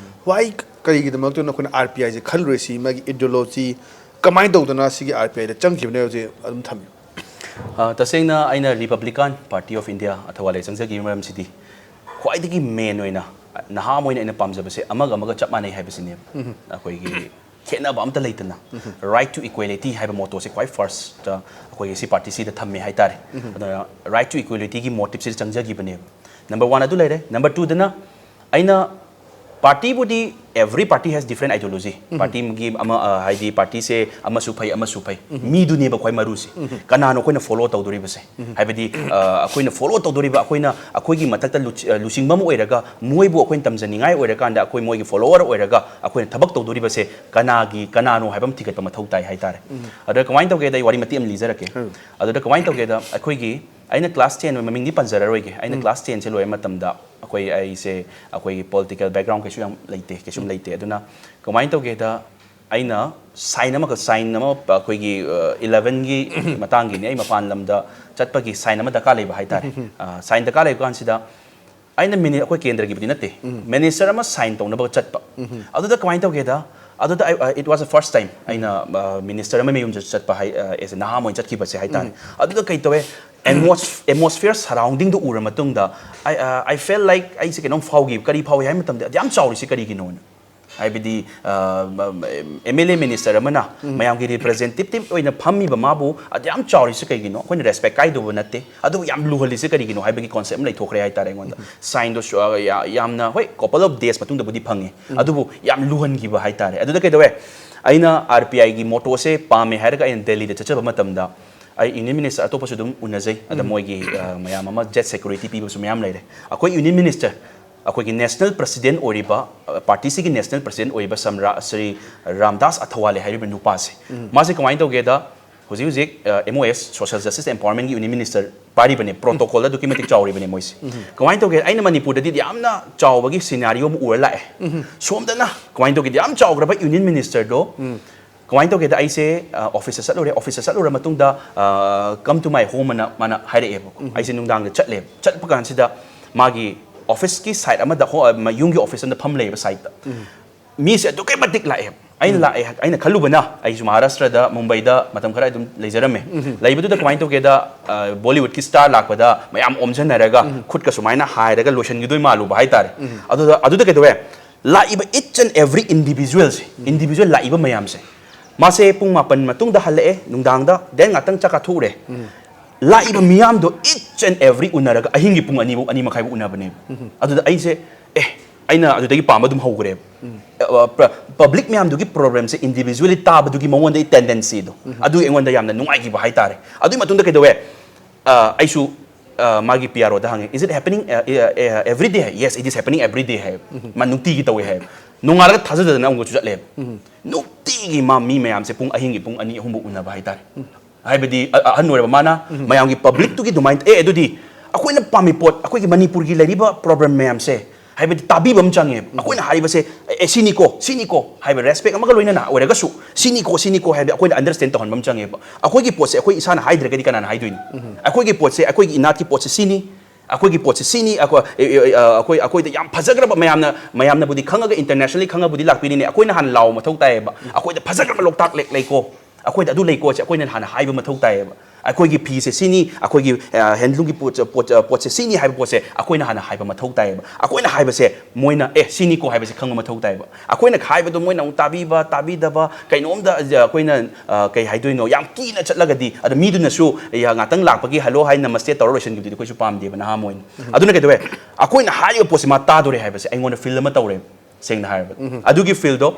Why, ꯀꯔꯤꯒꯤꯗꯃꯛꯇꯅꯣ ꯑꯩꯈꯣꯏꯅ RPIꯁꯦ ꯈꯜꯂꯨꯔꯤꯁꯤ? ꯃꯥꯒꯤ ideology, ꯀꯃꯥꯏꯅ ꯇꯧꯗꯅ ꯁꯤꯒꯤ ꯑꯥꯔ ꯄꯤ ꯑꯥꯏꯗ ꯆꯪꯈꯤꯕꯅꯦ ꯍꯧꯖꯤꯛ ꯑꯗꯨꯝ ꯊꯝꯕꯤꯌꯨ꯫ ꯑ, ꯇꯁꯦꯡꯅ ꯑꯩꯅ ꯔꯤꯄꯕ꯭ꯂꯤꯀꯥꯟ ꯄꯥꯔꯇꯤ ꯑꯣꯐ ꯏꯟꯗꯤꯌꯥ ꯑꯊꯧꯕꯥꯜꯗ ꯆꯪꯖꯈꯤꯕ ꯃꯔꯝꯁꯤꯗꯤ ꯈ꯭ꯋꯥꯏꯗꯒꯤ ꯃꯦꯟ ꯑꯣꯏꯅ ꯅꯍꯥ ꯑꯃ ꯑꯣꯏꯅ ꯑꯩꯅ ꯄꯥꯝꯖꯕꯁꯦ ꯑꯃꯒ ꯑꯃꯒ ꯆꯞ ꯃꯥꯟꯅꯩ ꯍꯥꯏꯕꯁꯤꯅꯦꯕ꯫ ꯑꯩꯈꯣꯏꯒꯤ ꯈꯦꯠꯅꯕ ꯑꯝꯇ ꯂꯩꯇꯅ ꯔꯥꯏꯠ ꯇꯨ ꯏꯀ꯭ꯋꯦꯂꯤꯇꯤ ꯍꯥꯏꯕ ꯃꯣꯇꯣꯁꯦ ꯈ꯭ꯋꯥꯏ ꯐꯥꯔꯁꯇ ꯑꯩꯈꯣꯏꯒꯤ ꯁꯤ ꯄꯥꯔꯇꯤꯁꯤꯗ ꯊꯝꯃꯦ ꯍꯥꯏꯇꯥꯔꯦ꯫ ꯑꯗꯨꯅ ꯔꯥꯏꯠ ꯇꯨ ꯏꯀ꯭ꯋꯦꯂꯤꯇꯤꯒꯤ ꯃꯣꯇꯤꯞꯁꯤꯗ ꯆꯪꯖꯈꯤꯕꯅꯦꯕ꯫ ꯅꯝꯕꯔ ꯋꯥꯟ ꯑꯗꯨ ꯂꯩꯔꯦ꯫ ꯅꯝꯕꯔ ꯇꯨꯗꯅ ꯑꯩꯅ ꯄꯥꯔꯇꯤꯕꯨꯗꯤ every party has different ideology꯫ ꯄꯥꯔꯇꯤꯒꯤ ꯑꯃ ꯑ, ꯍꯥꯏꯗꯤ ꯄꯥꯔꯇꯤꯁꯦ ꯑꯃꯁꯨ ꯐꯩ ꯑꯃꯁꯨ ꯐꯩ, ꯃꯤꯗꯨꯅꯦꯕ ꯈ꯭ꯋꯥꯏ ꯃꯔꯨꯁꯦ꯫ ꯀꯅꯥꯅꯣ ꯑꯩꯈꯣꯏꯅ ꯐꯣꯂꯣ ꯇꯧꯗꯣꯔꯤꯕꯁꯦ? ꯍꯥꯏꯕꯗꯤ ꯑ, ꯑꯩꯈꯣꯏꯅ ꯐꯣꯂꯣ ꯇꯧꯗꯣꯔꯤꯕ, ꯑꯩꯈꯣꯏꯅ ꯑꯩꯈꯣꯏꯒꯤ ꯃꯊꯛꯇ ꯂꯨꯆ- ꯑ, ꯂꯨꯆꯤꯡꯕ ꯑꯃ ꯑꯣꯏꯔꯒ ꯃꯣꯏꯕꯨ ꯑꯩꯈꯣꯏꯅ ꯇꯝꯖꯅꯤꯡꯉꯥꯏ ꯑꯣꯏꯔꯀꯥꯟꯗ ꯑꯩꯈꯣꯏ ꯃꯣꯏꯒꯤ ꯐꯣꯂꯣꯋꯔ ꯑꯣꯏꯔꯒ ꯑꯩꯈꯣꯏꯅ ꯊꯕꯛ ꯇꯧꯗꯣꯔꯤꯕꯁꯦ ꯀꯅꯥꯒꯤ ꯀꯅꯥꯅꯣ ꯍꯥꯏꯕ ꯑꯃ ꯊꯤꯒꯠꯄ ꯃꯊꯧ ꯇꯥꯏ ꯍꯥꯏꯇꯥꯔꯦ꯫ ꯑꯗ ꯀꯃꯥꯏꯅ ꯇꯧꯒꯦꯗ ꯑꯩ ꯋꯥꯔꯤ ꯃꯇꯦꯛ ꯑꯃ ꯂꯤꯖꯔꯛꯀꯦ꯫ ꯑꯗꯨꯗ ꯀꯃꯥꯏꯅ ꯇꯧꯒꯦꯗ ꯑꯩꯈꯣꯏꯒꯤ ꯑꯩꯅ ꯀ꯭ꯂꯥꯁ ꯇꯦꯟ ꯃꯃꯤꯡꯗꯤ ꯄꯟꯖꯔꯔꯣꯏꯒꯦ꯫ ꯑꯩꯅ ꯀ꯭ꯂꯥꯁ ꯇꯦꯟꯁꯦ ꯂꯣꯏꯕ ꯃꯇꯝꯗ ꯑꯩꯈꯣꯏ ꯑꯩꯁꯦ ꯑꯩꯈꯣꯏꯒꯤ ꯄꯣꯂꯤꯇꯤꯀꯦꯜ ꯕꯦꯛꯒ꯭ꯔꯥꯎꯟ ꯀꯩꯁꯨ ꯌꯥꯝ ꯂꯩꯇꯦ, ꯀꯩꯁꯨꯝ ꯂꯩꯇꯦ꯫ ꯑꯗꯨꯅ ꯀꯃꯥꯏꯅ ꯇꯧꯒꯦꯗ ꯑꯩꯅ ꯁꯥꯏꯟ ꯑꯃꯈꯛ ꯁꯥꯏꯟ ꯑꯃ ꯑꯩꯈꯣꯏꯒꯤ ꯏꯂꯚꯦꯟꯒꯤ ꯃꯇꯥꯡꯒꯤꯅꯤ꯫ ꯑꯩ ꯃꯄꯥꯟ ꯂꯝꯗ ꯆꯠꯄꯒꯤ ꯁꯥꯏꯟ ꯑꯃ ꯗꯔꯀꯥꯔ ꯂꯩꯕ ꯍꯥꯏꯇꯥꯔꯦ꯫ ꯁꯥꯏꯟ ꯗꯔꯀꯥꯔ ꯂꯩꯕ ꯀꯥꯟꯁꯤꯗ ꯑꯩꯅ ꯃꯤꯅꯤ ꯑꯩꯈꯣꯏ ꯀꯦꯟꯗ꯭ꯔꯒꯤꯕꯨꯗꯤ ꯅꯠꯇꯦ, ꯃꯤꯅꯤꯁꯇꯔ ꯑꯃ ꯁꯥꯏꯟ ꯇꯧꯅꯕ ꯆꯠꯄ꯫ ꯑꯗꯨꯗ ꯀꯃꯥꯏꯅ ꯇꯧꯒꯦꯗ, ꯑꯗꯨꯗ it was the first time ꯑꯩꯅ ꯃꯤꯅꯤꯁꯇꯔ ꯑꯃ ꯃꯌꯨꯝꯗ ꯆꯠꯄ ꯍꯥꯏ ꯑꯦꯁ ꯅꯍꯥ ꯑꯃ ꯑꯣꯏꯅ ꯆꯠꯈꯤꯕꯁꯦ ꯍꯥꯏꯇꯥꯔꯦ꯫ ꯑꯗꯨꯗ ꯀꯩ ꯇꯧꯋꯦ, ꯑꯦꯠꯃꯣꯁꯐꯤꯌꯔ ꯁꯔꯥꯎꯟꯗꯤꯡꯗꯨ ꯎꯔ ꯃꯇꯨꯡꯗ I felt like ꯑꯩꯁꯦ ꯀꯩꯅꯣꯝ ꯐꯥꯎꯈꯤ꯫ ꯀꯔꯤ ꯐꯥꯎꯏ ꯍꯥꯏꯕ ꯃꯇꯝꯗ ꯑꯗꯨ ꯌꯥꯝ ꯆꯥꯎꯔꯤꯁꯦ ꯀꯔꯤꯒꯤꯅꯣꯅ꯫ ꯍꯥꯏꯕꯗꯤ ꯑꯦꯝ ꯑꯦꯜ ꯑꯦ ꯃꯤꯅꯤꯁꯇꯔ ꯑꯃꯅ ꯃꯌꯥꯝꯒꯤ ꯔꯤꯄ꯭ꯔꯖꯦꯟꯇꯦꯇꯤꯞ ꯑꯣꯏꯅ ꯐꯝꯃꯤꯕ ꯃꯥꯕꯨ ꯑꯗꯨ ꯌꯥꯝ ꯆꯥꯎꯔꯤꯁꯦ ꯀꯩꯒꯤꯅꯣ? ꯑꯩꯈꯣꯏꯅ ꯔꯦꯁꯄꯦꯛ ꯀꯥꯏꯗꯧꯕ ꯅꯠꯇꯦ, ꯑꯗꯨꯕꯨ ꯌꯥꯝ ꯂꯨꯍꯜꯂꯤꯁꯦ ꯀꯔꯤꯒꯤꯅꯣ ꯍꯥꯏꯕꯒꯤ ꯀꯣꯟꯁꯦꯞ ꯑꯃ ꯂꯩꯊꯣꯛꯈ꯭ꯔꯦ ꯍꯥꯏꯇꯥꯔꯦ ꯑꯩꯉꯣꯟꯗ꯫ ꯁꯥꯏꯟꯗꯣ ꯌꯥꯝꯅ ꯍꯣꯏ ꯀꯣꯄꯜ ꯑꯣꯐ ꯗꯦꯁ ꯃꯇꯨꯡꯗꯕꯨꯗꯤ ꯐꯪꯉꯦ, ꯑꯗꯨꯕꯨ ꯌꯥꯝ ꯂꯨꯍꯟꯈꯤꯕ ꯍꯥꯏꯇꯥꯔꯦ꯫ ꯑꯗꯨꯗ ꯀꯩꯗꯧꯋꯦ, ꯑꯩꯅ ꯑꯥꯔ ꯄꯤ ꯑꯥꯏꯒꯤ ꯃꯣꯇꯣꯁꯦ ꯄꯥꯝꯃꯦ ꯍꯥꯏꯔꯒ ꯑꯩꯅ ꯗꯦꯜꯂꯤꯗ ꯆꯠꯆꯕ ꯃꯇꯝꯗ ꯑꯩ ꯌꯨꯅꯤꯌꯟ ꯃꯤꯅꯤꯁꯇꯔ ꯑꯇꯣꯞꯄꯁꯨ ꯑꯗꯨꯝ ꯎꯅꯖꯩ꯫ ꯑꯗ ꯃꯣꯏꯒꯤ ꯑ, ꯃꯌꯥꯝ ꯑꯃ ꯖꯦꯠ ꯁꯦꯀ꯭ꯌꯨꯔꯤꯇꯤ ꯄꯤꯕꯁꯨ ꯃꯌꯥꯝ ꯂꯩꯔꯦ꯫ ꯑꯩꯈꯣꯏ ꯌꯨꯅꯤꯌꯟ ꯃꯤꯅꯤꯁꯇꯔ ꯑꯩꯈꯣꯏꯒꯤ ꯅꯦꯁꯅꯦꯜ ꯄ꯭ꯔꯁꯤꯗꯦꯟ ꯑꯣꯏꯔꯤꯕ, ꯑ, ꯄꯥꯔꯇꯤꯁꯤꯒꯤ ꯅꯦꯁꯅꯦꯜ ꯄ꯭ꯔꯁꯤꯗꯦꯟ ꯑꯣꯏꯔꯤꯕ ꯁꯝꯔꯥ ꯁ꯭ꯔꯤ ꯔꯥꯝꯗꯥꯁ ꯑꯊꯋꯥꯂꯦ ꯍꯥꯏꯔꯤꯕ ꯅꯨꯄꯥꯁꯦ, ꯃꯥꯁꯦ ꯀꯃꯥꯏꯅ ꯇꯧꯒꯦꯗ, ꯍꯧꯖꯤꯛ ꯍꯧꯖꯤꯛ M O S, social justice ꯑꯦꯝꯄꯥꯋꯔꯃꯦꯟꯒꯤ ꯌꯨꯅꯤꯌꯟ ꯃꯤꯅꯤꯁꯇꯔ ꯄꯥꯏꯔꯤꯕꯅꯦ, ꯄ꯭ꯔꯣꯇꯣꯀꯣꯜ ꯑꯗꯨꯛꯀꯤ ꯃꯇꯤꯛ ꯆꯥꯎꯔꯤꯕꯅꯦ ꯃꯣꯏꯁꯦ꯫ ꯀꯃꯥꯏꯅ ꯇꯧꯒꯦ, ꯑꯩꯅ ꯃꯅꯤꯄꯨꯔꯗꯗꯤ ꯌꯥꯝꯅ ꯆꯥꯎꯕꯒꯤ ꯁꯤꯅꯥꯔꯤꯑꯣ ꯑꯃ ꯎꯔ ꯂꯥꯛꯑꯦ꯫ ꯁꯣꯝꯗꯅ ꯀꯃꯥꯏꯅ ꯇꯧꯒꯦꯗ, ꯌꯥꯝ ꯆꯥꯎꯈ꯭ꯔꯕ ꯌꯨꯅꯤꯌꯟ ꯃꯤꯅꯤꯁꯇꯔꯗꯣ ꯀꯃꯥꯏꯅ ꯇꯧꯒꯦꯗ, ꯑꯩꯁꯦ ꯑꯣꯐꯤꯁꯇ ꯆꯠꯂꯨꯔꯦ꯫ ꯑꯣꯐꯤꯁꯇ ꯆꯠꯂꯨꯔ ꯃꯇꯨꯡꯗ "ꯀꯝ ꯇꯨ ꯃꯥꯏ ꯍꯣꯝ" ꯑꯅ ꯃꯥꯅ ꯍꯥꯏꯔꯛꯑꯦꯕꯀꯣ꯫ ꯑꯩꯁꯦ ꯅꯨꯡꯗꯥꯡꯗ ꯆꯠꯂꯦꯕ꯫ ꯆꯠꯄ ꯀꯥꯟꯁꯤꯗ ꯃꯥꯒꯤ ꯑꯣꯐꯤꯁꯀꯤ ꯁꯥꯏꯠ ꯑꯃꯗ ꯍꯣ- ꯃ- ꯌꯨꯝꯒꯤ ꯑꯣꯐꯤꯁ ꯑꯃꯗ ꯐꯝ ꯂꯩꯌꯦꯕ ꯁꯥꯏꯠꯇ꯫ ꯃꯤꯁꯦ ꯑꯗꯨꯛꯀꯤ ꯃꯇꯤꯛ ꯂꯥꯛꯑꯦꯕ꯫ ꯑꯩꯅ ꯂꯥꯛꯑꯦ, ꯑꯩꯅ ꯈꯜꯂꯨꯕꯅ, ꯑꯩꯁꯨ ꯃꯍꯥꯔꯥꯁꯇ꯭ꯔꯗ, ꯃꯨꯝꯕꯩꯗ ꯃꯇꯝ ꯈꯔ ꯑꯗꯨꯝ ꯂꯩꯖꯔꯝꯃꯦ꯫ ꯂꯩꯕꯗꯨꯗ ꯀꯃꯥꯏꯅ ꯇꯧꯒꯦꯗ, ꯕꯣꯂꯤꯋꯨꯗꯀꯤ ꯁ꯭ꯇꯥꯔ ꯂꯥꯛꯄꯗ ꯃꯌꯥꯝ ꯑꯣꯝꯁꯤꯟꯅꯔꯒ ꯈꯨꯠꯀ ꯁꯨꯃꯥꯏꯅ ꯍꯥꯏꯔꯒ ꯂꯣꯏꯁꯤꯟꯈꯤꯗꯣꯏ ꯃꯥꯜꯂꯨꯕ ꯍꯥꯏꯇꯥꯔꯦ꯫ ꯑꯗꯨꯗ ꯑꯗꯨꯗ ꯀꯩꯗꯧꯋꯦ? ꯂꯥꯛꯏꯕ each and every individualꯁꯦ, individual ꯂꯥꯛꯏꯕ ꯃꯌꯥꯝꯁꯦ, ꯃꯥꯁꯦ ꯄꯨꯡ ꯃꯥꯄꯟ ꯃꯇꯨꯡꯗ ꯍꯜꯂꯛꯑꯦ, ꯅꯨꯡꯗꯥꯡꯗ, then ꯉꯥꯛꯇꯪ ꯆꯥꯛ ꯀꯥꯊꯣꯛꯎꯔꯦ꯫ ꯂꯥꯛꯏꯕ ꯃꯤꯌꯥꯝꯗꯣ each and every ꯎꯅꯔꯒ ꯑꯍꯤꯡꯒꯤ ꯄꯨꯡ ꯑꯅꯤꯐꯧ, ꯑꯅꯤ ꯃꯈꯥꯏꯐꯧ ꯎꯅꯕꯅꯦꯕ꯫ ꯑꯗꯨꯗ ꯑꯩꯁꯦ, ꯑꯦ, ꯑꯩꯅ ꯑꯗꯨꯗꯒꯤ ꯄꯥꯝꯕ ꯑꯗꯨꯝ ꯍꯧꯈ꯭ꯔꯦꯕ꯫ ꯄꯕ꯭ꯂꯤꯛ ꯃꯌꯥꯝꯗꯨꯒꯤ ꯄ꯭ꯔꯣꯕ꯭ꯂꯦꯝꯁꯦ individually ꯇꯥꯕꯗꯨꯒꯤ ꯃꯉꯣꯟꯗꯒꯤ tendencyꯗꯣ, ꯑꯗꯨꯒꯤ ꯑꯩꯉꯣꯟꯗ ꯌꯥꯝꯅ ꯅꯨꯡꯉꯥꯏꯈꯤꯕ ꯍꯥꯏꯇꯥꯔꯦ꯫ ꯑꯗꯨꯒꯤ ꯃꯇꯨꯡꯗ ꯀꯩꯗꯧꯋꯦ? ꯑ, ꯑꯩꯁꯨ, ꯑ, ꯃꯥꯒꯤ ꯄꯤ ꯑꯥꯔ ꯑꯣꯗ ꯍꯪꯉꯦ, "Is it happening, uh, uh, every day?" High. "Yes, it is happening every day" ꯍꯥꯏꯌꯦꯕ꯫ ꯃꯥ ꯅꯨꯡꯇꯤꯒꯤ ꯇꯧꯋꯦ ꯍꯥꯏꯌꯦꯕ꯫ ꯅꯣꯡꯉꯥꯜꯂꯒ ꯊꯥꯖꯗꯗꯅ ꯑꯃꯨꯛꯁꯨ ꯆꯠꯂꯦꯕ꯫ ꯅꯨꯡꯇꯤꯒꯤ ꯃꯥ ꯃꯤ ꯃꯌꯥꯝꯁꯦ ꯄꯨꯡ ꯑꯍꯤꯡꯒꯤ ꯄꯨꯡ ꯑꯅꯤ ꯑꯍꯨꯝꯕꯨ ꯎꯅꯕ ꯍꯥꯏꯇꯥꯔꯦ꯫ ꯍꯥꯏꯕꯗꯤ ꯑ-, ꯑꯍꯟ ꯑꯣꯏꯔꯕ ꯃꯥꯅ ꯃꯌꯥꯝꯒꯤ ꯄꯕ꯭ꯂꯤꯛꯇꯨꯒꯤ ꯑꯗꯨꯃꯥꯏꯅ, "ꯑꯦ, ꯑꯗꯨꯗꯤ ꯑꯩꯈꯣꯏꯅ ꯄꯥꯝꯃꯤ ꯄꯣꯠ, ꯑꯩꯈꯣꯏꯒꯤ ꯃꯅꯤꯄꯨꯔꯒꯤ ꯂꯩꯔꯤꯕ ꯄ꯭ꯔꯣꯕ꯭ꯂꯦꯝ ꯃꯌꯥꯝꯁꯦ", ꯍꯥꯏꯕꯗꯤ ꯇꯥꯕꯤꯕ ꯑꯃ ꯆꯪꯉꯦꯕ꯫ ꯑꯩꯈꯣꯏꯅ ꯍꯥꯏꯔꯤꯕꯁꯦ, "ꯑꯦ, ꯁꯤꯅꯤꯀꯣ, ꯁꯤꯅꯤꯀꯣ" ꯍꯥꯏꯕ ꯔꯦꯁꯄꯦꯛ ꯑꯃꯒ ꯂꯣꯏꯅꯅ ꯑꯣꯏꯔꯒꯁꯨ, "ꯁꯤꯅꯤꯀꯣ, ꯁꯤꯅꯤꯀꯣ" ꯍꯥꯏꯕꯗꯤ ꯑꯩꯈꯣꯏꯅ ꯑꯟꯗꯔꯁ꯭ꯇꯦꯟ ꯇꯧꯍꯟꯕ ꯑꯃ ꯆꯪꯉꯦꯕ꯫ ꯑꯩꯈꯣꯏꯒꯤ ꯄꯣꯠꯁꯦ ꯑꯩꯈꯣꯏ ꯏꯁꯥꯅ ꯍꯥꯏꯗ꯭ꯔꯒꯗꯤ ꯀꯅꯥꯅ ꯍꯥꯏꯗꯣꯏꯅꯣ? ꯑꯩꯈꯣꯏꯒꯤ ꯄꯣꯠꯁꯦ, ꯑꯩꯈꯣꯏꯒꯤ ꯏꯅꯥꯠꯀꯤ ꯄꯣꯠꯁꯦ ꯁꯤꯅꯤ, ꯑꯩꯈꯣꯏꯒꯤ ꯄꯣꯠꯁꯦ ꯁꯤꯅꯤ, ꯑꯩꯈꯣꯏ, ꯑꯦ, ꯑꯦ, ꯑ, ꯑꯩꯈꯣꯏ, ꯑꯩꯈꯣꯏꯗ ꯌꯥꯝ ꯐꯖꯈ꯭ꯔꯕ, ꯃꯌꯥꯝꯅ, ꯃꯌꯥꯝꯅꯕꯨꯗꯤ ꯈꯪꯉꯒ, internationally ꯈꯪꯉꯕꯨꯗꯤ ꯂꯥꯛꯄꯤꯔꯤꯅꯦ, ꯑꯩꯈꯣꯏꯅ ꯍꯥꯟꯅ ꯂꯥꯎꯕ ꯃꯊꯧ ꯇꯥꯏꯌꯦꯕ꯫ "ꯑꯩꯈꯣꯏꯗ ꯐꯖꯈ꯭ꯔꯕ ꯂꯣꯛꯇꯥꯛ ꯂꯦꯛ ꯂꯩꯀꯣ, ꯑꯩꯈꯣꯏꯗ ꯑꯗꯨ ꯂꯩꯀꯣ" ꯁꯦ ꯑꯩꯈꯣꯏꯅ ꯍꯥꯟꯅ ꯍꯥꯏꯕ ꯃꯊꯧ ꯇꯥꯏꯌꯦꯕ꯫ "ꯑꯩꯈꯣꯏꯒꯤ ꯐꯤꯁꯦ ꯁꯤꯅꯤ, ꯑꯩꯈꯣꯏꯒꯤ, ꯑ, ꯍꯦꯟꯂꯨꯝꯒꯤ ꯄꯣꯠ, ꯄꯣꯠ, ꯄꯣꯠꯁꯦ ꯁꯤꯅꯤ" ꯍꯥꯏꯕ ꯄꯣꯠꯁꯦ ꯑꯩꯈꯣꯏꯅ ꯍꯥꯟꯅ ꯍꯥꯏꯕ ꯃꯊꯧ ꯇꯥꯏꯌꯦꯕ꯫ ꯑꯩꯈꯣꯏꯅ ꯍꯥꯏꯕꯁꯦ ꯃꯣꯏꯅ, "ꯑꯦ, ꯁꯤꯅꯤꯀꯣ" ꯍꯥꯏꯕꯁꯦ ꯈꯪꯕ ꯃꯊꯧ ꯇꯥꯏꯌꯦꯕ꯫ ꯑꯩꯈꯣꯏꯅ ꯍꯥꯏꯕꯗꯣ ꯃꯣꯏꯅ ꯑꯃꯨꯛ ꯇꯥꯕꯤꯕ, ꯇꯥꯕꯤꯗꯕ, ꯀꯩꯅꯣꯝꯗ, ꯑ, ꯑꯩꯈꯣꯏꯅ, ꯑ, ꯀꯩ ꯍꯥꯏꯗꯣꯏꯅꯣ, ꯌꯥꯝ ꯀꯤꯅ ꯆꯠꯂꯒꯗꯤ, ꯑꯗ ꯃꯤꯗꯨꯅꯁꯨ, "ꯌꯥ, ꯉꯥꯛꯇꯪ ꯂꯥꯛꯄꯒꯤ hello" ꯍꯥꯏ ꯅꯃꯁꯇꯦ ꯇꯧꯔ ꯂꯣꯏꯁꯤꯟꯈꯤꯕꯗꯨꯗꯤ ꯑꯩꯈꯣꯏꯁꯨ ꯄꯥꯝꯗꯦꯕ, ꯅꯍꯥ ꯑꯃ ꯑꯣꯏꯅ꯫ ꯑꯗꯨꯅ ꯀꯩꯗꯧꯋꯦ? ꯑꯩꯈꯣꯏꯅ ꯍꯥꯏꯔꯤꯕ ꯄꯣꯠꯁꯦ ꯃꯥ ꯇꯥꯗꯣꯔꯦ ꯍꯥꯏꯕꯁꯦ ꯑꯩꯉꯣꯟꯗ ꯐꯤꯜ ꯑꯃ ꯇꯧꯔꯦꯕ, ꯁꯦꯡꯅ ꯍꯥꯏꯔꯕꯗ꯫ ꯑꯗꯨꯒꯤ ꯐꯤꯜꯗꯣ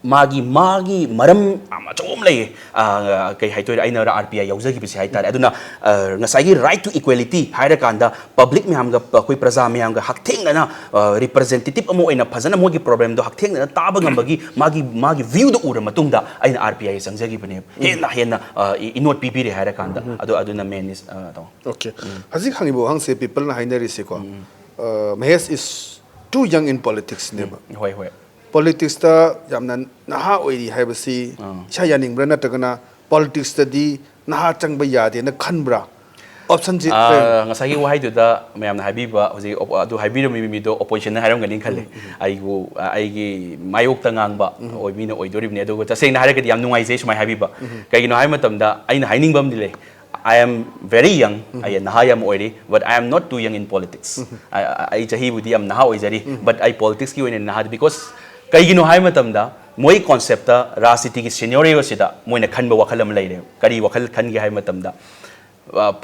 ꯃꯥꯒꯤ, ꯃꯥꯒꯤ ꯃꯔꯝ ꯌꯥꯝ ꯑꯆꯧꯕ ꯑꯃ ꯂꯩꯌꯦ꯫ ꯑ, ꯀꯩ ꯍꯥꯏꯗꯣꯏꯔꯦ, ꯑꯩꯅ ꯑꯥꯔ ꯄꯤ ꯑꯥꯏ ꯌꯥꯎꯖꯈꯤꯕꯁꯦ ꯍꯥꯏꯇꯥꯔꯦ꯫ ꯑꯗꯨꯅ, ꯑ, ꯉꯁꯥꯏꯒꯤ right to equality ꯍꯥꯏꯔꯀꯥꯟꯗ ꯄꯕ꯭ꯂꯤꯛ ꯃꯌꯥꯝꯒ, ꯑꯩꯈꯣꯏ ꯄ꯭ꯔꯖꯥ ꯃꯌꯥꯝꯒ ꯍꯛꯊꯦꯡꯅꯅ, ꯑ, ꯔꯤꯄ꯭ꯔꯖꯦꯟꯇꯦꯇꯤꯞ ꯑꯃ ꯑꯣꯏꯅ ꯐꯖꯅ ꯃꯣꯏꯒꯤ ꯄ꯭ꯔꯣꯕ꯭ꯂꯦꯝꯗꯣ ꯍꯛꯊꯦꯡꯅꯅ ꯇꯥꯕ ꯉꯝꯕꯒꯤ ꯃꯥꯒꯤ, ꯃꯥꯒꯤ ꯚ꯭ꯌꯨꯗꯣ ꯎꯔ ꯃꯇꯨꯡꯗ ꯑꯩꯅ ꯑꯥꯔ ꯄꯤ ꯑꯥꯏ ꯆꯪꯖꯈꯤꯕꯅꯦꯕ꯫ ꯍꯦꯟꯅ, ꯍꯦꯟꯅ, ꯑ, ꯏ-, ꯏꯅꯣꯠ ꯄꯤꯕꯤꯔꯦ ꯍꯥꯏꯔꯀꯥꯟꯗ꯫ ꯑꯗꯨ, ꯑꯗꯨꯅ ꯃꯦꯟꯅꯤ, ꯑ, ꯇꯥꯃꯣ꯫ ꯑꯣꯀꯦ꯫ ꯍꯧꯖꯤꯛ ꯍꯪꯉꯤꯕ ꯋꯥꯍꯪꯁꯦ ꯄꯤꯄꯜꯅ ꯍꯥꯏꯅꯔꯤꯁꯦꯀꯣ, "Mahesh is too young in politics"ꯅꯦꯕ꯫ ꯍꯣꯏ, ꯍꯣꯏ꯫ ꯄꯣꯂꯤꯇꯤꯛꯁꯇ ꯌꯥꯝꯅ ꯅꯍꯥ ꯑꯣꯏꯔꯤ ꯍꯥꯏꯕꯁꯤ ꯏꯁꯥ ꯌꯥꯅꯤꯡꯕ꯭ꯔꯥ, ꯅꯠꯇ꯭ꯔꯒꯅ ꯄꯣꯂꯤꯇꯤꯛꯁꯇꯗꯤ ꯅꯍꯥ ꯆꯪꯕ ꯌꯥꯗꯦꯅ ꯈꯟꯕ꯭ꯔꯥ? ꯑꯣꯞꯁꯟꯁꯤ ꯑꯥ, ꯉꯁꯥꯏꯒꯤ ꯋꯥꯍꯩꯗꯨꯗ ꯃꯌꯥꯝꯅ ꯍꯥꯏꯕꯤꯕ, ꯍꯧꯖꯤꯛ ꯑꯣꯞ- ꯑꯗꯨ ꯍꯥꯏꯕꯤꯔꯝꯃꯤꯕ ꯃꯤꯗꯣ ꯑꯣꯄꯣꯖꯤꯁꯟꯅ ꯍꯥꯏꯔꯝꯒꯅꯤ ꯈꯜꯂꯦ꯫ ꯑꯩꯕꯨ ꯑ, ꯑꯩꯒꯤ ꯃꯥꯌꯣꯛꯇ ꯉꯥꯡꯕ ꯑꯣꯏ ꯃꯤꯅ ꯑꯣꯏꯗꯣꯔꯤꯕꯅꯤ꯫ ꯑꯗꯨꯒ ꯇꯁꯦꯡꯅ ꯍꯥꯏꯔꯒꯗꯤ ꯌꯥꯝ ꯅꯨꯡꯉꯥꯏꯖꯩ ꯁꯨꯃꯥꯏꯅ ꯍꯥꯏꯕꯤꯕ꯫ ꯀꯩꯒꯤꯅꯣ ꯍꯥꯏꯕ ꯃꯇꯝꯗ ꯑꯩꯅ ꯍꯥꯏꯅꯤꯡꯕ ꯑꯃꯗꯤ ꯂꯩ꯫ I am very young, ꯑꯩ ꯅꯍꯥ ꯌꯥꯝ ꯑꯣꯏꯔꯤ, but I am not too young in politics. ꯑ- ꯑ- ꯑꯩ ꯆꯍꯤꯕꯨꯗꯤ ꯌꯥꯝ ꯅꯍꯥ ꯑꯣꯏꯖꯔꯤ, but ꯑꯩ ꯄꯣꯂꯤꯇꯤꯛꯁꯀꯤ ꯑꯣꯏꯅ ꯅꯍꯥ, because ꯀꯩꯒꯤꯅꯣ ꯍꯥꯏꯕ ꯃꯇꯝꯗ ꯃꯣꯏ ꯀꯣꯟꯁꯦꯞꯇ ꯔꯥꯖꯅꯤꯇꯤꯒꯤ ꯁꯤꯅꯦꯔꯤꯑꯣꯁꯤꯗ ꯃꯣꯏꯅ ꯈꯟꯕ ꯋꯥꯈꯜ ꯑꯃ ꯂꯩꯔꯦ꯫ ꯀꯔꯤ ꯋꯥꯈꯜ ꯈꯟꯒꯦ ꯍꯥꯏꯕ ꯃꯇꯝꯗ,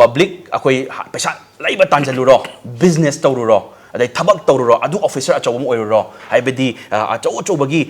ꯄꯕ꯭ꯂꯤꯛ ꯑꯩꯈꯣꯏ ꯍ- ꯄꯩꯁꯥ ꯂꯩꯕ ꯇꯥꯟꯁꯤꯜꯂꯨꯔꯣ, ꯕꯤꯖꯤꯅꯦꯁ ꯇꯧꯔꯨꯔꯣ, ꯑꯗꯩ ꯊꯕꯛ ꯇꯧꯔꯨꯔꯣ, ꯑꯗꯨ ꯑꯣꯐꯤꯁꯔ ꯑꯆꯧꯕ ꯑꯃ ꯑꯣꯏꯔꯨꯔꯣ, ꯍꯥꯏꯕꯗꯤ ꯑ, ꯑꯆꯧ ꯑꯆꯧꯕꯒꯤ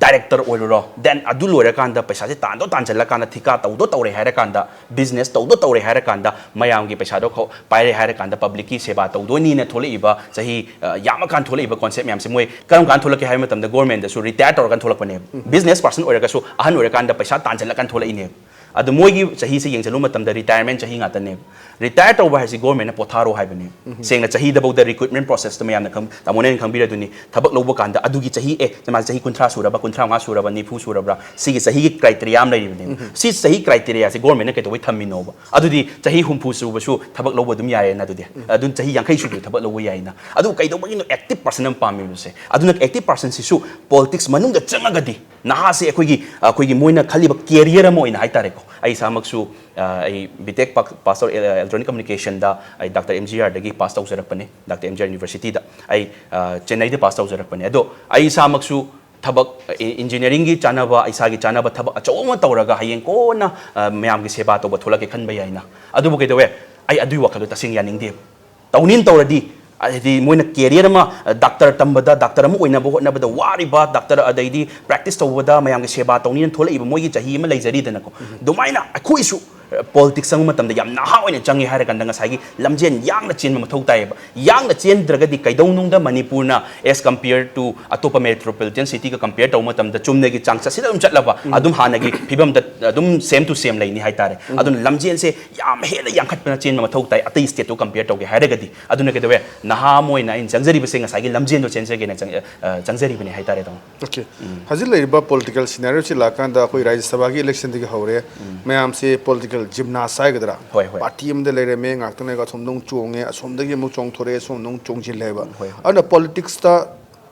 ꯗꯥꯏꯔꯦꯛꯇꯔ ꯑꯣꯏꯔꯨꯔꯣ, ꯗꯦꯟ ꯑꯗꯨ ꯂꯣꯏꯔꯀꯥꯟꯗ ꯄꯩꯁꯥꯁꯦ ꯇꯥꯟꯗꯣ ꯇꯥꯟꯁꯤꯜꯂꯀꯥꯟꯗ ꯊꯤꯀꯥ ꯇꯧꯗꯣ ꯇꯧꯔꯦ ꯍꯥꯏꯔꯀꯥꯟꯗ, ꯕꯤꯖꯤꯅꯦꯁ ꯇꯧꯗꯣ ꯇꯧꯔꯦ ꯍꯥꯏꯔꯀꯥꯟꯗ, ꯃꯌꯥꯝꯒꯤ ꯄꯩꯁꯥꯗꯣ ꯈꯣ- ꯄꯥꯏꯔꯦ ꯍꯥꯏꯔꯀꯥꯟꯗ ꯄꯕ꯭ꯂꯤꯛꯀꯤ ꯁꯦꯕꯥ ꯇꯧꯗꯣꯏꯅꯤꯅ ꯊꯣꯛꯂꯛꯏꯕ ꯆꯍꯤ ꯑ, ꯌꯥꯝꯃꯀꯥꯟ ꯊꯣꯛꯂꯛꯏꯕ ꯀꯣꯟꯁꯦꯞ ꯃꯌꯥꯝꯁꯦ ꯃꯣꯏ ꯀꯔꯝ ꯀꯥꯟ ꯊꯣꯛꯂꯛꯀꯦ ꯍꯥꯏꯕ ꯃꯇꯝꯗ ꯒꯣꯔꯃꯦꯟꯗꯁꯨ ꯔꯤꯇꯥꯌꯔ ꯇꯧꯔꯀꯥꯟ ꯊꯣꯛꯂꯛꯄꯅꯦꯕ꯫ ꯕꯤꯖꯤꯅꯦꯁ ꯄꯥꯔꯁꯟ ꯑꯣꯏꯔꯒꯁꯨ ꯑꯍꯟ ꯑꯣꯏꯔꯀꯥꯟꯗ ꯄꯩꯁꯥ ꯇꯥꯟꯁꯤꯜꯂꯀꯥꯟ ꯊꯣꯛꯂꯛꯏꯅꯦꯕ꯫ ꯑꯗꯣ ꯃꯣꯏꯒꯤ ꯆꯍꯤꯁꯦ ꯌꯦꯡꯁꯤꯜꯂꯨ ꯃꯇꯝꯗ ꯔꯤꯇꯥꯌꯔꯃꯦꯟ ꯆꯍꯤ ꯉꯥꯛꯇꯅꯦꯕ꯫ ꯔꯤꯇꯥꯌꯔ ꯇꯧꯕ ꯍꯥꯏꯁꯤ ꯒꯣꯔꯃꯦꯟꯅ ꯄꯣꯊꯥꯔꯣ ꯍꯥꯏꯕꯅꯦ꯫ ꯁꯦꯡꯅ ꯆꯍꯤꯗꯐꯥꯎꯗ ꯔꯤꯀ꯭ꯔꯨꯠꯃꯦꯟ ꯄ꯭ꯔꯣꯁꯦꯁꯇ ꯃꯌꯥꯝꯅ ꯈꯪ- ꯇꯥꯃꯣꯅ ꯍꯦꯟꯅ ꯈꯪꯕꯤꯔꯗꯨꯅꯤ꯫ ꯊꯕꯛ ꯂꯧꯕ ꯀꯥꯟꯗ ꯑꯗꯨꯒꯤ ꯆꯍꯤ ꯑꯦ ꯃꯥ ꯆꯍꯤ ꯀꯨꯟꯊ꯭ꯔꯥ ꯁꯨꯔꯕ, ꯀꯨꯟꯊ꯭ꯔꯥ ꯃꯉꯥ ꯁꯨꯔꯕ, ꯅꯤꯐꯨ ꯁꯨꯔꯕ꯭ꯔꯥ, ꯁꯤꯒꯤ ꯆꯍꯤꯒꯤ ꯀ꯭ꯔꯥꯏꯇꯦꯔꯤꯌꯥ ꯑꯃ ꯂꯩꯔꯤꯕꯅꯦꯕ꯫ ꯁꯤ ꯆꯍꯤ ꯀ꯭ꯔꯥꯏꯇꯦꯔꯤꯌꯥꯁꯦ ꯒꯣꯔꯃꯦꯟꯅ ꯀꯩꯗꯧꯕꯩ ꯊꯝꯃꯤꯅꯣꯕ? ꯑꯗꯨꯗꯤ ꯆꯍꯤ ꯍꯨꯝꯐꯨ ꯁꯨꯕꯁꯨ ꯊꯕꯛ ꯂꯧꯕ ꯑꯗꯨꯝ ꯌꯥꯔꯦꯅ, ꯑꯗꯨꯗꯤ ꯑꯗꯨꯝ ꯆꯍꯤ ꯌꯥꯡꯈꯩ ꯁꯨꯕꯁꯨ ꯊꯕꯛ ꯂꯧꯕ ꯌꯥꯏꯅ꯫ ꯑꯗꯨ ꯀꯩꯗꯧꯕꯒꯤꯅꯣ ꯑꯦꯛꯇꯤꯚ ꯄꯥꯔꯁꯟ ꯑꯃ ꯄꯥꯝꯃꯤꯕꯁꯦ? ꯑꯗꯨꯅ ꯑꯦꯛꯇꯤꯚ ꯄꯥꯔꯁꯟꯁꯤꯁꯨ ꯄꯣꯂꯤꯇꯤꯛꯁ ꯃꯅꯨꯡꯗ ꯆꯪꯉꯒꯗꯤ ꯅꯍꯥꯁꯦ ꯑꯩꯈꯣꯏꯒꯤ ꯑꯩꯈꯣꯏꯒꯤ ꯃꯣꯏꯅ ꯈꯜꯂꯤꯕ ꯀꯦꯔꯤꯌꯔ ꯑꯃ ꯑꯣꯏꯅ ꯍꯥꯏꯇꯥꯔꯦꯀꯣ꯫ ꯑꯩ ꯏꯁꯥꯃꯛꯁꯨ ꯑ, ꯑꯩ ꯕꯤ ꯇꯦꯛ ꯄꯥꯁ ꯑꯥꯎꯠ ꯏꯂꯦꯛꯇ꯭ꯔꯣꯅꯤꯛ ꯀꯝꯃꯨꯅꯤꯀꯦꯁꯟꯗ ꯑꯩ ꯗꯥꯛꯇꯔ ꯑꯦꯝ ꯖꯤ ꯑꯥꯔꯗꯒꯤ ꯄꯥꯁ ꯇꯧꯖꯔꯛꯄꯅꯦ, ꯗꯥꯛꯇꯔ ꯑꯦꯝ ꯖꯤ ꯑꯥꯔ ꯌꯨꯅꯤꯚꯔꯁꯤꯇꯤꯗ꯫ ꯑꯩ ꯑ, ꯆꯦꯟꯅꯩꯗ ꯄꯥꯁ ꯇꯧꯖꯔꯛꯄꯅꯦ꯫ ꯑꯗꯣ ꯑꯩ ꯏꯁꯥꯃꯛꯁꯨ ꯊꯕꯛ, ꯏ- ꯏꯟꯖꯤꯅꯤꯌꯥꯔꯤꯡꯒꯤ ꯆꯥꯅꯕ, ꯏꯁꯥꯒꯤ ꯆꯥꯅꯕ ꯊꯕꯛ ꯑꯆꯧꯕ ꯑꯃ ꯇꯧꯔꯒ ꯍꯌꯦꯡ ꯀꯣꯟꯅ ꯑ, ꯃꯌꯥꯝꯒꯤ ꯁꯦꯕꯥ ꯇꯧꯕ ꯊꯣꯛꯂꯛꯀꯦ ꯈꯟꯕ ꯌꯥꯏꯅ꯫ ꯑꯗꯨꯕꯨ ꯀꯩꯗꯧꯋꯦ? ꯑꯩ ꯑꯗꯨꯒꯤ ꯋꯥꯈꯜꯗꯣ ꯇꯁꯦꯡꯅ ꯌꯥꯅꯤꯡꯗꯦꯕ꯫ ꯇꯧꯅꯤꯅ ꯇꯧꯔꯗꯤ, ꯍꯥꯏꯗꯤ ꯃꯣꯏꯅ ꯀꯦꯔꯤꯌꯔ ꯑꯃ, ꯗꯥꯛꯇꯔ ꯇꯝꯕꯗ, ꯗꯥꯛꯇꯔ ꯑꯃ ꯑꯣꯏꯅꯕ ꯍꯣꯠꯅꯕꯗ ꯋꯥꯔꯤꯕ, ꯗꯥꯛꯇꯔ ꯑꯗꯩꯗꯤ ꯄ꯭ꯔꯦꯛꯇꯤꯁ ꯇꯧꯕꯗ ꯃꯌꯥꯝꯒꯤ ꯁꯦꯕꯥ ꯇꯧꯅꯤꯅ ꯊꯣꯛꯂꯛꯏꯕ ꯃꯣꯏꯒꯤ ꯆꯍꯤ ꯑꯃ ꯂꯩꯖꯔꯤꯗꯅꯀꯣ꯫ ꯑꯗꯨꯃꯥꯏꯅ ꯑꯩꯈꯣꯏꯁꯨ ꯄꯣꯂꯤꯇꯤꯛꯁ ꯆꯪꯕ ꯃꯇꯝꯗ ꯌꯥꯝ ꯅꯍꯥ ꯑꯣꯏꯅ ꯆꯪꯉꯦ ꯍꯥꯏꯔ ꯀꯥꯟꯗ ꯉꯁꯥꯏꯒꯤ ꯂꯝꯖꯦꯟ ꯌꯥꯡꯅ ꯆꯦꯟꯕ ꯃꯊꯧ ꯇꯥꯏꯌꯦꯕ꯫ ꯌꯥꯡꯅ ꯆꯦꯟꯗ꯭ꯔꯒꯗꯤ ꯀꯩꯗꯧꯅꯨꯡꯗ ꯃꯅꯤꯄꯨꯔꯅ as compare to ꯑꯇꯣꯞꯄ ꯃꯦꯇ꯭ꯔꯣꯄꯣꯂꯤꯇꯟ ꯁꯤꯇꯤꯒ ꯀꯝꯄꯤꯌꯔ ꯇꯧꯕ ꯃꯇꯝꯗ ꯆꯨꯝꯅꯒꯤ ꯆꯥꯡꯆꯠꯁꯤꯗ ꯑꯗꯨꯝ ꯆꯠꯂꯕ, ꯑꯗꯨꯝ ꯍꯥꯟꯅꯒꯤ ꯐꯤꯕꯝꯗ ꯑꯗꯨꯝ ꯁꯦꯝ ꯇꯨ ꯁꯦꯝ ꯂꯩꯅꯤ ꯍꯥꯏꯇꯥꯔꯦ꯫ ꯑꯗꯨꯅ ꯂꯝꯖꯦꯟꯁꯦ ꯌꯥꯝ ꯍꯦꯟꯅ ꯌꯥꯡꯈꯠꯄꯅ ꯆꯦꯟꯕ ꯃꯊꯧ ꯇꯥꯏ, ꯑꯇꯩ ꯁ꯭ꯇꯦꯠꯇꯣ ꯀꯝꯄꯤꯌꯔ ꯇꯧꯒꯦ ꯍꯥꯏꯔꯒꯗꯤ꯫ ꯑꯗꯨꯅ ꯀꯩꯗꯧꯋꯦ? ꯅꯍꯥ ꯑꯃ ꯑꯣꯏꯅ ꯑꯩꯅ ꯆꯪꯖꯔꯤꯕꯁꯦ ꯉꯁꯥꯏꯒꯤ ꯂꯝꯖꯦꯟꯗꯣ ꯆꯦꯟꯖꯒꯦꯅ ꯆꯪ- ꯑ, ꯆꯪꯖꯔꯤꯕꯅꯦ ꯍꯥꯏꯇꯥꯔꯦ, ꯇꯥꯃꯣ꯫ ꯑꯣꯀꯦ꯫ ꯍꯧꯖꯤꯛ ꯂꯩꯔꯤꯕ ꯄꯣꯂꯤꯇꯤꯀꯦꯜ ꯁꯤꯅꯥꯔꯤꯑꯣꯁꯤ ꯂꯥꯛꯀꯥꯟꯗ ꯑꯩꯈꯣꯏ ꯔꯥꯖ꯭ꯌ ꯁꯚꯥꯒꯤ ꯏꯂꯦꯛꯁꯟꯗꯒꯤ ꯍꯧꯔꯦ꯫ ꯃꯌꯥꯝꯁꯦ ꯄꯣꯂꯤꯇꯤꯀꯦꯜ ꯖꯤꯝꯅꯥꯁ ꯍꯥꯏꯒꯗ꯭ꯔꯥ? ꯍꯣꯏ, ꯍꯣꯏ꯫ ꯄꯥꯔꯇꯤ ꯑꯃꯗ ꯂꯩꯔꯝꯃꯦ, ꯉꯥꯛꯇꯪ ꯂꯩꯔꯒ ꯑꯁꯣꯝꯗ ꯑꯃꯨꯛ ꯆꯣꯡꯉꯦ, ꯑꯁꯣꯝꯗꯒꯤ ꯑꯃꯨꯛ ꯆꯣꯡꯊꯣꯔꯛꯑꯦ, ꯑꯁꯣꯝꯗ ꯑꯃꯨꯛ ꯆꯣꯡꯁꯤꯜꯂꯦ ꯍꯥꯏꯕ꯫ ꯍꯣꯏ, ꯍꯣꯏ꯫ ꯑꯗꯨꯅ ꯄꯣꯂꯤꯇꯤꯛꯁꯇ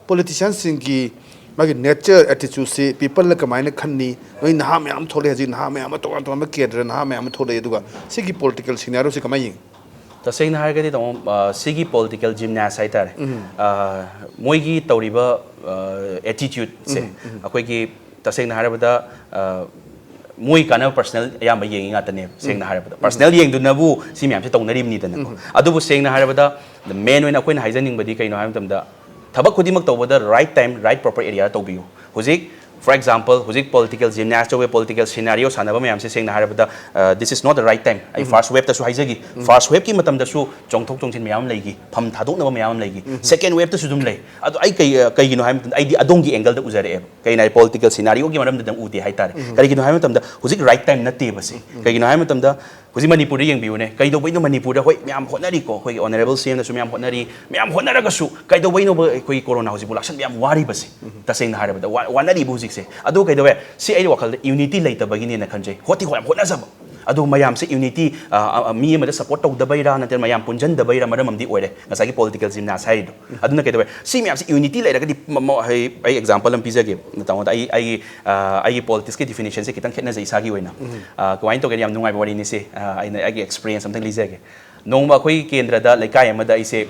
ꯄꯣꯂꯤꯇꯤꯁꯤꯌꯥꯟꯁꯤꯡꯒꯤ ꯃꯥꯒꯤ ꯅꯦꯆꯔ ꯑꯦꯇꯤꯆꯨꯠꯁꯤ ꯄꯤꯄꯜꯅ ꯀꯃꯥꯏꯅ ꯈꯟꯅꯤ? ꯅꯣꯏ ꯅꯍꯥ ꯃꯌꯥꯝ ꯊꯣꯛꯂꯛꯑꯦ ꯍꯧꯖꯤꯛ, ꯅꯍꯥ ꯃꯌꯥꯝ ꯑꯃ ꯇꯣꯉꯥꯟ ꯇꯣꯉꯥꯟꯕ ꯀꯦꯗ꯭ꯔ ꯅꯍꯥ ꯃꯌꯥꯝ ꯑꯃ ꯊꯣꯛꯂꯛꯑꯦ, ꯑꯗꯨꯒ ꯁꯤꯒꯤ ꯄꯣꯂꯤꯇꯤꯀꯦꯜ ꯁꯤꯅꯥꯔꯤꯑꯣꯁꯤ ꯀꯃꯥꯏꯅ ꯌꯦꯡꯉꯤ? ꯇꯁꯦꯡꯅ ꯍꯥꯏꯔꯒꯗꯤ ꯇꯥꯃꯣ, ꯑ, ꯁꯤꯒꯤ ꯄꯣꯂꯤꯇꯤꯀꯦꯜ ꯖꯤꯝꯅꯥꯁ ꯍꯥꯏꯇꯥꯔꯦ, ꯑ, ꯃꯣꯏꯒꯤ ꯇꯧꯔꯤꯕ ꯑꯦꯇꯤꯇ꯭ꯌꯨꯠꯁꯦ ꯑꯩꯈꯣꯏꯒꯤ, ꯇꯁꯦꯡꯅ ꯍꯥꯏꯔꯕꯗ, ꯑ, ꯃꯣꯏ ꯀꯥꯟꯅꯕ ꯄꯔꯁꯅꯦꯜ ꯑꯌꯥꯝꯕ ꯌꯦꯡꯉꯤ ꯉꯥꯛꯇꯅꯦꯕ꯫ ꯁꯦꯡꯅ ꯍꯥꯏꯔꯕꯗ ꯄꯔꯁꯅꯦꯜ ꯌꯦꯡꯗꯨꯅꯕꯨ ꯁꯤ ꯃꯌꯥꯝꯁꯦ ꯇꯧꯅꯔꯤꯕꯅꯤꯗꯅꯀꯣ꯫ ꯑꯗꯨꯕꯨ ꯁꯦꯡꯅ ꯍꯥꯏꯔꯕꯗ ꯃꯦꯟ ꯑꯣꯏꯅ ꯑꯩꯈꯣꯏꯅ ꯍꯥꯏꯖꯅꯤꯡꯕꯗꯤ ꯀꯩꯅꯣ ꯍꯥꯏꯕ ꯃꯇꯝꯗ, ꯊꯕꯛ ꯈꯨꯗꯤꯡꯃꯛ ꯇꯧꯕꯗ ꯔꯥꯏꯠ ꯇꯥꯏꯝ, ꯔꯥꯏꯠ ꯄ꯭ꯔꯣꯄꯔ ꯑꯦꯔꯤꯌꯥꯗ ꯇꯧꯕꯤꯌꯨ꯫ ꯍꯧꯖꯤꯛ, for example, ꯍꯧꯖꯤꯛ ꯄꯣꯂꯤꯇꯤꯀꯦꯜ ꯖꯤꯝꯅꯥꯁ ꯇꯧꯋꯦ, ꯄꯣꯂꯤꯇꯤꯀꯦꯜ ꯁꯤꯅꯥꯔꯤꯑꯣ ꯁꯥꯟꯅꯕ ꯃꯌꯥꯝꯁꯦ, ꯁꯦꯡꯅ ꯍꯥꯏꯔꯕꯗ, this is not the right time꯫ ꯑꯩ ꯐꯥꯔꯁ ꯋꯦꯞꯇꯁꯨ ꯍꯥꯏꯖꯈꯤ, ꯐꯥꯔꯁ ꯋꯦꯞꯀꯤ ꯃꯇꯝꯗꯁꯨ ꯆꯣꯡꯊꯣꯛ ꯆꯣꯡꯁꯤꯟ ꯃꯌꯥꯝ ꯑꯃ ꯂꯩꯈꯤ, ꯐꯝ ꯊꯥꯗꯣꯛꯅꯕ ꯃꯌꯥꯝ ꯑꯃ ꯂꯩꯈꯤ, ꯁꯦꯀꯦꯟ ꯋꯦꯞꯇꯁꯨ ꯑꯗꯨꯝ ꯂꯩ꯫ ꯑꯗꯣ ꯑꯩ ꯀꯩ, ꯀꯩꯒꯤꯅꯣ ꯍꯥꯏꯕ ꯃꯇꯝꯗ, ꯑꯩꯗꯤ ꯑꯗꯣꯝꯒꯤ ꯑꯦꯡꯒꯜꯗ ꯎꯖꯔꯛꯑꯦꯕ꯫ ꯀꯩꯅꯣ ꯍꯥꯏ, ꯄꯣꯂꯤꯇꯤꯀꯦꯜ ꯁꯤꯅꯥꯔꯤꯑꯣꯒꯤ ꯃꯔꯝꯗꯗꯪ ꯎꯗꯦ ꯍꯥꯏꯇꯥꯔꯦ꯫ ꯀꯔꯤꯒꯤꯅꯣ ꯍꯥꯏꯕ ꯃꯇꯝꯗ, ꯍꯧꯖꯤꯛ ꯔꯥꯏꯠ ꯇꯥꯏꯝ ꯅꯠꯇꯦꯕ ꯁꯤ꯫ ꯀꯩꯒꯤꯅꯣ ꯍꯥꯏꯕ ꯃꯇꯝꯗ, ꯍꯧꯖꯤꯛ ꯃꯅꯤꯄꯨꯔꯗ ꯌꯦꯡꯕꯤꯌꯨꯅꯦ, ꯀꯩꯗꯧꯕꯩꯅꯣ ꯃꯅꯤꯄꯨꯔꯗ, ꯍꯣꯏ, ꯃꯌꯥꯝ ꯍꯣꯠꯅꯔꯤꯀꯣ, ꯑꯩꯈꯣꯏꯒꯤ ꯑꯣꯅꯔꯦꯕꯜ ꯁꯤ ꯑꯦꯝꯅꯁꯨ ꯃꯌꯥꯝ ꯍꯣꯠꯅꯔꯤ, ꯃꯌꯥꯝ ꯍꯣꯠꯅꯔꯒꯁꯨ ꯀꯩꯗꯧꯕꯩꯅꯣꯕ ꯑꯩꯈꯣꯏꯒꯤ ꯀꯣꯔꯣꯅꯥ ꯍꯧꯖꯤꯛꯄꯨ ꯂꯥꯛꯁꯟꯕ ꯌꯥꯝ ꯋꯥꯔꯤꯕꯁꯦ? ꯇꯁꯦꯡꯅ ꯍꯥꯏꯔꯕꯗ ꯋꯥ-, ꯋꯥꯅꯔꯤꯕ ꯍꯧꯖꯤꯛꯁꯦ꯫ ꯑꯗꯨ ꯀꯩꯗꯧꯋꯦ? ꯁꯤ ꯑꯩ ꯋꯥꯈꯜꯗ ꯌꯨꯅꯤꯇꯤ ꯂꯩꯇꯕꯒꯤꯅꯦꯅ ꯈꯟꯖꯩ꯫ ꯍꯣꯠꯇꯤ ꯍꯣꯠ-, ꯌꯥꯝ ꯍꯣꯠꯅꯖꯕ, ꯑꯗꯨ ꯃꯌꯥꯝꯁꯦ ꯌꯨꯅꯤꯇꯤ, ꯑ, ꯑ, ꯃꯤ ꯑꯃꯗ ꯁꯞꯄꯣꯔꯠ ꯇꯧꯗꯕꯩꯔꯥ ꯅꯠꯇ꯭ꯔꯒ ꯃꯌꯥꯝ ꯄꯨꯟꯁꯤꯟꯗꯕꯩꯔꯥ ꯃꯔꯝ ꯑꯃꯗꯤ ꯑꯣꯏꯔꯦ ꯉꯁꯥꯏꯒꯤ ꯄꯣꯂꯤꯇꯤꯀꯦꯜ ꯖꯤꯝꯅꯥꯁ ꯍꯥꯏꯔꯤꯗꯣ꯫ ꯑꯗꯨꯅ ꯀꯩꯗꯧꯋꯦ? ꯁꯤ ꯃꯌꯥꯝꯁꯦ ꯌꯨꯅꯤꯇꯤ ꯂꯩꯔꯒꯗꯤ, ꯃ-, ꯃ-, ꯑꯩ, ꯑꯩ ꯑꯦꯛꯖꯥꯝꯄꯜ ꯑꯃ ꯄꯤꯖꯒꯦ ꯅꯇꯥꯎꯉꯣꯟꯗ꯫ ꯑꯩ, ꯑꯩꯒꯤ, ꯑ, ꯑꯩꯒꯤ ꯄꯣꯂꯤꯇꯤꯛꯁꯀꯤ ꯗꯤꯐꯤꯅꯤꯁꯟꯁꯦ ꯈꯤꯇꯪ ꯈꯦꯠꯅꯖꯩ ꯏꯁꯥꯒꯤ ꯑꯣꯏꯅ꯫ ꯑ, ꯀꯃꯥꯏꯅ ꯇꯧꯒꯦꯗ, ꯌꯥꯝ ꯅꯨꯡꯉꯥꯏꯕ ꯋꯥꯔꯤꯅꯤꯁꯦ꯫ ꯑ, ꯑꯩꯅ ꯑꯩꯒꯤ ꯑꯦꯛꯁꯄꯤꯔꯤꯌꯦꯟꯁ ꯑꯝꯇꯪ ꯂꯤꯖꯒꯦ꯫ ꯅꯣꯡꯃ ꯑꯩꯈꯣꯏꯒꯤ ꯀꯦꯟꯗ꯭ꯔꯗ, ꯂꯩꯀꯥꯏ ꯑꯃꯗ ꯑꯩꯁꯦ,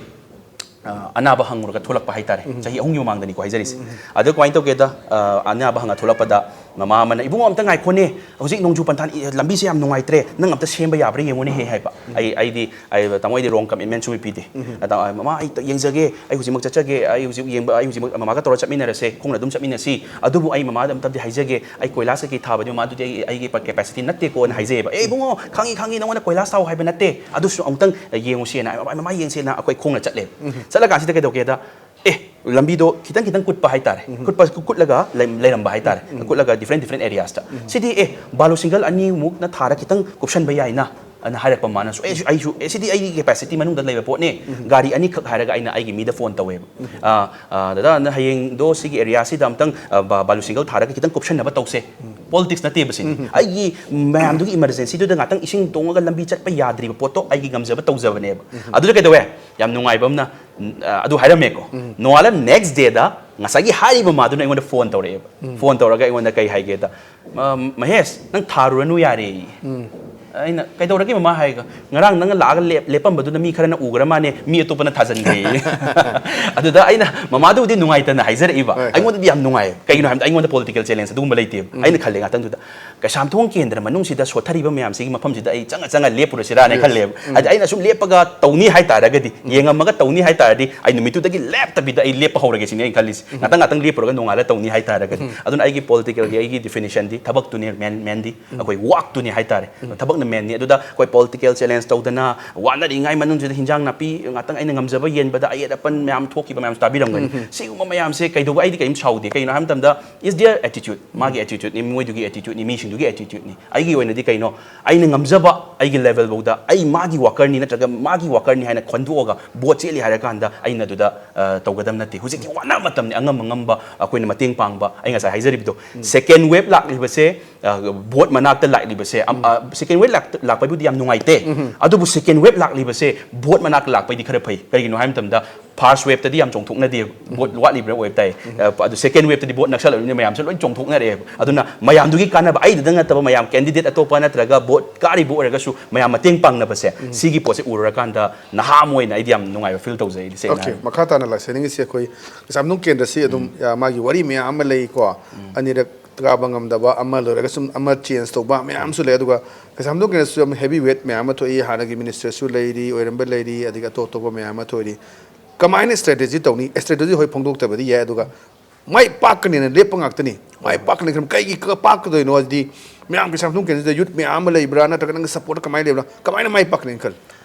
ꯑ, ꯑꯅꯥꯕ ꯍꯪꯉꯨꯔꯒ ꯊꯣꯛꯂꯛꯄ ꯍꯥꯏꯇꯥꯔꯦ꯫ ꯆꯍꯤ ꯑꯍꯨꯝꯒꯤ ꯃꯃꯥꯡꯗꯅꯤꯀꯣ ꯍꯥꯏꯖꯔꯤꯁꯦ꯫ ꯑꯗ ꯀꯃꯥꯏꯅ ꯇꯧꯒꯦꯗ, ꯑ, ꯑꯅꯥꯕ ꯍꯪꯉ ꯊꯣꯛꯂꯛꯄꯗ ꯃꯃꯥ ꯑꯃꯅ, "ꯏꯕꯨꯡꯉꯣ, ꯑꯝꯇ ꯉꯥꯏꯈꯣꯅꯦ, ꯍꯧꯖꯤꯛ ꯅꯣꯡꯖꯨ ꯄꯟꯊꯥ, ꯂꯝꯕꯤꯁꯦ ꯌꯥꯝ ꯅꯨꯡꯉꯥꯏꯇ꯭ꯔꯦ, ꯅꯪ ꯑꯝꯇ ꯁꯦꯝꯕ ꯌꯥꯕ꯭ꯔꯥ ꯌꯦꯡꯉꯨꯅꯦꯍꯦ" ꯍꯥꯏꯕ꯫ ꯑꯩ, ꯑꯩꯗꯤ, ꯑꯩ, ꯇꯥꯃꯣ, ꯑꯩꯗꯤ ꯔꯣꯡ ꯀꯃꯤꯠꯃꯦꯟꯁꯨ ꯄꯤꯗꯦ꯫ ꯑꯗ, "ꯃꯃꯥ, ꯑꯩ ꯌꯦꯡꯖꯒꯦ, ꯑꯩ ꯍꯧꯖꯤꯛꯃꯛ ꯆꯠꯆꯒꯦ, ꯑꯩ ꯍꯧꯖꯤꯛ ꯌꯦꯡꯕ, ꯑꯩ ꯍꯧꯖꯤꯛꯃꯛ ꯃꯃꯥꯒ ꯇꯧꯔ ꯆꯠꯃꯤꯟꯅꯔꯁꯦ, ꯈꯣꯡꯅ ꯑꯗꯨꯝ ꯆꯠꯃꯤꯟꯅꯁꯤ꯫ ꯑꯗꯨꯕꯨ ꯑꯩ ꯃꯃꯥꯗ ꯑꯝꯇꯗꯤ ꯍꯥꯏꯖꯒꯦ, ꯑꯩ ꯀꯣꯏꯂꯥꯁ ꯀꯩꯀꯩ ꯊꯥꯕꯗꯤ ꯃꯃꯥꯗꯨꯗꯤ ꯑꯩ, ꯑꯩꯒꯤ ꯀꯦꯄꯥꯁꯤꯇꯤ ꯅꯠꯇꯦꯀꯣꯅ" ꯍꯥꯏꯖꯩꯑꯕ꯫ "ꯑꯦ ꯏꯕꯨꯡꯉꯣ, ꯈꯪꯉꯤ, ꯈꯪꯉꯤ, ꯅꯉꯣꯟꯗ ꯀꯣꯏꯂꯥꯁ ꯊꯥꯎ ꯍꯥꯏꯕ ꯅꯠꯇꯦ, ꯑꯗꯨꯁꯨ ꯑꯃꯨꯛꯇꯪ ꯌꯦꯡꯉꯨꯁꯦꯅ", ꯃꯃꯥ ꯌꯦꯡꯁꯦꯅ ꯑꯩꯈꯣꯏ ꯈꯣꯡꯅ ꯆꯠꯂꯦ꯫ ꯆꯠꯂꯀꯥꯟꯁꯤꯗ ꯀꯩꯗꯧꯒꯦꯗ, ꯑꯦ, ꯂꯝꯕꯤꯗꯣ ꯈꯤꯇꯪ ꯈꯤꯇꯪ ꯀꯨꯠꯄ ꯍꯥꯏꯇꯥꯔꯦ꯫ ꯀꯨꯠꯄ, ꯀꯨꯠꯂꯒ ꯂꯩ-, ꯂꯩꯔꯝꯕ ꯍꯥꯏꯇꯥꯔꯦ꯫ ꯀꯨꯠꯂꯒ ꯗꯤꯐ꯭ꯔꯦꯟ ꯗꯤꯐ꯭ꯔꯦꯟ ꯑꯦꯔꯤꯌꯥꯁꯇ꯫ ꯁꯤꯗꯤ, ꯑꯦ, ꯕꯥꯂꯨ ꯁꯤꯡꯒꯜ ꯑꯅꯤꯃꯨꯛꯅ ꯊꯥꯔ ꯈꯤꯇꯪ ꯀꯨꯞꯁꯟꯕ ꯌꯥꯏꯅ, ꯑꯅ ꯍꯥꯏꯔꯛꯄ ꯃꯥꯅꯁꯨ, "ꯑꯦ, ꯑꯩꯁꯨ, ꯑꯩꯁꯨ, ꯑꯦ, ꯁꯤꯗꯤ ꯑꯩꯒꯤ capacity ꯃꯅꯨꯡꯗ ꯂꯩꯕ ꯄꯣꯠꯅꯦ, ꯒꯥꯔꯤ ꯑꯅꯤꯈꯛ" ꯍꯥꯏꯔꯒ ꯑꯩꯅ ꯑꯩꯒꯤ ꯃꯤꯗ ꯐꯣꯟ ꯇꯧꯋꯦꯕ꯫ "ꯑ, ꯑ, ꯗꯗꯥ, ꯅ ꯍꯌꯦꯡꯗꯣ ꯁꯤꯒꯤ ꯑꯦꯔꯤꯌꯥꯁꯤꯗ ꯑꯝꯇꯪ, ꯑ, ꯕꯥ-, ꯕꯥꯂꯨ ꯁꯤꯡꯒꯜ ꯊꯥꯔꯒ ꯈꯤꯇꯪ ꯀꯨꯞꯁꯟꯅꯕ ꯇꯧꯁꯦ꯫ ꯄꯣꯂꯤꯇꯤꯛꯁ ꯅꯠꯇꯦꯕ ꯁꯤꯗꯤ꯫ ꯑꯩꯒꯤ ꯃꯌꯥꯝꯗꯨꯒꯤ ꯏꯃꯔꯖꯦꯟꯁꯤꯗꯨꯗ ꯉꯥꯛꯇꯪ ꯏꯁꯤꯡ ꯇꯣꯡꯉꯒ ꯂꯝꯕꯤ ꯆꯠꯄ ꯌꯥꯗ꯭ꯔꯤꯕ ꯄꯣꯠꯇꯣ ꯑꯩꯒꯤ ꯉꯝꯖꯕ ꯇꯧꯖꯕꯅꯦꯕ"꯫ ꯑꯗꯨꯗ ꯀꯩꯗꯧꯋꯦ? ꯌꯥꯝ ꯅꯨꯡꯉꯥꯏꯕ ꯑꯃꯅ, ꯑ, ꯑꯗꯨ ꯍꯥꯏꯔꯝꯃꯦꯀꯣ꯫ ꯅꯣꯡꯉꯥꯜꯂ next dayꯗ ꯉꯁꯥꯏꯒꯤ ꯍꯥꯏꯔꯤꯕ ꯃꯥꯗꯨꯅ ꯑꯩꯉꯣꯟꯗ ꯐꯣꯟ ꯇꯧꯔꯛꯑꯦꯕ꯫ ꯐꯣꯟ ꯇꯧꯔꯒ ꯑꯩꯉꯣꯟꯗ ꯀꯩ ꯍꯥꯏꯒꯦꯗ, "ꯃ-, ꯃꯍꯦꯁ, ꯅꯪ ꯊꯥꯔꯨꯔꯅꯨ ꯌꯥꯔꯦ"꯫ ꯑꯩꯅ, "ꯀꯩꯗꯧꯔꯒꯦ ꯃꯃꯥ?" ꯍꯥꯏꯒ, "ꯉꯔꯥꯡ ꯅꯪꯅ ꯂꯥꯛꯑꯒ ꯂꯦꯞ-, ꯂꯦꯞꯄꯝꯕꯗꯨꯅ ꯃꯤ ꯈꯔꯅ ꯎꯈ꯭ꯔ ꯃꯥꯅꯦ, ꯃꯤ ꯑꯇꯣꯞꯄꯅ ꯊꯥꯖꯤꯟꯈ꯭ꯔꯦ"꯫ ꯑꯗꯨꯗ ꯑꯩꯅ, ꯃꯃꯥꯗꯨꯕꯨꯗꯤ ꯅꯨꯡꯉꯥꯏꯇꯅ ꯍꯥꯏꯖꯔꯛꯏꯕ, ꯍꯣꯏ, ꯍꯣꯏ꯫ ꯑꯩꯉꯣꯟꯗꯗꯤ ꯌꯥꯝ ꯅꯨꯡꯉꯥꯏ꯫ ꯀꯩꯒꯤꯅꯣ ꯍꯥꯏꯕꯗ ꯑꯩꯉꯣꯟꯗ political challenge ꯑꯗꯨꯒꯨꯝꯕ ꯂꯩꯇꯦꯕ꯫ ꯑꯩꯅ ꯈꯜꯂꯦ ꯉꯥꯛꯇꯪꯗꯨꯗ, ꯀꯩꯁꯥꯝꯊꯣꯡ ꯀꯦꯟꯗ꯭ꯔ ꯃꯅꯨꯡꯁꯤꯗ ꯁꯣꯠꯊꯔꯤꯕ ꯃꯌꯥꯝꯁꯤꯒꯤ ꯃꯐꯝꯁꯤꯗ ꯑꯩ ꯆꯪꯉ ꯆꯪꯉ ꯂꯦꯞꯄꯨꯔꯁꯤꯔꯥꯅ ꯈꯜꯂꯦꯕ꯫ ꯍꯥꯏꯗꯤ ꯑꯩꯅ ꯁꯨꯝ ꯂꯦꯞꯄꯒ ꯇꯧꯅꯤ ꯍꯥꯏꯇꯥꯔꯒꯗꯤ, ꯌꯦꯡꯉꯝꯃꯒ ꯇꯧꯅꯤ ꯍꯥꯏꯇꯥꯔꯗꯤ, ꯑꯩ ꯅꯨꯃꯤꯠꯇꯨꯗꯒꯤ ꯂꯦꯞꯇꯕꯤꯗ ꯑꯩ ꯂꯦꯞꯄ ꯍꯧꯔꯒꯦ ꯁꯤꯅꯤ ꯑꯩꯅ ꯈꯜꯂꯤꯁꯦ꯫ ꯉꯥꯛꯇꯪ ꯉꯥꯛꯇꯪ ꯂꯦꯞꯄꯨꯔꯒ ꯅꯣꯡꯉꯥꯜꯂ ꯇꯧꯅꯤ ꯍꯥꯏꯇꯥꯔꯒꯗꯤ꯫ ꯑꯗꯨꯅ ꯑꯩꯒꯤ politicalꯒꯤ ꯑꯩꯒꯤ definitionꯗꯤ ꯊꯕꯛꯇꯨꯅꯦ, main, mainꯗꯤ ꯑꯩꯈꯣꯏ workꯇꯨꯅꯤ ꯍꯥꯏꯇꯥꯔꯦ꯫ ꯊꯕꯛꯅ mainꯅꯤ꯫ ꯑꯗꯨꯗ ꯑꯩꯈꯣꯏ political challenge ꯇꯧꯗꯅ ꯋꯥꯅꯔꯤꯉꯥꯏ ꯃꯅꯨꯡꯁꯤꯗ ꯍꯤꯟꯖꯥꯡ ꯅꯥꯄꯤ ꯉꯥꯛꯇꯪ ꯑꯩꯅ ꯉꯝꯖꯕ ꯌꯦꯟꯕꯗ ꯑꯌꯦꯠ ꯑꯄꯟ ꯃꯌꯥꯝ ꯊꯣꯛꯈꯤꯕ ꯃꯌꯥꯝꯁꯨ ꯇꯥꯕꯤꯔꯝꯒꯅꯤ꯫ ꯁꯤꯒꯨꯝꯕ ꯃꯌꯥꯝꯁꯦ ꯀꯩꯗꯧꯕ ꯑꯩꯗꯤ ꯀꯔꯤꯝ ꯁꯥꯎꯗꯦ꯫ ꯀꯩꯒꯤꯅꯣ ꯍꯥꯏꯕ ꯃꯇꯝꯗ, is their attitude, ꯃꯥꯒꯤ attitudeꯅꯤ, ꯃꯣꯏꯗꯨꯒꯤ attitudeꯅꯤ, ꯃꯤꯁꯤꯡꯗꯨꯒꯤ attitudeꯅꯤ꯫ ꯑꯩꯒꯤ ꯑꯣꯏꯅꯗꯤ ꯀꯩꯅꯣ, ꯑꯩꯅ ꯉꯝꯖꯕ ꯑꯩꯒꯤ levelꯐꯧꯗ ꯑꯩ ꯃꯥꯒꯤ workerꯅꯤ ꯅꯠꯇ꯭ꯔꯒ ꯃꯥꯒꯤ workerꯅꯤ ꯍꯥꯏꯅ ꯈꯟꯗꯣꯛꯑꯒ vote ꯆꯦꯜꯂꯤ ꯍꯥꯏꯔꯀꯥꯟꯗ ꯑꯩꯅ ꯑꯗꯨꯗ, ꯑ, ꯇꯧꯒꯗꯕ ꯅꯠꯇꯦ꯫ ꯍꯧꯖꯤꯛꯇꯤ ꯋꯥꯅꯕ ꯃꯇꯝꯅꯤ, ꯑꯉꯝ ꯑꯉꯝꯕ ꯑꯩꯈꯣꯏꯅ ꯃꯇꯦꯡ ꯄꯥꯡꯕ꯫ ꯑꯩ ꯉꯁꯥꯏ ꯍꯥꯏꯖꯔꯤꯕꯗꯣ, second wave ꯂꯥꯛꯂꯤꯕꯁꯦ, ꯑ, vote ꯃꯅꯥꯛꯇ ꯂꯥꯛꯂꯤꯕꯁꯦ, ꯑꯝ, ꯑ, second wave ꯂꯥꯛ-, ꯂꯥꯛꯄꯩꯕꯨꯗꯤ ꯌꯥꯝ ꯅꯨꯡꯉꯥꯏꯇꯦ꯫ ꯑꯗꯨꯕꯨ second wave ꯂꯥꯛꯂꯤꯕꯁꯦ vote ꯃꯅꯥꯛꯇ ꯂꯥꯛꯄꯩꯗꯤ ꯈꯔ ꯐꯩ꯫ ꯀꯔꯤꯒꯤꯅꯣ ꯍꯥꯏꯕ ꯃꯇꯝꯗ, first waveꯇꯗꯤ ꯌꯥꯝ ꯆꯣꯡꯊꯣꯛꯅꯗꯦ, vote ꯋꯥꯠꯂꯤꯕ꯭ꯔꯥ ꯑꯣꯏꯕ ꯇꯥꯏ꯫ ꯑ, ꯑꯗꯨ second waveꯇꯗꯤ vote ꯅꯛꯁꯜꯂꯛꯂꯕꯅꯤꯅ ꯃꯌꯥꯝꯁꯦ ꯂꯣꯏ ꯆꯣꯡꯊꯣꯛꯅꯔꯛꯑꯦꯕ꯫ ꯑꯗꯨꯅ ꯃꯌꯥꯝꯗꯨꯒꯤ ꯀꯥꯟꯅꯕ, ꯑꯩꯗꯨꯗꯪ ꯅꯠꯇꯕ ꯃꯌꯥꯝ candidate ꯑꯇꯣꯞꯄ ꯅꯠꯇ꯭ꯔꯒ vote ꯀꯥꯔꯤꯕ ꯑꯣꯏꯔꯒꯁꯨ ꯃꯌꯥꯝ ꯃꯇꯦꯡ ꯄꯥꯡꯅꯕꯁꯦ, ꯁꯤꯒꯤ ꯄꯣꯠꯁꯦ ꯎꯔꯨꯔꯀꯥꯟꯗ ꯅꯍꯥ ꯑꯃ ꯑꯣꯏꯅ ꯑꯩꯗꯤ ꯌꯥꯝ ꯅꯨꯡꯉꯥꯏꯕ feel ꯇꯧꯖꯩ, ꯑꯩꯗꯤ ꯁꯦꯡꯅ OK, ꯍꯥꯏꯔꯕꯗ꯫ ꯃꯈꯥ ꯇꯥꯅ ꯂꯥꯛꯆꯅꯤꯡꯉꯤꯁꯤ ꯑꯩꯈꯣꯏ ꯀꯩꯁꯥꯝꯊꯣꯡ ꯀꯦꯟꯗ꯭ꯔꯁꯤ ꯑꯗꯨꯝ, ꯎꯝ꯫ ꯑ, ꯃꯥꯒꯤ ꯋꯥꯔꯤ ꯃꯌꯥꯝ ꯑꯃ ꯂꯩꯀꯣ꯫ ꯎꯝ꯫ ꯑꯅꯤꯔꯛ ꯀꯥꯕ ꯉꯝꯗꯕ, ꯑꯃ ꯂꯣꯏꯔꯒ ꯁꯨꯝ ꯑꯃ change ꯇꯧꯕ ꯃꯌꯥꯝꯁꯨ ꯂꯩ꯫ ꯑꯗꯨꯒ ꯀꯩꯁꯥꯝꯊꯣꯡ ꯀꯦꯟꯗ꯭ꯔꯁꯨ ꯌꯥꯝ heavy weight ꯃꯌꯥꯝ ꯑꯃ ꯊꯣꯛꯏ꯫ ꯍꯥꯟꯅꯒꯤ ministerꯁꯨ ꯂꯩꯔꯤ, ꯑꯣꯏꯔꯝꯕ ꯂꯩꯔꯤ, ꯑꯗꯒꯤ ꯑꯇꯣꯞ ꯑꯇꯣꯞꯄ ꯃꯌꯥꯝ ꯑꯃ ꯊꯣꯛꯏ꯫ ꯀꯃꯥꯏꯅ strategy ꯇꯧꯅꯤ? Strategy ꯍꯣꯏ ꯐꯣꯡꯗꯣꯛꯇꯕꯗꯤ ꯌꯥꯏ, ꯑꯗꯨꯒ ꯃꯥꯏ ꯄꯥꯛꯀꯅꯤꯅ ꯂꯦꯞꯄ ꯉꯥꯛꯇꯅꯤ꯫ ꯃꯥꯏ ꯄꯥꯛꯀꯅꯤ ꯈꯟ-, ꯀꯩꯒꯤ ꯀ-, ꯄꯥꯛꯀꯗꯣꯏꯅꯣ? ꯍꯥꯏꯗꯤ ꯃꯌꯥꯝ ꯀꯩꯁꯥꯝꯊꯣꯡ ꯀꯦꯟꯗ꯭ꯔꯁꯤꯗ youth ꯃꯌꯥꯝ ꯑꯃ ꯂꯩꯕ꯭ꯔꯥ, ꯅꯠꯇ꯭ꯔꯒ ꯅꯪꯒꯤ support ꯀꯃꯥꯏꯅ ꯂꯩꯕ꯭ꯔꯥ? ꯀꯃꯥꯏꯅ ꯃꯥꯏ ꯄꯥꯛꯀꯅꯤ ꯈꯜꯂꯤ?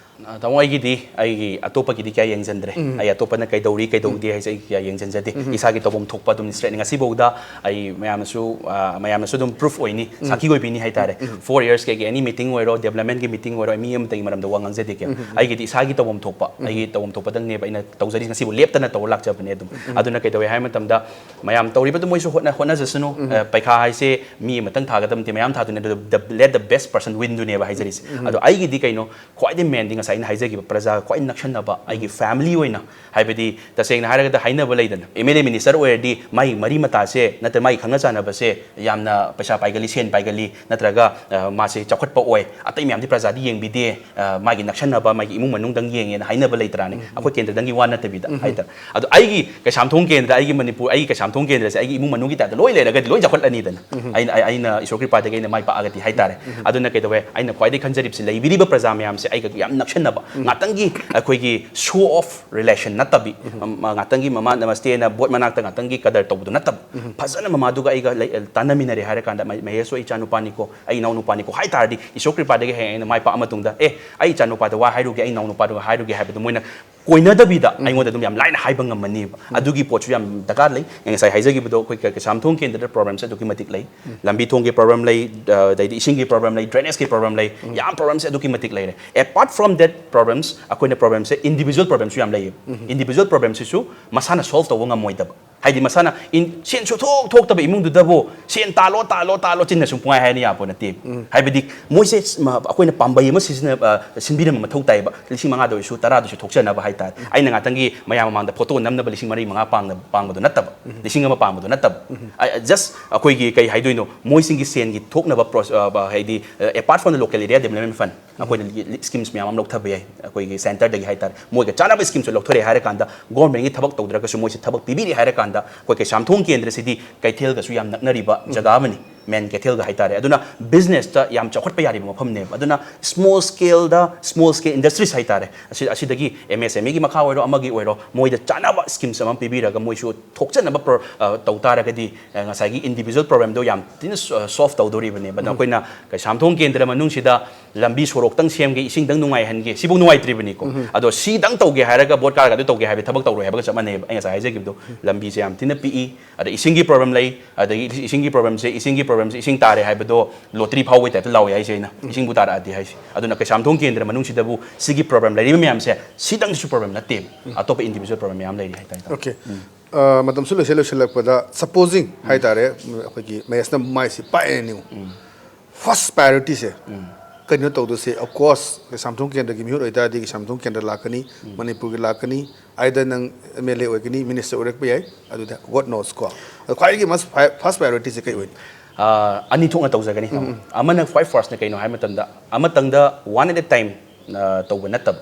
ꯑ, ꯇꯥꯃꯣ, ꯑꯩꯒꯤꯗꯤ, ꯑꯩꯒꯤ ꯑꯇꯣꯞꯄꯒꯤꯗꯤ ꯀꯌꯥ ꯌꯦꯡꯁꯤꯟꯗ꯭ꯔꯦ꯫ ꯑꯩ ꯑꯇꯣꯞꯄꯅ ꯀꯩꯗꯧꯔꯤ ꯀꯩꯗꯧꯗꯦ ꯍꯥꯏꯁꯦ ꯑꯩ ꯀꯌꯥ ꯌꯦꯡꯁꯤꯟꯖꯗꯦ꯫ ꯏꯁꯥꯒꯤ ꯇꯧꯐꯝ ꯊꯣꯛꯄ ꯑꯗꯨꯝ straight꯫ ꯉꯁꯤꯐꯥꯎꯗ ꯑꯩ ꯃꯌꯥꯝꯅꯁꯨ, ꯑ, ꯃꯌꯥꯝꯅꯁꯨ ꯑꯗꯨꯝ proof ꯑꯣꯏꯅꯤ, ꯁꯥꯈꯤ ꯑꯣꯏꯕꯤꯅꯤ ꯍꯥꯏꯇꯥꯔꯦ꯫ Four years ꯀꯩꯒꯤ any meeting ꯑꯣꯏꯔꯣ, development ꯀꯤ meeting ꯑꯣꯏꯔꯣ, ꯑꯩ ꯃꯤ ꯑꯃꯇꯒꯤ ꯃꯔꯝꯗ ꯋꯥ ꯉꯥꯡꯖꯗꯦ ꯀꯩꯝ꯫ ꯑꯩꯒꯤꯗꯤ ꯏꯁꯥꯒꯤ ꯇꯧꯐꯝ ꯊꯣꯛꯄ, ꯑꯩꯒꯤ ꯇꯧꯐꯝ ꯊꯣꯛꯄꯗꯪꯅꯦꯕ ꯑꯩꯅ ꯇꯧꯖꯔꯤꯁꯦ, ꯉꯁꯤꯕꯨ ꯂꯦꯞꯇꯅ ꯇꯧꯔ ꯂꯥꯛꯆꯕꯅꯦ ꯑꯗꯨꯝ꯫ ꯑꯗꯨꯅ ꯀꯩꯗꯧꯋꯦ ꯍꯥꯏꯕ ꯃꯇꯝꯗ, ꯃꯌꯥꯝ ꯇꯧꯔꯤꯕꯗꯨ ꯃꯣꯏꯁꯨ ꯍꯣꯠꯅ-, ꯍꯣꯠꯅꯖꯁꯅꯨ꯫ ꯑ, ꯄꯩꯈꯥ ꯍꯥꯏꯁꯦ ꯃꯤ ꯑꯃꯇꯪ ꯊꯥꯒꯗꯕ ꯅꯠꯇꯦ, ꯃꯌꯥꯝ ꯊꯥꯗꯣꯏꯅꯦ꯫ ꯑꯗꯨ the, let the best person win ꯗꯨꯅꯦꯕ ꯍꯥꯏꯖꯔꯤꯁꯦ꯫ ꯑꯗꯣ ꯑꯩꯒꯤꯗꯤ ꯀꯩꯅꯣ, ꯈ꯭ꯋꯥꯏꯗꯒꯤ main ꯗꯤ ꯉꯁꯥꯏ ꯑꯩꯅ ꯍꯥꯏꯖꯈꯤꯕ ꯄ꯭ꯔꯖꯥꯒ ꯈ꯭ꯋꯥꯏ ꯅꯛꯁꯟꯅꯕ, ꯑꯩꯒꯤ family ꯑꯣꯏꯅ, ꯍꯥꯏꯕꯗꯤ ꯇꯁꯦꯡꯅ ꯍꯥꯏꯔꯒꯗ ꯍꯥꯏꯅꯕ ꯂꯩꯗꯅ, MLA minister ꯑꯣꯏꯔꯗꯤ ꯃꯥꯒꯤ ꯃꯔꯤ ꯃꯇꯥꯁꯦ ꯅꯠꯇ꯭ꯔ ꯃꯥꯒꯤ ꯈꯪꯅ ꯆꯥꯟꯅꯕꯁꯦ ꯌꯥꯝꯅ ꯄꯩꯁꯥ ꯄꯥꯏꯒꯜꯂꯤ, ꯁꯦꯟ ꯄꯥꯏꯒꯜꯂꯤ, ꯅꯠꯇ꯭ꯔꯒ, ꯑ, ꯃꯥꯁꯦ ꯆꯥꯎꯈꯠꯄ ꯑꯣꯏ, ꯑꯇꯩ ꯃꯌꯥꯝꯗꯤ ꯄ꯭ꯔꯖꯥꯗꯤ ꯌꯦꯡꯕꯤꯗꯦ, ꯑ, ꯃꯥꯒꯤ ꯅꯛꯁꯟꯅꯕ, ꯃꯥꯒꯤ ꯏꯃꯨꯡ ꯃꯅꯨꯡꯗꯪ ꯌꯦꯡꯉꯦꯅ ꯍꯥꯏꯅꯕ ꯂꯩꯇ꯭ꯔꯥꯅꯦ? ꯑꯩꯈꯣꯏ ꯀꯦꯟꯗ꯭ꯔꯗꯪꯒꯤ ꯋꯥ ꯅꯠꯇꯕꯤꯗ ꯍꯥꯏꯇꯥꯔꯦ꯫ ꯑꯗꯣ ꯑꯩꯒꯤ ꯀꯩꯁꯥꯝꯊꯣꯡ ꯀꯦꯟꯗ꯭ꯔ, ꯑꯩꯒꯤ ꯃꯅꯤꯄꯨꯔ, ꯑꯩꯒꯤ ꯀꯩꯁꯥꯝꯊꯣꯡ ꯀꯦꯟꯗ꯭ꯔꯁꯦ ꯑꯩꯒꯤ ꯏꯃꯨꯡ ꯃꯅꯨꯡꯒꯤ type ꯇ ꯂꯣꯏ ꯂꯩꯔꯒꯗꯤ ꯂꯣꯏ ꯆꯥꯎꯈꯠꯂꯅꯤꯗꯅ꯫ ꯑꯩꯅ, ꯑꯩ-, ꯑꯩꯅ ꯏꯁꯣꯔ ꯀ꯭ꯔꯤꯄꯥꯗꯒꯤ ꯑꯩꯅ ꯃꯥꯏ ꯄꯥꯛꯑꯒꯗꯤ ꯍꯥꯏꯇꯥꯔꯦ꯫ ꯑꯗꯨꯅ ꯀꯩꯗꯧꯋꯦ, ꯑꯩꯅ ꯈ꯭ꯋꯥꯏꯗꯒꯤ ꯈꯟꯖꯔꯤꯕꯁꯤ ꯂꯩꯕꯤꯔꯤꯕ ꯄ꯭ꯔꯖꯥ ꯃꯌꯥꯝꯁꯦ ꯑꯩꯒ ꯌꯥꯝ ꯅꯛꯁꯟꯅꯕ, ꯉꯥꯛꯇꯪꯒꯤ ꯑꯩꯈꯣꯏꯒꯤ show of relation ꯅꯠꯇꯕꯤ, ꯎꯝ, ꯉꯥꯛꯇꯪꯒꯤ ꯃꯃꯥ ꯅꯃꯁꯇꯦꯅ ꯕꯣꯠ ꯃꯅꯥꯛꯇ ꯉꯥꯛꯇꯪꯒꯤ ꯀꯗꯔ ꯇꯧꯕꯗꯣ ꯅꯠꯇꯕ, ꯐꯖꯅ ꯃꯃꯥꯗꯨꯒ ꯑꯩꯒ ꯂꯩ-, ꯇꯥꯟꯅꯃꯤꯟꯅꯔꯦ ꯍꯥꯏꯔꯀꯥꯟꯗ, ꯃ-, ꯃꯍꯦꯁꯁꯨ ꯑꯩ ꯏꯆꯥ ꯅꯨꯄꯥꯅꯤꯀꯣ, ꯑꯩ ꯏꯅꯥꯎ ꯅꯨꯄꯥꯅꯤꯀꯣ ꯍꯥꯏ ꯇꯥꯔꯗꯤ, ꯏꯁꯣꯔ ꯀ꯭ꯔꯤꯄꯥꯗꯒꯤ ꯍꯌꯦꯡ ꯑꯩꯅ ꯃꯥꯏ ꯄꯥꯛꯑ ꯃꯇꯨꯡꯗ, "ꯑꯦ, ꯑꯩ ꯏꯆꯥ ꯅꯨꯄꯥꯗ ꯋꯥ ꯍꯥꯏꯔꯨꯒꯦ, ꯑꯩ ꯏꯅꯥꯎ ꯅꯨꯄꯥꯗ ꯋꯥ ꯍꯥꯏꯔꯨꯒꯦ" ꯍꯥꯏꯕꯗꯣ ꯃꯣꯏꯅ ꯀꯣꯏꯅꯗꯕꯤꯗ ꯑꯩꯉꯣꯟꯗ ꯑꯗꯨꯝ ꯌꯥꯝ ꯂꯥꯏꯅ ꯍꯥꯏꯕ ꯉꯝꯃꯅꯤꯕ꯫ ꯑꯗꯨꯒꯤ ꯄꯣꯠꯁꯨ ꯌꯥꯝ ꯗꯔꯀꯥꯔ ꯂꯩ꯫ ꯑꯩ ꯉꯁꯥꯏ ꯍꯥꯏꯖꯈꯤꯕꯗꯣ, ꯑꯩꯈꯣꯏ ꯀ-, ꯀꯩꯁꯥꯝꯊꯣꯡ ꯀꯦꯟꯗ꯭ꯔꯗ problemꯁꯦ ꯑꯗꯨꯛꯀꯤ ꯃꯇꯤꯛ ꯂꯩ꯫ ꯂꯝꯕꯤ ꯊꯣꯡꯒꯤ problem ꯂꯩ, ꯑ, ꯑꯗꯩꯗꯤ ꯏꯁꯤꯡꯒꯤ problem ꯂꯩ, drainageꯀꯤ problem ꯂꯩ, ꯌꯥꯝ problemꯁꯦ ꯑꯗꯨꯛꯀꯤ ꯃꯇꯤꯛ ꯂꯩꯔꯦ꯫ Apart from that problems, ꯑꯩꯈꯣꯏꯅ problemꯁꯦ individual problemꯁꯨ ꯌꯥꯝ ꯂꯩꯌꯦꯕ꯫ Individual problemꯁꯤꯁꯨ ꯃꯁꯥꯅ solve ꯇꯧꯕ ꯉꯝꯃꯣꯏꯗꯕ꯫ ꯍꯥꯏꯗꯤ ꯃꯁꯥꯅ ꯏꯟ-, ꯁꯦꯟ ꯁꯨꯊꯣꯛ ꯊꯣꯛꯇꯕ ꯏꯃꯨꯡꯗꯨꯗꯕꯨ ꯁꯦꯟ ꯇꯥꯜꯂꯣ, ꯇꯥꯜꯂꯣ, ꯇꯥꯜꯂꯣ ꯆꯤꯟꯅ ꯁꯨꯝ ꯄꯨꯡꯍꯥꯏ ꯍꯥꯏꯅ ꯌꯥꯄꯣꯠ ꯅꯠꯇꯦ꯫ ꯍꯥꯏꯕꯗꯤ ꯃꯣꯏꯁꯦ ꯁ-, ꯃ-, ꯑꯩꯈꯣꯏꯅ ꯄꯥꯝꯕꯩ ꯑꯃ ꯁꯤꯖꯤꯟꯅ-, ꯑ, ꯁꯤꯟꯕꯤꯔꯝꯕ ꯃꯊꯧ ꯇꯥꯏꯌꯦꯕ꯫ ꯂꯤꯁꯤꯡ ꯃꯉꯥꯗ ꯑꯣꯏꯔꯁꯨ, ꯇꯔꯥꯗ ꯑꯣꯏꯔꯁꯨ ꯊꯣꯛꯆꯅꯕ ꯍꯥꯏꯇꯥꯔꯦ꯫ ꯑꯩꯅ ꯉꯥꯛꯇꯪꯒꯤ ꯃꯌꯥꯝ ꯃꯃꯥꯡꯗ photo ꯅꯝꯅꯕ ꯂꯤꯁꯤꯡ ꯃꯔꯤ ꯃꯉꯥ ꯄꯥꯡꯅ-, ꯄꯥꯡꯕꯗꯣ ꯅꯠꯇꯕ, ꯂꯤꯁꯤꯡ ꯑꯃ ꯄꯥꯡꯕꯗꯣ ꯅꯠꯇꯕ꯫ ꯑ, just ꯑꯩꯈꯣꯏꯒꯤ ꯀꯩ ꯍꯥꯏꯗꯣꯏꯅꯣ, ꯃꯣꯏꯁꯤꯡꯒꯤ ꯁꯦꯟꯒꯤ ꯊꯣꯛꯅꯕ ꯄ꯭ꯔꯣꯁ-, ꯑ, ꯕ-, ꯍꯥꯏꯗꯤ, ꯑ, apart from the local area development fund, ꯑꯩꯈꯣꯏꯅ ꯂꯤ-, ꯂꯤ-, schemes ꯃꯌꯥꯝ ꯑꯃ ꯂꯧꯊꯕ ꯌꯥꯏ, ꯑꯩꯈꯣꯏꯒꯤ centreꯗꯒꯤ ꯍꯥꯏꯇꯥꯔꯦ꯫ ꯃꯣꯏꯒ ꯆꯥꯟꯅꯕ schemeꯁꯨ ꯂꯧꯊꯣꯔꯛꯑꯦ ꯍꯥꯏꯔꯀꯥꯟꯗ, governmentꯒꯤ ꯊꯕꯛ ꯇꯧꯗ꯭ꯔꯒꯁꯨ ꯃꯣꯏꯁꯦ ꯊꯕꯛ ꯄꯤꯕꯤꯔꯦ ꯍꯥꯏꯔꯀꯥꯟꯗ, ꯑꯩꯈꯣꯏ ꯀꯩꯁꯥꯝꯊꯣꯡ ꯀꯦꯟꯗ꯭ꯔꯁꯤꯗꯤ ꯀꯩꯊꯦꯜꯒꯁꯨ ꯌꯥꯝ ꯅꯛꯅꯔꯤꯕ ꯖꯒꯥ ꯑꯃꯅꯤ꯫ ꯃꯦꯟ ꯀꯩꯊꯦꯜꯒ ꯍꯥꯏꯇꯥꯔꯦ꯫ ꯑꯗꯨꯅ ꯕꯤꯖꯤꯅꯦꯁꯇ ꯌꯥꯝ ꯆꯥꯎꯈꯠꯄ ꯌꯥꯔꯤꯕ ꯃꯐꯝꯅꯦꯕ꯫ ꯑꯗꯨꯅ ꯁ꯭ꯃꯣꯜ ꯁ꯭ꯀꯦꯜꯗ, ꯁ꯭ꯃꯣꯜ ꯁ꯭ꯀꯦꯜ ꯏꯟꯗꯁꯇ꯭ꯔꯤꯁ ꯍꯥꯏꯇꯥꯔꯦ, ꯑꯁꯤ, ꯑꯁꯤꯗꯒꯤ ꯑꯦꯝ ꯑꯦꯁ ꯑꯦꯝ ꯏꯒꯤ ꯃꯈꯥ ꯑꯣꯏꯔꯣ, ꯑꯃꯒꯤ ꯑꯣꯏꯔꯣ, ꯃꯣꯏꯗ ꯆꯥꯅꯕ ꯁ꯭ꯀꯤꯝꯁ ꯑꯃ ꯄꯤꯕꯤꯔꯒ ꯃꯣꯏꯁꯨ ꯊꯣꯛꯆꯅꯕ ꯄ꯭ꯔꯣ-, ꯑ, ꯇꯧ ꯇꯥꯔꯒꯗꯤ, ꯑ, ꯉꯁꯥꯏꯒꯤ ꯏꯟꯗꯤꯕꯤꯖꯨꯋꯦꯜ ꯄ꯭ꯔꯣꯕ꯭ꯂꯦꯝꯗꯣ ꯌꯥꯝ ꯊꯤꯅ ꯁꯣ-, ꯁꯣꯜꯕ ꯇꯧꯗꯣꯔꯤꯕꯅꯦꯕ꯫ ꯑꯗꯣ ꯑꯩꯈꯣꯏꯅ ꯀꯩꯁꯥꯝꯊꯣꯡ ꯀꯦꯟꯗ꯭ꯔ ꯃꯅꯨꯡꯁꯤꯗ ꯂꯝꯕꯤ ꯁꯣꯔꯣꯛꯇꯪ ꯁꯦꯝꯒꯦ, ꯏꯁꯤꯡꯗꯪ ꯅꯨꯡꯉꯥꯏꯍꯟꯒꯦ, ꯁꯤꯕꯨ ꯅꯨꯡꯉꯥꯏꯇ꯭ꯔꯤꯕꯅꯤꯀꯣ꯫ ꯑꯗꯣ ꯁꯤꯗꯪ ꯇꯧꯒꯦ ꯍꯥꯏꯔꯒ ꯚꯣꯠ ꯀꯥꯔꯒ ꯑꯗꯨ ꯇꯧꯒꯦ ꯍꯥꯏꯕ ꯊꯕꯛ ꯇꯧꯔꯣꯏ ꯍꯥꯏꯕꯒ ꯆꯞ ꯃꯥꯟꯅꯩꯕ꯫ ꯑꯩ ꯉꯁꯥꯏ ꯍꯥꯏꯖꯈꯤꯕꯗꯣ, ꯂꯝꯕꯤꯁꯦ ꯌꯥꯝ ꯊꯤꯅ ꯄꯤꯛꯏ, ꯑꯗ ꯏꯁꯤꯡꯒꯤ ꯄ꯭ꯔꯣꯕ꯭ꯂꯦꯝ ꯂꯩ, ꯑꯗꯒꯤ ꯏꯁꯤꯡꯒꯤ ꯄ꯭ꯔꯣꯕ꯭ꯂꯦꯝꯁꯦ, ꯏꯁꯤꯡꯒꯤ ꯄ꯭ꯔꯣꯕ꯭ꯂꯦꯝꯁꯦ, ꯏꯁꯤꯡ ꯇꯥꯔꯦ ꯍꯥꯏꯕꯗꯣ ꯂꯣꯇ꯭ꯔꯤ ꯐꯥꯎꯕꯒꯤ ꯇꯥꯏꯞꯇ ꯂꯥꯎꯋꯦ ꯍꯥꯏꯁꯦ ꯑꯩꯅ, ꯏꯁꯤꯡꯕꯨ ꯇꯥꯔꯛꯑꯗꯤ ꯍꯥꯏꯁꯦ꯫ ꯑꯗꯨꯅ ꯀꯩꯁꯥꯝꯊꯣꯡ ꯀꯦꯟꯗ꯭ꯔ ꯃꯅꯨꯡꯁꯤꯗꯕꯨ ꯁꯤꯒꯤ ꯄ꯭ꯔꯣꯕ꯭ꯂꯦꯝ ꯂꯩꯔꯤꯕ ꯃꯌꯥꯝꯁꯦ, ꯁꯤꯗꯪꯁꯨ ꯄ꯭ꯔꯣꯕ꯭ꯂꯦꯝ ꯅꯠꯇꯦꯕ, ꯑꯇꯣꯞꯄ ꯏꯟꯗꯤꯕꯤꯖꯨꯋꯦꯜ ꯄ꯭ꯔꯣꯕ꯭ꯂꯦꯝ ꯃꯌꯥꯝ ꯂꯩꯔꯤ ꯍꯥꯏꯇꯥꯔꯦ꯫ ꯑꯣꯀꯦ꯫ ꯑ, ꯃꯇꯝꯁꯨ ꯂꯣꯏꯁꯤꯜ-, ꯂꯣꯏꯁꯤꯜꯂꯛꯄꯗ, ꯁꯄꯣꯖꯤꯡ ꯍꯥꯏꯇꯥꯔꯦ, ꯎꯝ, ꯑꯩꯈꯣꯏꯒꯤ ꯃꯍꯦꯁꯅ ꯃꯥꯏꯁꯤ ꯄꯥꯛꯑꯦꯅꯤꯉꯣ꯫ ꯐꯥꯔꯁ ꯄ꯭ꯔꯥꯏꯌꯣꯔꯤꯇꯤꯁꯦ ꯀꯩꯅꯣ ꯇꯧꯗꯣꯏꯁꯦ? ꯑꯣꯐ ꯀꯣꯔꯁ, ꯀꯩꯁꯥꯝꯊꯣꯡ ꯀꯦꯟꯗ꯭ꯔꯒꯤ ꯃꯤꯍꯨꯠ ꯑꯣꯏꯇꯥꯔꯗꯤ ꯀꯩꯁꯥꯝꯊꯣꯡ ꯀꯦꯟꯗ꯭ꯔ ꯂꯥꯛꯀꯅꯤ, ꯃꯅꯤꯄꯨꯔꯒꯤ ꯂꯥꯛꯀꯅꯤ, ꯑꯥꯏꯗꯔ ꯅꯪ ꯑꯦꯝ ꯑꯦꯜ ꯑꯦ ꯑꯣꯏꯒꯅꯤ, ꯃꯤꯅꯤꯁꯇꯔ ꯑꯣꯏꯔꯛꯄ ꯌꯥꯏ, ꯑꯗꯨꯗ ꯒꯣꯗ ꯅꯣꯁ ꯀꯣ꯫ ꯑꯗꯣ ꯈ꯭ꯋꯥꯏꯗꯒꯤ ꯃꯁ-, ꯐꯥꯏ-, ꯐꯥꯔꯁ ꯄ꯭ꯔꯥꯏꯌꯣꯔꯤꯇꯤꯁꯦ ꯀꯩ ꯑꯣꯏꯅꯤ? ꯑꯥ, ꯑꯅꯤ ꯊꯣꯛꯅ ꯇꯧꯖꯒꯅꯤ꯫ ꯑꯃꯅ, ꯈ꯭ꯋꯥꯏ ꯐꯥꯔꯁꯅ ꯀꯩꯅꯣ ꯍꯥꯏꯕ ꯃꯇꯝꯗ, ꯑꯃꯇꯪꯗ ꯋꯥꯟ ꯑꯦꯠ ꯑꯦ ꯇꯥꯏꯝ, ꯑ, ꯇꯧꯕ ꯅꯠꯇꯕ,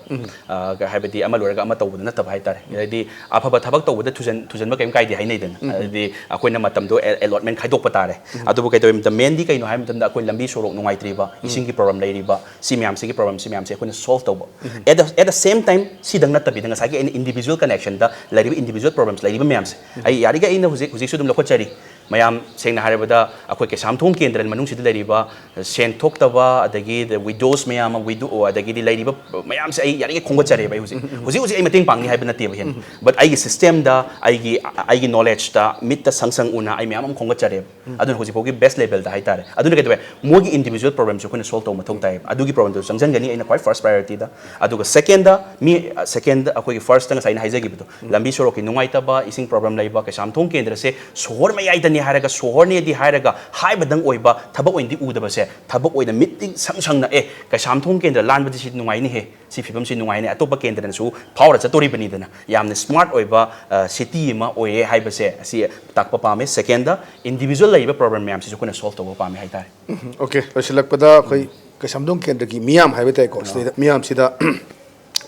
ꯑ, ꯀ-, ꯍꯥꯏꯕꯗꯤ ꯑꯃ ꯂꯣꯏꯔꯒ ꯑꯃ ꯇꯧꯕꯗꯨ ꯅꯠꯇꯕ ꯍꯥꯏꯇꯥꯔꯦ꯫ ꯍꯥꯏꯗꯤ ꯑꯐꯕ ꯊꯕꯛ ꯇꯧꯕꯗ ꯊꯨꯖꯟ-, ꯊꯨꯖꯟꯕ ꯀꯩꯝ ꯀꯥꯏꯗꯦ ꯍꯥꯏꯅꯩꯗꯅ꯫ ꯍꯥꯏꯗꯤ ꯑꯩꯈꯣꯏꯅ ꯃꯇꯝꯗꯣ ꯑꯦ-, ꯑꯦꯂꯣꯠꯃꯦꯟ ꯈꯥꯏꯗꯣꯛꯄ ꯇꯥꯔꯦ꯫ ꯑꯗꯨꯕꯨ ꯀꯩꯗꯧꯋꯦ ꯃꯇꯝꯗ, ꯃꯦꯟꯗꯤ ꯀꯩꯅꯣ ꯍꯥꯏꯕ ꯃꯇꯝꯗ, ꯑꯩꯈꯣꯏ ꯂꯝꯕꯤ ꯁꯣꯔꯣꯛ ꯅꯨꯡꯉꯥꯏꯇ꯭ꯔꯤꯕ, ꯏꯁꯤꯡꯒꯤ ꯄ꯭ꯔꯣꯕ꯭ꯂꯦꯝ ꯂꯩꯔꯤꯕ, ꯁꯤ ꯃꯌꯥꯝꯁꯤꯒꯤ ꯄ꯭ꯔꯣꯕ꯭ꯂꯦꯝ, ꯁꯤ ꯃꯌꯥꯝꯁꯦ ꯑꯩꯈꯣꯏꯅ ꯁꯣꯜꯕ ꯇꯧꯕ꯫ At the, at the same time, ꯁꯤꯗꯪ ꯅꯠꯇꯕꯤꯗ ꯉꯁꯥꯏꯒꯤ ꯑꯩꯅ ꯏꯟꯗꯤꯕꯤꯖꯨꯋꯦꯜ ꯀꯅꯦꯛꯁꯟꯗ ꯂꯩꯔꯤꯕ ꯏꯟꯗꯤꯕꯤꯖꯨꯋꯦꯜ ꯄ꯭ꯔꯣꯕ꯭ꯂꯦꯝꯁ ꯂꯩꯔꯤꯕ ꯃꯌꯥꯝꯁꯦ, ꯑꯩ ꯌꯥꯔꯤꯈꯩ ꯑꯩꯅ ꯍꯧꯖꯤꯛ, ꯍꯧꯖꯤꯛꯁꯨ ꯑꯗꯨꯝ ꯂꯧꯈꯠꯆꯔꯤ꯫ ꯃꯌꯥꯝ ꯁꯦꯡꯅ ꯍꯥꯏꯔꯕꯗ ꯑꯩꯈꯣꯏ ꯀꯩꯁꯥꯝꯊꯣꯡ ꯀꯦꯟꯗ꯭ꯔ ꯃꯅꯨꯡꯁꯤꯗ ꯂꯩꯔꯤꯕ ꯁꯦꯟ ꯊꯣꯛꯇꯕ, ꯑꯗꯒꯤ the widows ꯃꯌꯥꯝ ꯑꯃ, widow, ꯑꯗꯒꯤꯗꯤ ꯂꯩꯔꯤꯕ ꯃꯌꯥꯝꯁꯦ ꯑꯩ ꯌꯥꯔꯤꯈꯩ ꯈꯣꯝꯒꯠꯆꯔꯦꯕ ꯑꯩ ꯍꯧꯖꯤꯛ꯫ ꯍꯧꯖꯤꯛ ꯍꯧꯖꯤꯛ ꯑꯩ ꯃꯇꯦꯡ ꯄꯥꯡꯅꯤ ꯍꯥꯏꯕ ꯅꯠꯇꯦꯕ ꯍꯦꯟꯅ꯫ But ꯑꯩꯒꯤ ꯁꯤꯁꯇꯦꯝꯗ, ꯑꯩꯒꯤ, ꯑꯩꯒꯤ ꯅꯣꯂꯦꯖꯇ, ꯃꯤꯠꯇ ꯁꯪ ꯁꯪ ꯎꯅ ꯑꯩ ꯃꯌꯥꯝ ꯑꯃ ꯈꯣꯝꯒꯠꯆꯔꯦꯕ꯫ ꯑꯗꯨꯅ ꯍꯧꯖꯤꯛꯐꯥꯎꯒꯤ ꯕꯦꯁ ꯂꯦꯚꯦꯜꯗ ꯍꯥꯏꯇꯥꯔꯦ꯫ ꯑꯗꯨꯅ ꯀꯩꯗꯧꯋꯦ? ꯃꯣꯏꯒꯤ ꯏꯟꯗꯤꯕꯤꯖꯨꯋꯦꯜ ꯄ꯭ꯔꯣꯕ꯭ꯂꯦꯝꯁꯨ ꯑꯩꯈꯣꯏꯅ ꯁꯣꯜꯕ ꯇꯧꯕ ꯃꯊꯧ ꯇꯥꯏꯌꯦꯕ꯫ ꯑꯗꯨꯒꯤ ꯄ꯭ꯔꯣꯕ꯭ꯂꯦꯝꯗꯨ ꯆꯪꯁꯤꯟꯒꯅꯤ ꯑꯩꯅ ꯈ꯭ꯋꯥꯏ ꯐꯥꯔꯁ ꯄ꯭ꯔꯥꯏꯌꯣꯔꯤꯇꯤꯗ꯫ ꯑꯗꯨꯒ ꯁꯦꯀꯦꯟꯗ, ꯃꯤ, ꯑ, ꯁꯦꯀꯦꯟꯗ ꯑꯩꯈꯣꯏꯒꯤ ꯐꯥꯔꯁꯇ ꯉꯁꯥꯏ ꯑꯩꯅ ꯍꯥꯏꯖꯈꯤꯕꯗꯣ, ꯂꯝꯕꯤ ꯁꯣꯔꯣꯛꯀꯤ ꯅꯨꯡꯉꯥꯏꯇꯕ, ꯏꯁꯤꯡ ꯄ꯭ꯔꯣꯕ꯭ꯂꯦꯝ ꯂꯩꯕ, ꯀꯩꯁꯥꯝꯊꯣꯡ ꯀꯦꯟꯗ꯭ꯔꯁꯦ ꯁꯣꯍꯣꯔ ꯃꯌꯥꯏꯗꯅꯤ ꯍꯥꯏꯔꯒ, ꯁꯣꯍꯣꯔꯅꯦꯗꯤ ꯍꯥꯏꯔꯒ ꯍꯥꯏꯕꯗꯪ ꯑꯣꯏꯕ, ꯊꯕꯛ ꯑꯣꯏꯅꯗꯤ ꯎꯗꯕꯁꯦ, ꯊꯕꯛ ꯑꯣꯏꯅ ꯃꯤꯠꯇꯤ ꯁꯪ ꯁꯪꯅ, "ꯑꯦ, ꯀꯩꯁꯥꯝꯊꯣꯡ ꯀꯦꯟꯗ꯭ꯔ ꯂꯥꯟꯕꯗꯤ ꯁꯤ ꯅꯨꯡꯉꯥꯏꯅꯤꯍꯦ, ꯁꯤ ꯐꯤꯕꯝꯁꯤ ꯅꯨꯡꯉꯥꯏꯅꯤ, ꯑꯇꯣꯞꯄ ꯀꯦꯟꯗ꯭ꯔꯅꯁꯨ ꯐꯥꯎꯔ ꯆꯠꯇꯣꯔꯤꯕꯅꯤꯗꯅ, ꯌꯥꯝꯅ ꯁ꯭ꯃꯥꯔꯠ ꯑꯣꯏꯕ, ꯑ, ꯁꯤꯇꯤ ꯑꯃ ꯑꯣꯏꯔꯦ" ꯍꯥꯏꯕꯁꯦ ꯑꯁꯤ ꯇꯥꯛꯄ ꯄꯥꯝꯃꯦ꯫ ꯁꯦꯀꯦꯟꯗ, ꯏꯟꯗꯤꯕꯤꯖꯨꯋꯦꯜ ꯂꯩꯔꯤꯕ ꯄ꯭ꯔꯣꯕ꯭ꯂꯦꯝ ꯃꯌꯥꯝꯁꯤꯁꯨ ꯑꯩꯈꯣꯏꯅ ꯁꯣꯜꯕ ꯇꯧꯕ ꯄꯥꯝꯃꯦ ꯍꯥꯏꯇꯥꯔꯦ꯫ ꯎꯝ, ꯑꯣꯀꯦ, ꯂꯣꯏꯁꯤꯜꯂꯛꯄꯗ ꯑꯩꯈꯣꯏ ꯀꯩꯁꯥꯝꯊꯣꯡ ꯀꯦꯟꯗ꯭ꯔꯒꯤ ꯃꯤꯌꯥꯝ ꯍꯥꯏꯕ ꯇꯥꯏꯀꯣ, ꯁꯤꯗꯩꯗ ꯃꯤꯌꯥꯝꯁꯤꯗ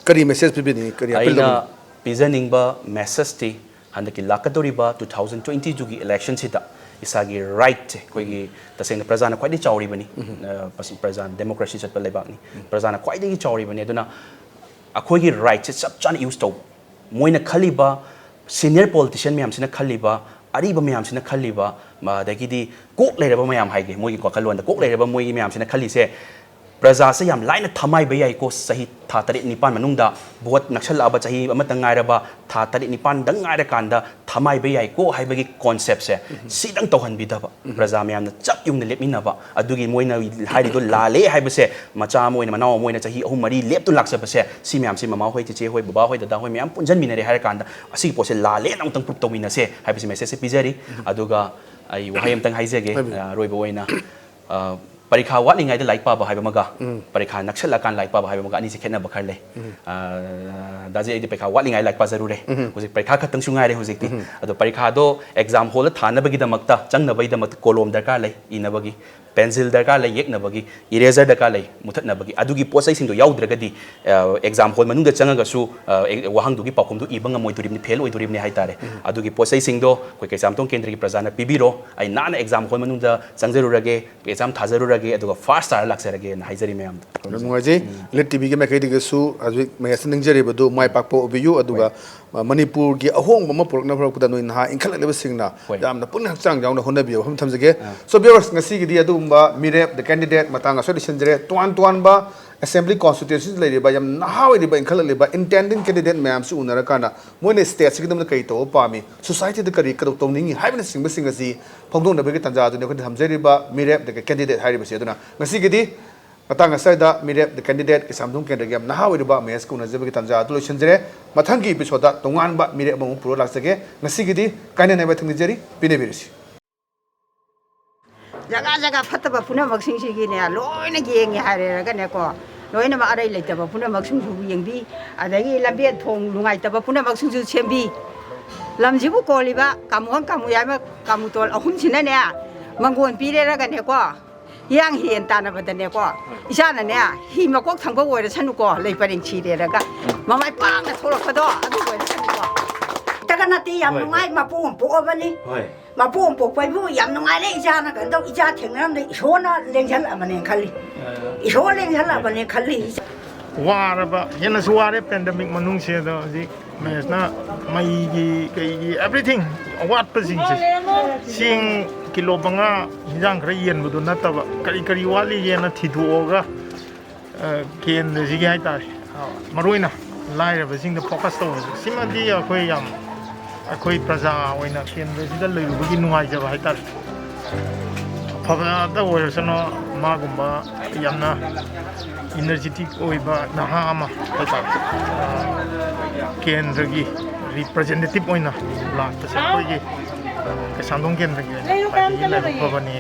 ꯀꯔꯤ ꯃꯦꯁꯦꯖ ꯄꯤꯕꯤꯅꯤꯡꯉꯤ, ꯀꯔꯤ ꯑꯄꯤꯜ ꯑꯩꯅ ꯇꯧꯅꯤꯡꯉꯤ? ꯄꯤꯖꯅꯤꯡꯕ ꯃꯦꯁꯦꯖꯇꯤ, ꯍꯟꯗꯛꯀꯤ ꯂꯥꯛꯀꯗꯧꯔꯤꯕ two thousand twenty twoꯒꯤ ꯏꯂꯦꯛꯁꯟꯁꯤꯗ ꯏꯁꯥꯒꯤ ꯔꯥꯏꯠꯁꯦ ꯑꯩꯈꯣꯏꯒꯤ ꯇꯁꯦꯡꯅ ꯄ꯭ꯔꯖꯥꯅ ꯈ꯭ꯋꯥꯏꯗꯒꯤ ꯆꯥꯎꯔꯤꯕꯅꯤ꯫ ꯑ, ꯄ꯭ꯔꯖꯥ ꯗꯦꯃꯣꯀ꯭ꯔꯦꯁꯤ ꯆꯠꯄ ꯂꯩꯕꯥꯛꯅꯤ꯫ ꯄ꯭ꯔꯖꯥꯅ ꯈ꯭ꯋꯥꯏꯗꯒꯤ ꯆꯥꯎꯔꯤꯕꯅꯤ꯫ ꯑꯗꯨꯅ ꯑꯩꯈꯣꯏꯒꯤ ꯔꯥꯏꯠꯁꯦ ꯆꯞ ꯆꯥꯅ ꯌꯨꯁ ꯇꯧꯕ꯫ ꯃꯣꯏꯅ ꯈꯜꯂꯤꯕ, ꯁꯤꯅꯤꯌꯔ ꯄꯣꯂꯤꯇꯤꯁꯤꯌꯟ ꯃꯌꯥꯝꯁꯤꯅ ꯈꯜꯂꯤꯕ, ꯑꯔꯤꯕ ꯃꯌꯥꯝꯁꯤꯅ ꯈꯜꯂꯤꯕ, ꯃ-, ꯑꯗꯒꯤꯗꯤ ꯀꯣꯛ ꯂꯩꯔꯕ ꯃꯌꯥꯝ ꯍꯥꯏꯒꯦ, ꯃꯣꯏꯒꯤ ꯋꯥꯈꯜꯂꯣꯟꯗ ꯀꯣꯛ ꯂꯩꯔꯕ ꯃꯣꯏꯒꯤ ꯃꯌꯥꯝꯁꯤꯅ ꯈꯜꯂꯤꯁꯦ, ꯄ꯭ꯔꯖꯥꯁꯦ ꯌꯥꯝ ꯂꯥꯏꯅ ꯊꯃꯥꯏꯕ ꯌꯥꯏꯀꯣ, ꯆꯍꯤ ꯊꯥ ꯇꯔꯦꯠ ꯅꯤꯄꯥꯟ ꯃꯅꯨꯡꯗ ꯚꯣꯠ ꯅꯛꯁꯜꯂꯛꯑꯕ ꯆꯍꯤ ꯑꯃꯇꯪ ꯉꯥꯏꯔꯕ, ꯊꯥ ꯇꯔꯦꯠ ꯅꯤꯄꯥꯟꯗꯪ ꯉꯥꯏꯔꯀꯥꯟꯗ ꯊꯃꯥꯏꯕ ꯌꯥꯏꯀꯣ ꯍꯥꯏꯕꯒꯤ ꯀꯣꯟꯁꯦꯞꯁꯦ ꯁꯤꯗꯪ ꯇꯧꯍꯟꯕꯤꯗꯕ, ꯄ꯭ꯔꯖꯥ ꯃꯌꯥꯝꯅ ꯆꯞ ꯌꯨꯡꯅ ꯂꯦꯞꯃꯤꯟꯅꯕ, ꯑꯗꯨꯒꯤ ꯃꯣꯏꯅ ꯍꯥꯏꯔꯤꯗꯣ ꯂꯥꯜꯂꯦ ꯍꯥꯏꯕꯁꯦ, ꯃꯆꯥ ꯑꯃ ꯑꯣꯏꯅ, ꯃꯅꯥꯎ ꯑꯃ ꯑꯣꯏꯅ ꯆꯍꯤ ꯑꯍꯨꯝ ꯃꯔꯤ ꯂꯦꯞꯇꯨꯅ ꯂꯥꯛꯆꯕꯁꯦ, ꯁꯤ ꯃꯌꯥꯝꯁꯦ ꯃꯃꯥ ꯍꯣꯏ, ꯆꯤꯆꯦ ꯍꯣꯏ, ꯕꯕꯥ ꯍꯣꯏ, ꯗꯗꯥ ꯍꯣꯏ ꯃꯌꯥꯝ ꯄꯨꯟꯁꯤꯟꯃꯤꯟꯅꯔꯦ ꯍꯥꯏꯔ ꯀꯥꯟꯗ ꯑꯁꯤꯒꯤ ꯄꯣꯠꯁꯦ ꯂꯥꯜꯂꯦꯅ ꯑꯃꯨꯛꯇꯪ ꯄ꯭ꯔꯨꯞ ꯇꯧꯃꯤꯟꯅꯁꯦ ꯍꯥꯏꯕꯁꯤ ꯃꯦꯁꯦꯖꯁꯦ ꯄꯤꯖꯔꯤ꯫ ꯑꯗꯨꯒ ꯑꯩ ꯋꯥꯍꯩ ꯑꯃꯇꯪ ꯍꯥꯏꯖꯒꯦ꯫ ꯍꯥꯏꯕꯤꯌꯨ꯫ ꯑ, ꯑꯔꯣꯏꯕ ꯑꯣꯏꯅ, ꯑ, ꯄꯔꯤꯈꯥ ꯋꯥꯠꯂꯤꯉꯩꯗ ꯂꯥꯏꯔꯤꯛ ꯄꯥꯕ ꯍꯥꯏꯕ ꯑꯃꯒ, ꯎꯝ꯫ ꯄꯔꯤꯈꯥ ꯅꯛꯁꯜꯂꯀꯥꯟ ꯂꯥꯏꯔꯤꯛ ꯄꯥꯕ ꯍꯥꯏꯕ ꯑꯃꯒ ꯑꯅꯤꯁꯦ ꯈꯦꯠꯅꯕ ꯈꯔ ꯂꯩ꯫ ꯎꯝ꯫ ꯑ, ꯗꯥꯖꯤ, ꯑꯩꯗꯤ ꯄꯔꯤꯈꯥ ꯋꯥꯠꯂꯤꯉꯩ ꯂꯥꯏꯔꯤꯛ ꯄꯥꯖꯔꯨꯔꯦ꯫ ꯎꯝ꯫ ꯍꯧꯖꯤꯛ ꯄꯔꯤꯈꯥ ꯈꯛꯇꯪꯁꯨ ꯉꯥꯏꯔꯦ ꯍꯧꯖꯤꯛꯇꯤ꯫ ꯎꯝ꯫ ꯑꯗꯣ ꯄꯔꯤꯈꯥꯗꯣ ꯑꯦꯛꯖꯥꯝ ꯍꯣꯜꯗ ꯊꯥꯅꯕꯒꯤꯗꯃꯛꯇ, ꯆꯪꯅꯕꯒꯤꯗꯃꯛꯇ ꯀꯣꯂꯣꯝ ꯗꯔꯀꯥꯔ ꯂꯩ ꯏꯅꯕꯒꯤ, ꯄꯦꯟꯁꯤꯜ ꯗꯔꯀꯥꯔ ꯂꯩ ꯌꯦꯛꯅꯕꯒꯤ, ꯏꯔꯦꯖꯔ ꯗꯔꯀꯥꯔ ꯂꯩ ꯃꯨꯊꯠꯅꯕꯒꯤ꯫ ꯑꯗꯨꯒꯤ ꯄꯣꯠ ꯆꯩꯁꯤꯡꯗꯣ ꯌꯥꯎꯗ꯭ꯔꯒꯗꯤ, ꯑ, ꯑꯦꯛꯖꯥꯝ ꯍꯣꯜ ꯃꯅꯨꯡꯗ ꯆꯪꯉꯒꯁꯨ, ꯑ, ꯑꯦ-, ꯋꯥꯍꯪꯗꯨꯒꯤ ꯄꯥꯎꯈꯨꯝꯗꯨ ꯏꯕ ꯉꯝꯃꯣꯏꯗꯣꯔꯤꯕꯅꯤ, ꯐꯦꯜ ꯑꯣꯏꯗꯣꯔꯤꯕꯅꯤ ꯍꯥꯏꯇꯥꯔꯦ꯫ ꯎꯝ꯫ ꯑꯗꯨꯒꯤ ꯄꯣꯠ ꯆꯩꯁꯤꯡꯗꯣ ꯑꯩꯈꯣꯏ ꯀꯩꯁꯥꯝꯊꯣꯡ ꯀꯦꯟꯗ꯭ꯔꯒꯤ ꯄ꯭ꯔꯖꯥꯅ ꯄꯤꯕꯤꯔꯣ꯫ ꯑꯩ ꯅꯥꯟꯅ ꯑꯦꯛꯖꯥꯝ ꯍꯣꯜ ꯃꯅꯨꯡꯗ ꯆꯪꯖꯔꯨꯔꯒꯦ, ꯑꯦꯛꯖꯥꯝ ꯊꯥꯖꯔꯨꯔꯒꯦ, ꯑꯗꯨꯒ ꯐꯥꯔꯁ ꯇꯥꯔ ꯂꯥꯛꯆꯔꯒꯦꯅ ꯍꯥꯏꯖꯔꯤ ꯃꯌꯥꯝꯗ꯫ ꯌꯥꯝ ꯅꯨꯡꯉꯥꯏꯖꯩ꯫ ꯎꯝ꯫ ꯏꯂꯤꯠ ꯇꯤꯚꯤꯒꯤ ꯃꯥꯏꯀꯩꯗꯒꯤꯁꯨ ꯍꯧꯖꯤꯛ ꯃꯌꯥꯝꯁꯤ ꯅꯤꯡꯖꯔꯤꯕꯗꯨ ꯃꯥꯏ ꯄꯥꯛꯄ ꯑꯣꯏꯕꯤꯌꯨ, ꯑꯗꯨꯒ, ꯍꯣꯏ꯫ ꯑ, ꯃꯅꯤꯄꯨꯔꯒꯤ ꯑꯍꯣꯡꯕ ꯑꯃ ꯄꯨꯔꯛꯅꯕ ꯍꯣꯠꯅꯔꯛꯄꯗ ꯅꯣꯏ ꯅꯍꯥ ꯏꯟꯈꯠꯂꯛꯂꯤꯕꯁꯤꯡꯅ, ꯍꯣꯏ꯫ ꯌꯥꯝꯅ ꯄꯨꯛꯅꯤꯡ ꯍꯛꯆꯥꯡ ꯌꯥꯎꯅ ꯍꯣꯠꯅꯕꯤꯌꯨ ꯍꯥꯏꯕ ꯊꯝꯖꯒꯦ꯫ ꯑꯥ꯫ So viewers, ꯉꯁꯤꯒꯤꯗꯤ ꯑꯗꯨꯒꯨꯝꯕ ꯃꯤꯔꯦꯞ, the candidate ꯃꯇꯥꯡ ꯑꯁ꯭ꯋꯥꯏꯗ ꯂꯣꯏꯁꯤꯟꯖꯔꯦ꯫ ꯇꯣꯉꯥꯟ ꯇꯣꯉꯥꯟꯕ ꯑꯦꯁꯦꯝꯕ꯭ꯂꯤ ꯀꯣꯟꯁꯇꯤꯇ꯭ꯌꯨꯟꯁꯤꯗ ꯂꯩꯔꯤꯕ ꯌꯥꯝ ꯅꯍꯥ ꯑꯣꯏꯔꯤꯕ ꯏꯟꯈꯠꯂꯛꯂꯤꯕ ꯏꯟꯇꯦꯟꯗꯤꯡ ꯀꯦꯟꯗꯤꯗꯦꯠ ꯃꯌꯥꯝꯁꯤ ꯎꯅꯔꯀꯥꯟꯗ ꯃꯣꯏꯅ ꯁ꯭ꯇꯦꯠꯁꯤꯒꯤꯗꯃꯛꯇ ꯀꯔꯤ ꯇꯧꯕ ꯄꯥꯝꯃꯤ, ꯁꯣꯁꯥꯏꯇꯤꯗ ꯀꯔꯤ ꯀꯗꯧ ꯇꯧꯅꯤꯡꯉꯤ ꯍꯥꯏꯕꯅꯆꯤꯡꯕꯁꯤꯡ ꯑꯁꯤ ꯐꯣꯡꯗꯣꯛꯅꯕꯒꯤ ꯇꯥꯟꯖꯥ ꯑꯗꯨꯅꯤ ꯑꯩꯈꯣꯏꯅ ꯊꯝꯖꯔꯤꯕ ꯃꯤꯔꯦꯞ, the candidate ꯍꯥꯏꯔꯤꯕꯁꯤ꯫ ꯑꯗꯨꯅ ꯉꯁꯤꯒꯤꯗꯤ ꯃꯇꯥꯡ ꯑꯁꯤꯗ ꯃꯤꯔꯦꯞ, the candidate, ꯀꯩꯁꯥꯝꯊꯣꯡ ꯀꯦꯟꯗ꯭ꯔꯒꯤ ꯌꯥꯝ ꯅꯍꯥ ꯑꯣꯏꯔꯤꯕ ꯃꯍꯦꯁꯀ ꯎꯅꯖꯕꯒꯤ ꯇꯥꯟꯖꯥ ꯑꯗꯨ ꯂꯣꯏꯁꯤꯟꯖꯔꯦ꯫ ꯃꯊꯪꯒꯤ ꯏꯄꯤꯁꯣꯗꯇ ꯇꯣꯉꯥꯟꯕ ꯃꯤꯔꯦꯞ ꯑꯃꯃꯨꯛ ꯄꯨꯔ ꯂꯥꯛꯆꯒꯦ꯫ ꯉꯁꯤꯒꯤꯗꯤ ꯀꯥꯏꯅꯅꯕ ꯊꯝꯖꯔꯤ, ꯄꯦꯟꯅꯕꯤꯔꯁꯤ꯫ ꯖꯒꯥ ꯖꯒꯥ ꯐꯠꯇꯕ ꯄꯨꯝꯅꯃꯛꯁꯤꯡꯁꯤꯒꯤꯅꯦ, ꯂꯣꯏꯅ ꯌꯦꯡꯉꯦ ꯍꯥꯏꯔꯦꯔꯒꯅꯦꯀꯣ, ꯂꯣꯏꯅꯃꯛ ꯑꯔꯩ ꯂꯩꯇꯕ ꯄꯨꯝꯅꯃꯛꯁꯤꯡꯁꯨ ꯌꯦꯡꯕꯤ, ꯑꯗꯒꯤ ꯂꯝꯕꯦꯟ ꯊꯣꯡ ꯅꯨꯡꯉꯥꯏꯇꯕ ꯄꯨꯝꯅꯃꯛꯁꯤꯡꯁꯨ ꯁꯦꯝꯕꯤ꯫ ꯂꯝꯁꯤꯕꯨ ꯀꯣꯜꯂꯤꯕ ꯀꯥꯃꯨꯍꯣꯟ ꯀꯥꯃꯨꯌꯥꯏꯃ ꯀꯥꯃꯨꯇꯣꯟ ꯑꯍꯨꯝꯁꯤꯅꯅꯦ, ꯃꯪꯒꯣꯟ ꯄꯤꯔꯦꯔꯒꯅꯦꯀꯣ, ꯍꯤꯌꯥꯡ ꯍꯤꯔꯦꯟ ꯇꯥꯟꯅꯕꯗꯅꯦꯀꯣ, ꯏꯆꯥꯅꯅꯦ, ꯍꯤ ꯃꯀꯣꯛ ꯊꯪꯕ ꯑꯣꯏꯔꯁꯅꯨꯀꯣ, ꯂꯩ ꯄꯔꯦꯡ ꯁꯤꯔꯦꯔꯒ ꯃꯃꯥꯏ ꯄꯥꯛꯅ ꯊꯣꯛꯂꯛꯄꯗꯣ ꯑꯗꯨ ꯑꯣꯏꯔꯁꯅꯨꯀꯣ꯫ ꯇꯒ ꯅꯠꯇꯦ, ꯌꯥꯝ ꯍꯣꯏ, ꯅꯨꯡꯉꯥꯏ, ꯍꯣꯏ꯫ ꯃꯄꯨ ꯑꯃ ꯄꯣꯛꯑꯕꯅꯤ꯫ ꯍꯣꯏ꯫ ꯃꯄꯣꯝ ꯄꯣꯛꯄ ꯏꯕꯨ ꯌꯥꯝ ꯅꯨꯡꯉꯥꯏꯔꯦ, ꯏꯆꯥꯅ ꯀꯩꯅꯣ ꯇꯧ, ꯏꯆꯥ ꯊꯦꯡꯅꯔꯝꯗ ꯏꯁꯣꯔꯅ ꯂꯦꯡꯁꯜꯂꯛꯑꯕꯅꯦ ꯈꯜꯂꯤ꯫ ꯏꯁꯣꯔ ꯂꯦꯡꯁꯜꯂꯛꯑꯕꯅꯦ ꯈꯜꯂꯤ꯫ ꯋꯥꯔꯕ, ꯍꯦꯟꯅꯁꯨ ꯋꯥꯔꯦ pandemic ꯃꯅꯨꯡꯁꯤꯗ꯫ ꯍꯧꯖꯤꯛ ꯃꯍꯦꯁꯅ ꯃꯩꯒꯤ ꯀꯩꯒꯤ everything ꯑꯋꯥꯠꯄꯁꯤꯡꯁꯦ, ꯆꯦꯡ ꯀꯤꯂꯣ ꯃꯉꯥ, ꯍꯤꯟꯖꯥꯡ ꯈꯔ ꯌꯦꯟꯕꯗꯨ ꯅꯠꯇꯕ, ꯀꯔꯤ ꯀꯔꯤ ꯋꯥꯠꯂꯤꯒꯦꯅ ꯊꯤꯗꯣꯛꯑꯒ, ꯑ, ꯀꯦꯟꯗ꯭ꯔꯁꯤꯒꯤ ꯍꯥꯏꯇꯥꯔꯦ, ꯑ, ꯃꯔꯨ ꯑꯣꯏꯅ ꯂꯥꯏꯔꯕꯁꯤꯡꯗ focus ꯇꯧꯕꯁꯦ, ꯁꯤꯃꯗꯤ ꯑꯩꯈꯣꯏ ꯌꯥꯝ, ꯑꯩꯈꯣꯏ ꯄ꯭ꯔꯖꯥ ꯑꯣꯏꯅ ꯀꯦꯟꯗ꯭ꯔꯁꯤꯗ ꯂꯩꯔꯨꯕꯒꯤ ꯅꯨꯡꯉꯥꯏꯖꯕ ꯍꯥꯏꯇꯥꯔꯦ꯫ ꯑꯐꯕꯇ ꯑꯣꯏꯔꯁꯅꯨ, ꯃꯥꯒꯨꯝꯕ ꯌꯥꯝꯅ energetic ꯑꯣꯏꯕ ꯅꯍꯥ ꯑꯃ ꯍꯥꯏꯇꯥꯔꯦ, ꯑ, ꯀꯦꯟꯗ꯭ꯔꯒꯤ representative ꯑꯣꯏꯅ ꯂꯥꯛꯄꯁꯦ ꯑꯩꯈꯣꯏꯒꯤ ꯀꯩꯁꯥꯝꯊꯣꯡ ꯀꯦꯟꯗ꯭ꯔꯒꯤ ꯑꯣꯏꯅ ꯈ꯭ꯋꯥꯏꯗꯒꯤ ꯂꯥꯏꯕꯛ ꯐꯕꯅꯤ꯫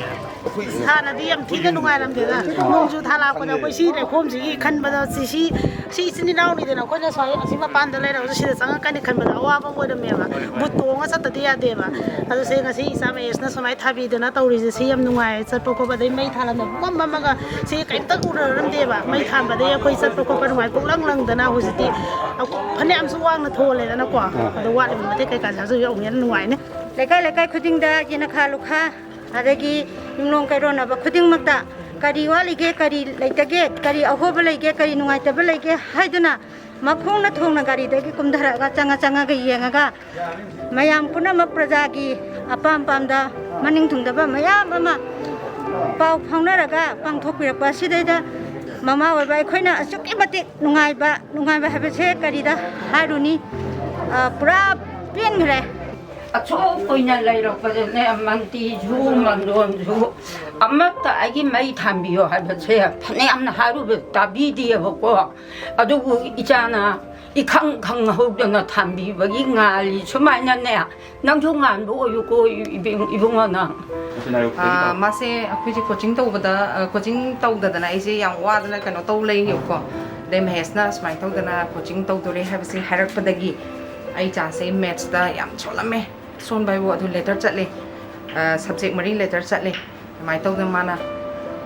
ꯍꯥꯟꯅꯗꯤ ꯌꯥꯝ ꯊꯤꯅ ꯅꯨꯡꯉꯥꯏꯔꯝꯗꯦꯗ, ꯅꯣꯡꯖꯨ ꯊꯥ ꯂꯥꯛꯄꯗ ꯑꯩꯈꯣꯏ ꯁꯤ ꯂꯩꯈꯣꯝꯁꯤꯒꯤ ꯈꯟꯕꯗ ꯁꯤ, ꯁꯤ, ꯁꯤ ꯏꯆꯤꯟ ꯏꯅꯥꯎꯅꯤꯗꯅ, ꯑꯩꯈꯣꯏꯅ ꯁ꯭ꯋꯥꯏ ꯑꯁꯤ ꯃꯄꯥꯟꯗ ꯂꯩꯔꯒꯁꯨ ꯁꯤꯗ ꯆꯪꯉꯛꯀꯅꯤ ꯈꯟꯕꯗ ꯑꯋꯥꯕ ꯑꯃ ꯑꯣꯏꯔꯝꯃꯦꯕ꯫ ꯕꯨꯠ ꯇꯣꯡꯉ ꯆꯠꯇꯗꯤ ꯌꯥꯗꯦꯕ꯫ ꯑꯗꯨ ꯁꯤ ꯉꯁꯤ ꯏꯆꯥ ꯃꯍꯦꯁꯅ ꯁꯨꯃꯥꯏꯅ ꯊꯥꯕꯤꯗꯅ ꯇꯧꯔꯤꯁꯦ, ꯁꯤ ꯌꯥꯝ ꯅꯨꯡꯉꯥꯏ꯫ ꯆꯠꯄ ꯈꯣꯠꯄꯗꯩ ꯃꯩ ꯊꯥꯜꯂꯝꯗ ꯄꯨꯡꯃꯝ ꯃꯝꯃꯒ ꯁꯤ ꯀꯩꯝꯇ ꯎꯅꯔꯝꯗꯦꯕ꯫ ꯃꯩ ꯊꯥꯟꯕꯗꯩ ꯑꯩꯈꯣꯏ ꯆꯠꯄ ꯈꯣꯠꯄ ꯅꯨꯡꯉꯥꯏ, ꯄꯨꯡꯂꯪ ꯂꯪꯗꯅ꯫ ꯍꯧꯖꯤꯛꯇꯤ ꯐꯅꯌꯥꯝꯁꯨ ꯋꯥꯡꯅ ꯊꯣꯜꯂꯦꯗꯅꯀꯣ꯫ ꯑꯗꯣ ꯋꯥꯠꯂꯤꯕ ꯃꯇꯦꯛ ꯀꯩꯀꯥꯁꯦ ꯍꯧꯖꯤꯛ ꯑꯃꯨꯛ ꯍꯦꯟꯅ ꯅꯨꯡꯉꯥꯏꯅꯤ꯫ ꯂꯩꯀꯥꯏ ꯂꯩꯀꯥꯏ ꯈꯨꯗꯤꯡꯗ ꯌꯦꯅꯈꯥ ꯂꯨꯈꯥ ꯑꯗꯒꯤ ꯌꯨꯝꯂꯣꯡ ꯀꯩꯔꯣꯟꯅꯕ ꯈꯨꯗꯤꯡꯃꯛꯇ ꯀꯔꯤ ꯋꯥꯠꯂꯤꯒꯦ, ꯀꯔꯤ ꯂꯩꯇꯒꯦ, ꯀꯔꯤ ꯑꯍꯣꯕ ꯂꯩꯒꯦ, ꯀꯔꯤ ꯅꯨꯡꯉꯥꯏꯇꯕ ꯂꯩꯒꯦ ꯍꯥꯏꯗꯨꯅ ꯃꯈꯣꯡꯅ ꯊꯣꯡꯅ ꯒꯥꯔꯤꯗꯒꯤ ꯀꯨꯝꯊꯔꯛꯑꯒ ꯆꯪꯉ ꯆꯪꯉꯒ ꯌꯦꯡꯉꯒ ꯃꯌꯥꯝ ꯄꯨꯝꯅꯃꯛ ꯄ꯭ꯔꯖꯥꯒꯤ ꯑꯄꯥꯝ ꯄꯥꯝꯗ ꯃꯅꯤꯡ ꯊꯨꯡꯗꯕ ꯃꯌꯥꯝ ꯑꯃ ꯄꯥꯎ ꯐꯥꯎꯅꯔꯒ ꯄꯥꯡꯊꯣꯛꯄꯤꯔꯛꯄ ꯑꯁꯤꯗꯩꯗ ꯃꯃꯥ ꯑꯣꯏꯕ ꯑꯩꯈꯣꯏꯅ ꯑꯁꯨꯛꯀꯤ ꯃꯇꯤꯛ ꯅꯨꯡꯉꯥꯏꯕ, ꯅꯨꯡꯉꯥꯏꯕ ꯍꯥꯏꯕꯁꯦ ꯀꯔꯤꯗ ꯍꯥꯏꯔꯨꯅꯤ? ꯑ, ꯄꯨꯔꯥ ꯄꯦꯟꯈ꯭ꯔꯦ꯫ ꯑꯁꯨꯛ ꯀꯨꯏꯅ ꯂꯩꯔꯛꯄꯗꯅꯦ, ꯃꯟꯇꯤꯁꯨ ꯃꯟꯗꯣꯟꯁꯨ ꯑꯃꯠꯇ ꯑꯩꯒꯤ ꯃꯩ ꯊꯥꯟꯕꯤꯌꯣ ꯍꯥꯏꯕꯁꯦ ꯐꯅꯌꯥꯝꯅ ꯍꯥꯏꯔꯨꯕ ꯇꯥꯕꯤꯗꯦꯕꯀꯣ꯫ ꯑꯗꯨꯕꯨ ꯏꯆꯥꯅ ꯏꯈꯪ ꯈꯪꯍꯧꯗꯅ ꯊꯥꯟꯕꯤꯕꯒꯤ ꯉꯥꯜꯂꯤ꯫ ꯁꯨꯃꯥꯏꯅꯅꯦ, ꯅꯪꯁꯨ ꯉꯥꯟꯕ ꯑꯣꯏꯌꯨꯀꯣ, ꯏꯕꯨꯡ-, ꯏꯕꯨꯡꯉꯣ ꯅꯪ꯫ ꯑꯥ, ꯃꯥꯁꯦ ꯑꯩꯈꯣꯏꯁꯦ coaching ꯇꯧꯕꯗ, ꯑ, coaching ꯇꯧꯗꯗꯅ ꯑꯩꯁꯦ ꯌꯥꯝ ꯋꯥꯗꯅ ꯀꯩꯅꯣ ꯇꯧ ꯂꯩꯌꯦꯕꯀꯣ꯫ ꯑꯗꯩ ꯃꯍꯦꯁꯅ ꯁꯨꯃꯥꯏꯅ ꯇꯧꯗꯅ coaching ꯇꯧꯗꯣꯔꯦ ꯍꯥꯏꯕꯁꯦ ꯍꯥꯏꯔꯛꯄꯗꯒꯤ ꯑꯩ ꯏꯆꯥꯁꯦ maths ꯇ ꯌꯥꯝ ꯁꯣꯜꯂꯝꯃꯦ꯫ ꯁꯣꯟꯕ ꯍꯥꯏꯕꯨ ꯑꯗꯨ letter ꯆꯠꯂꯦ, ꯑ, subject ꯃꯔꯤ letter ꯆꯠꯂꯦ꯫ ꯑꯗꯨꯃꯥꯏꯅ ꯇꯧꯗꯅ ꯃꯥꯅ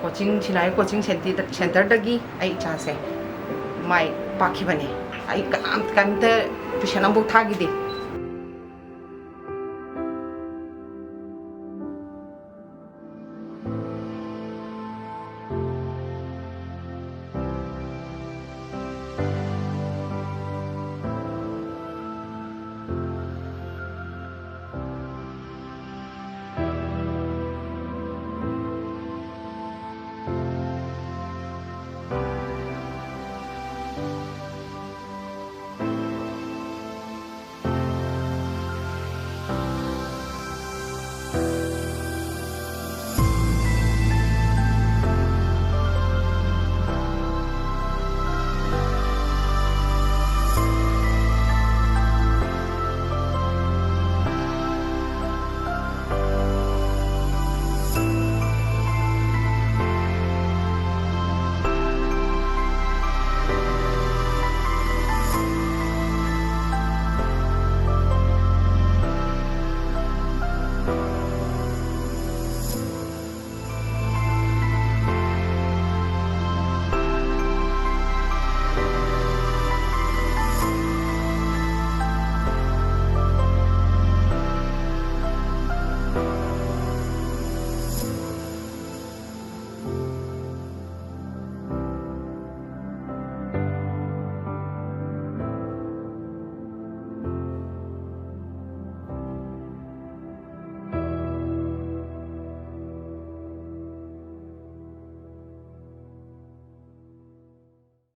coaching, Sinai coaching center-, centre ꯗꯒꯤ ꯑꯩ ꯏꯆꯥꯁꯦ ꯃꯥꯏ ꯄꯥꯛꯈꯤꯕꯅꯦ꯫ ꯑꯩ ꯀꯅꯥꯝ, ꯀꯩꯝꯇ tuition ꯑꯃꯐꯥꯎ ꯊꯥꯈꯤꯗꯦ꯫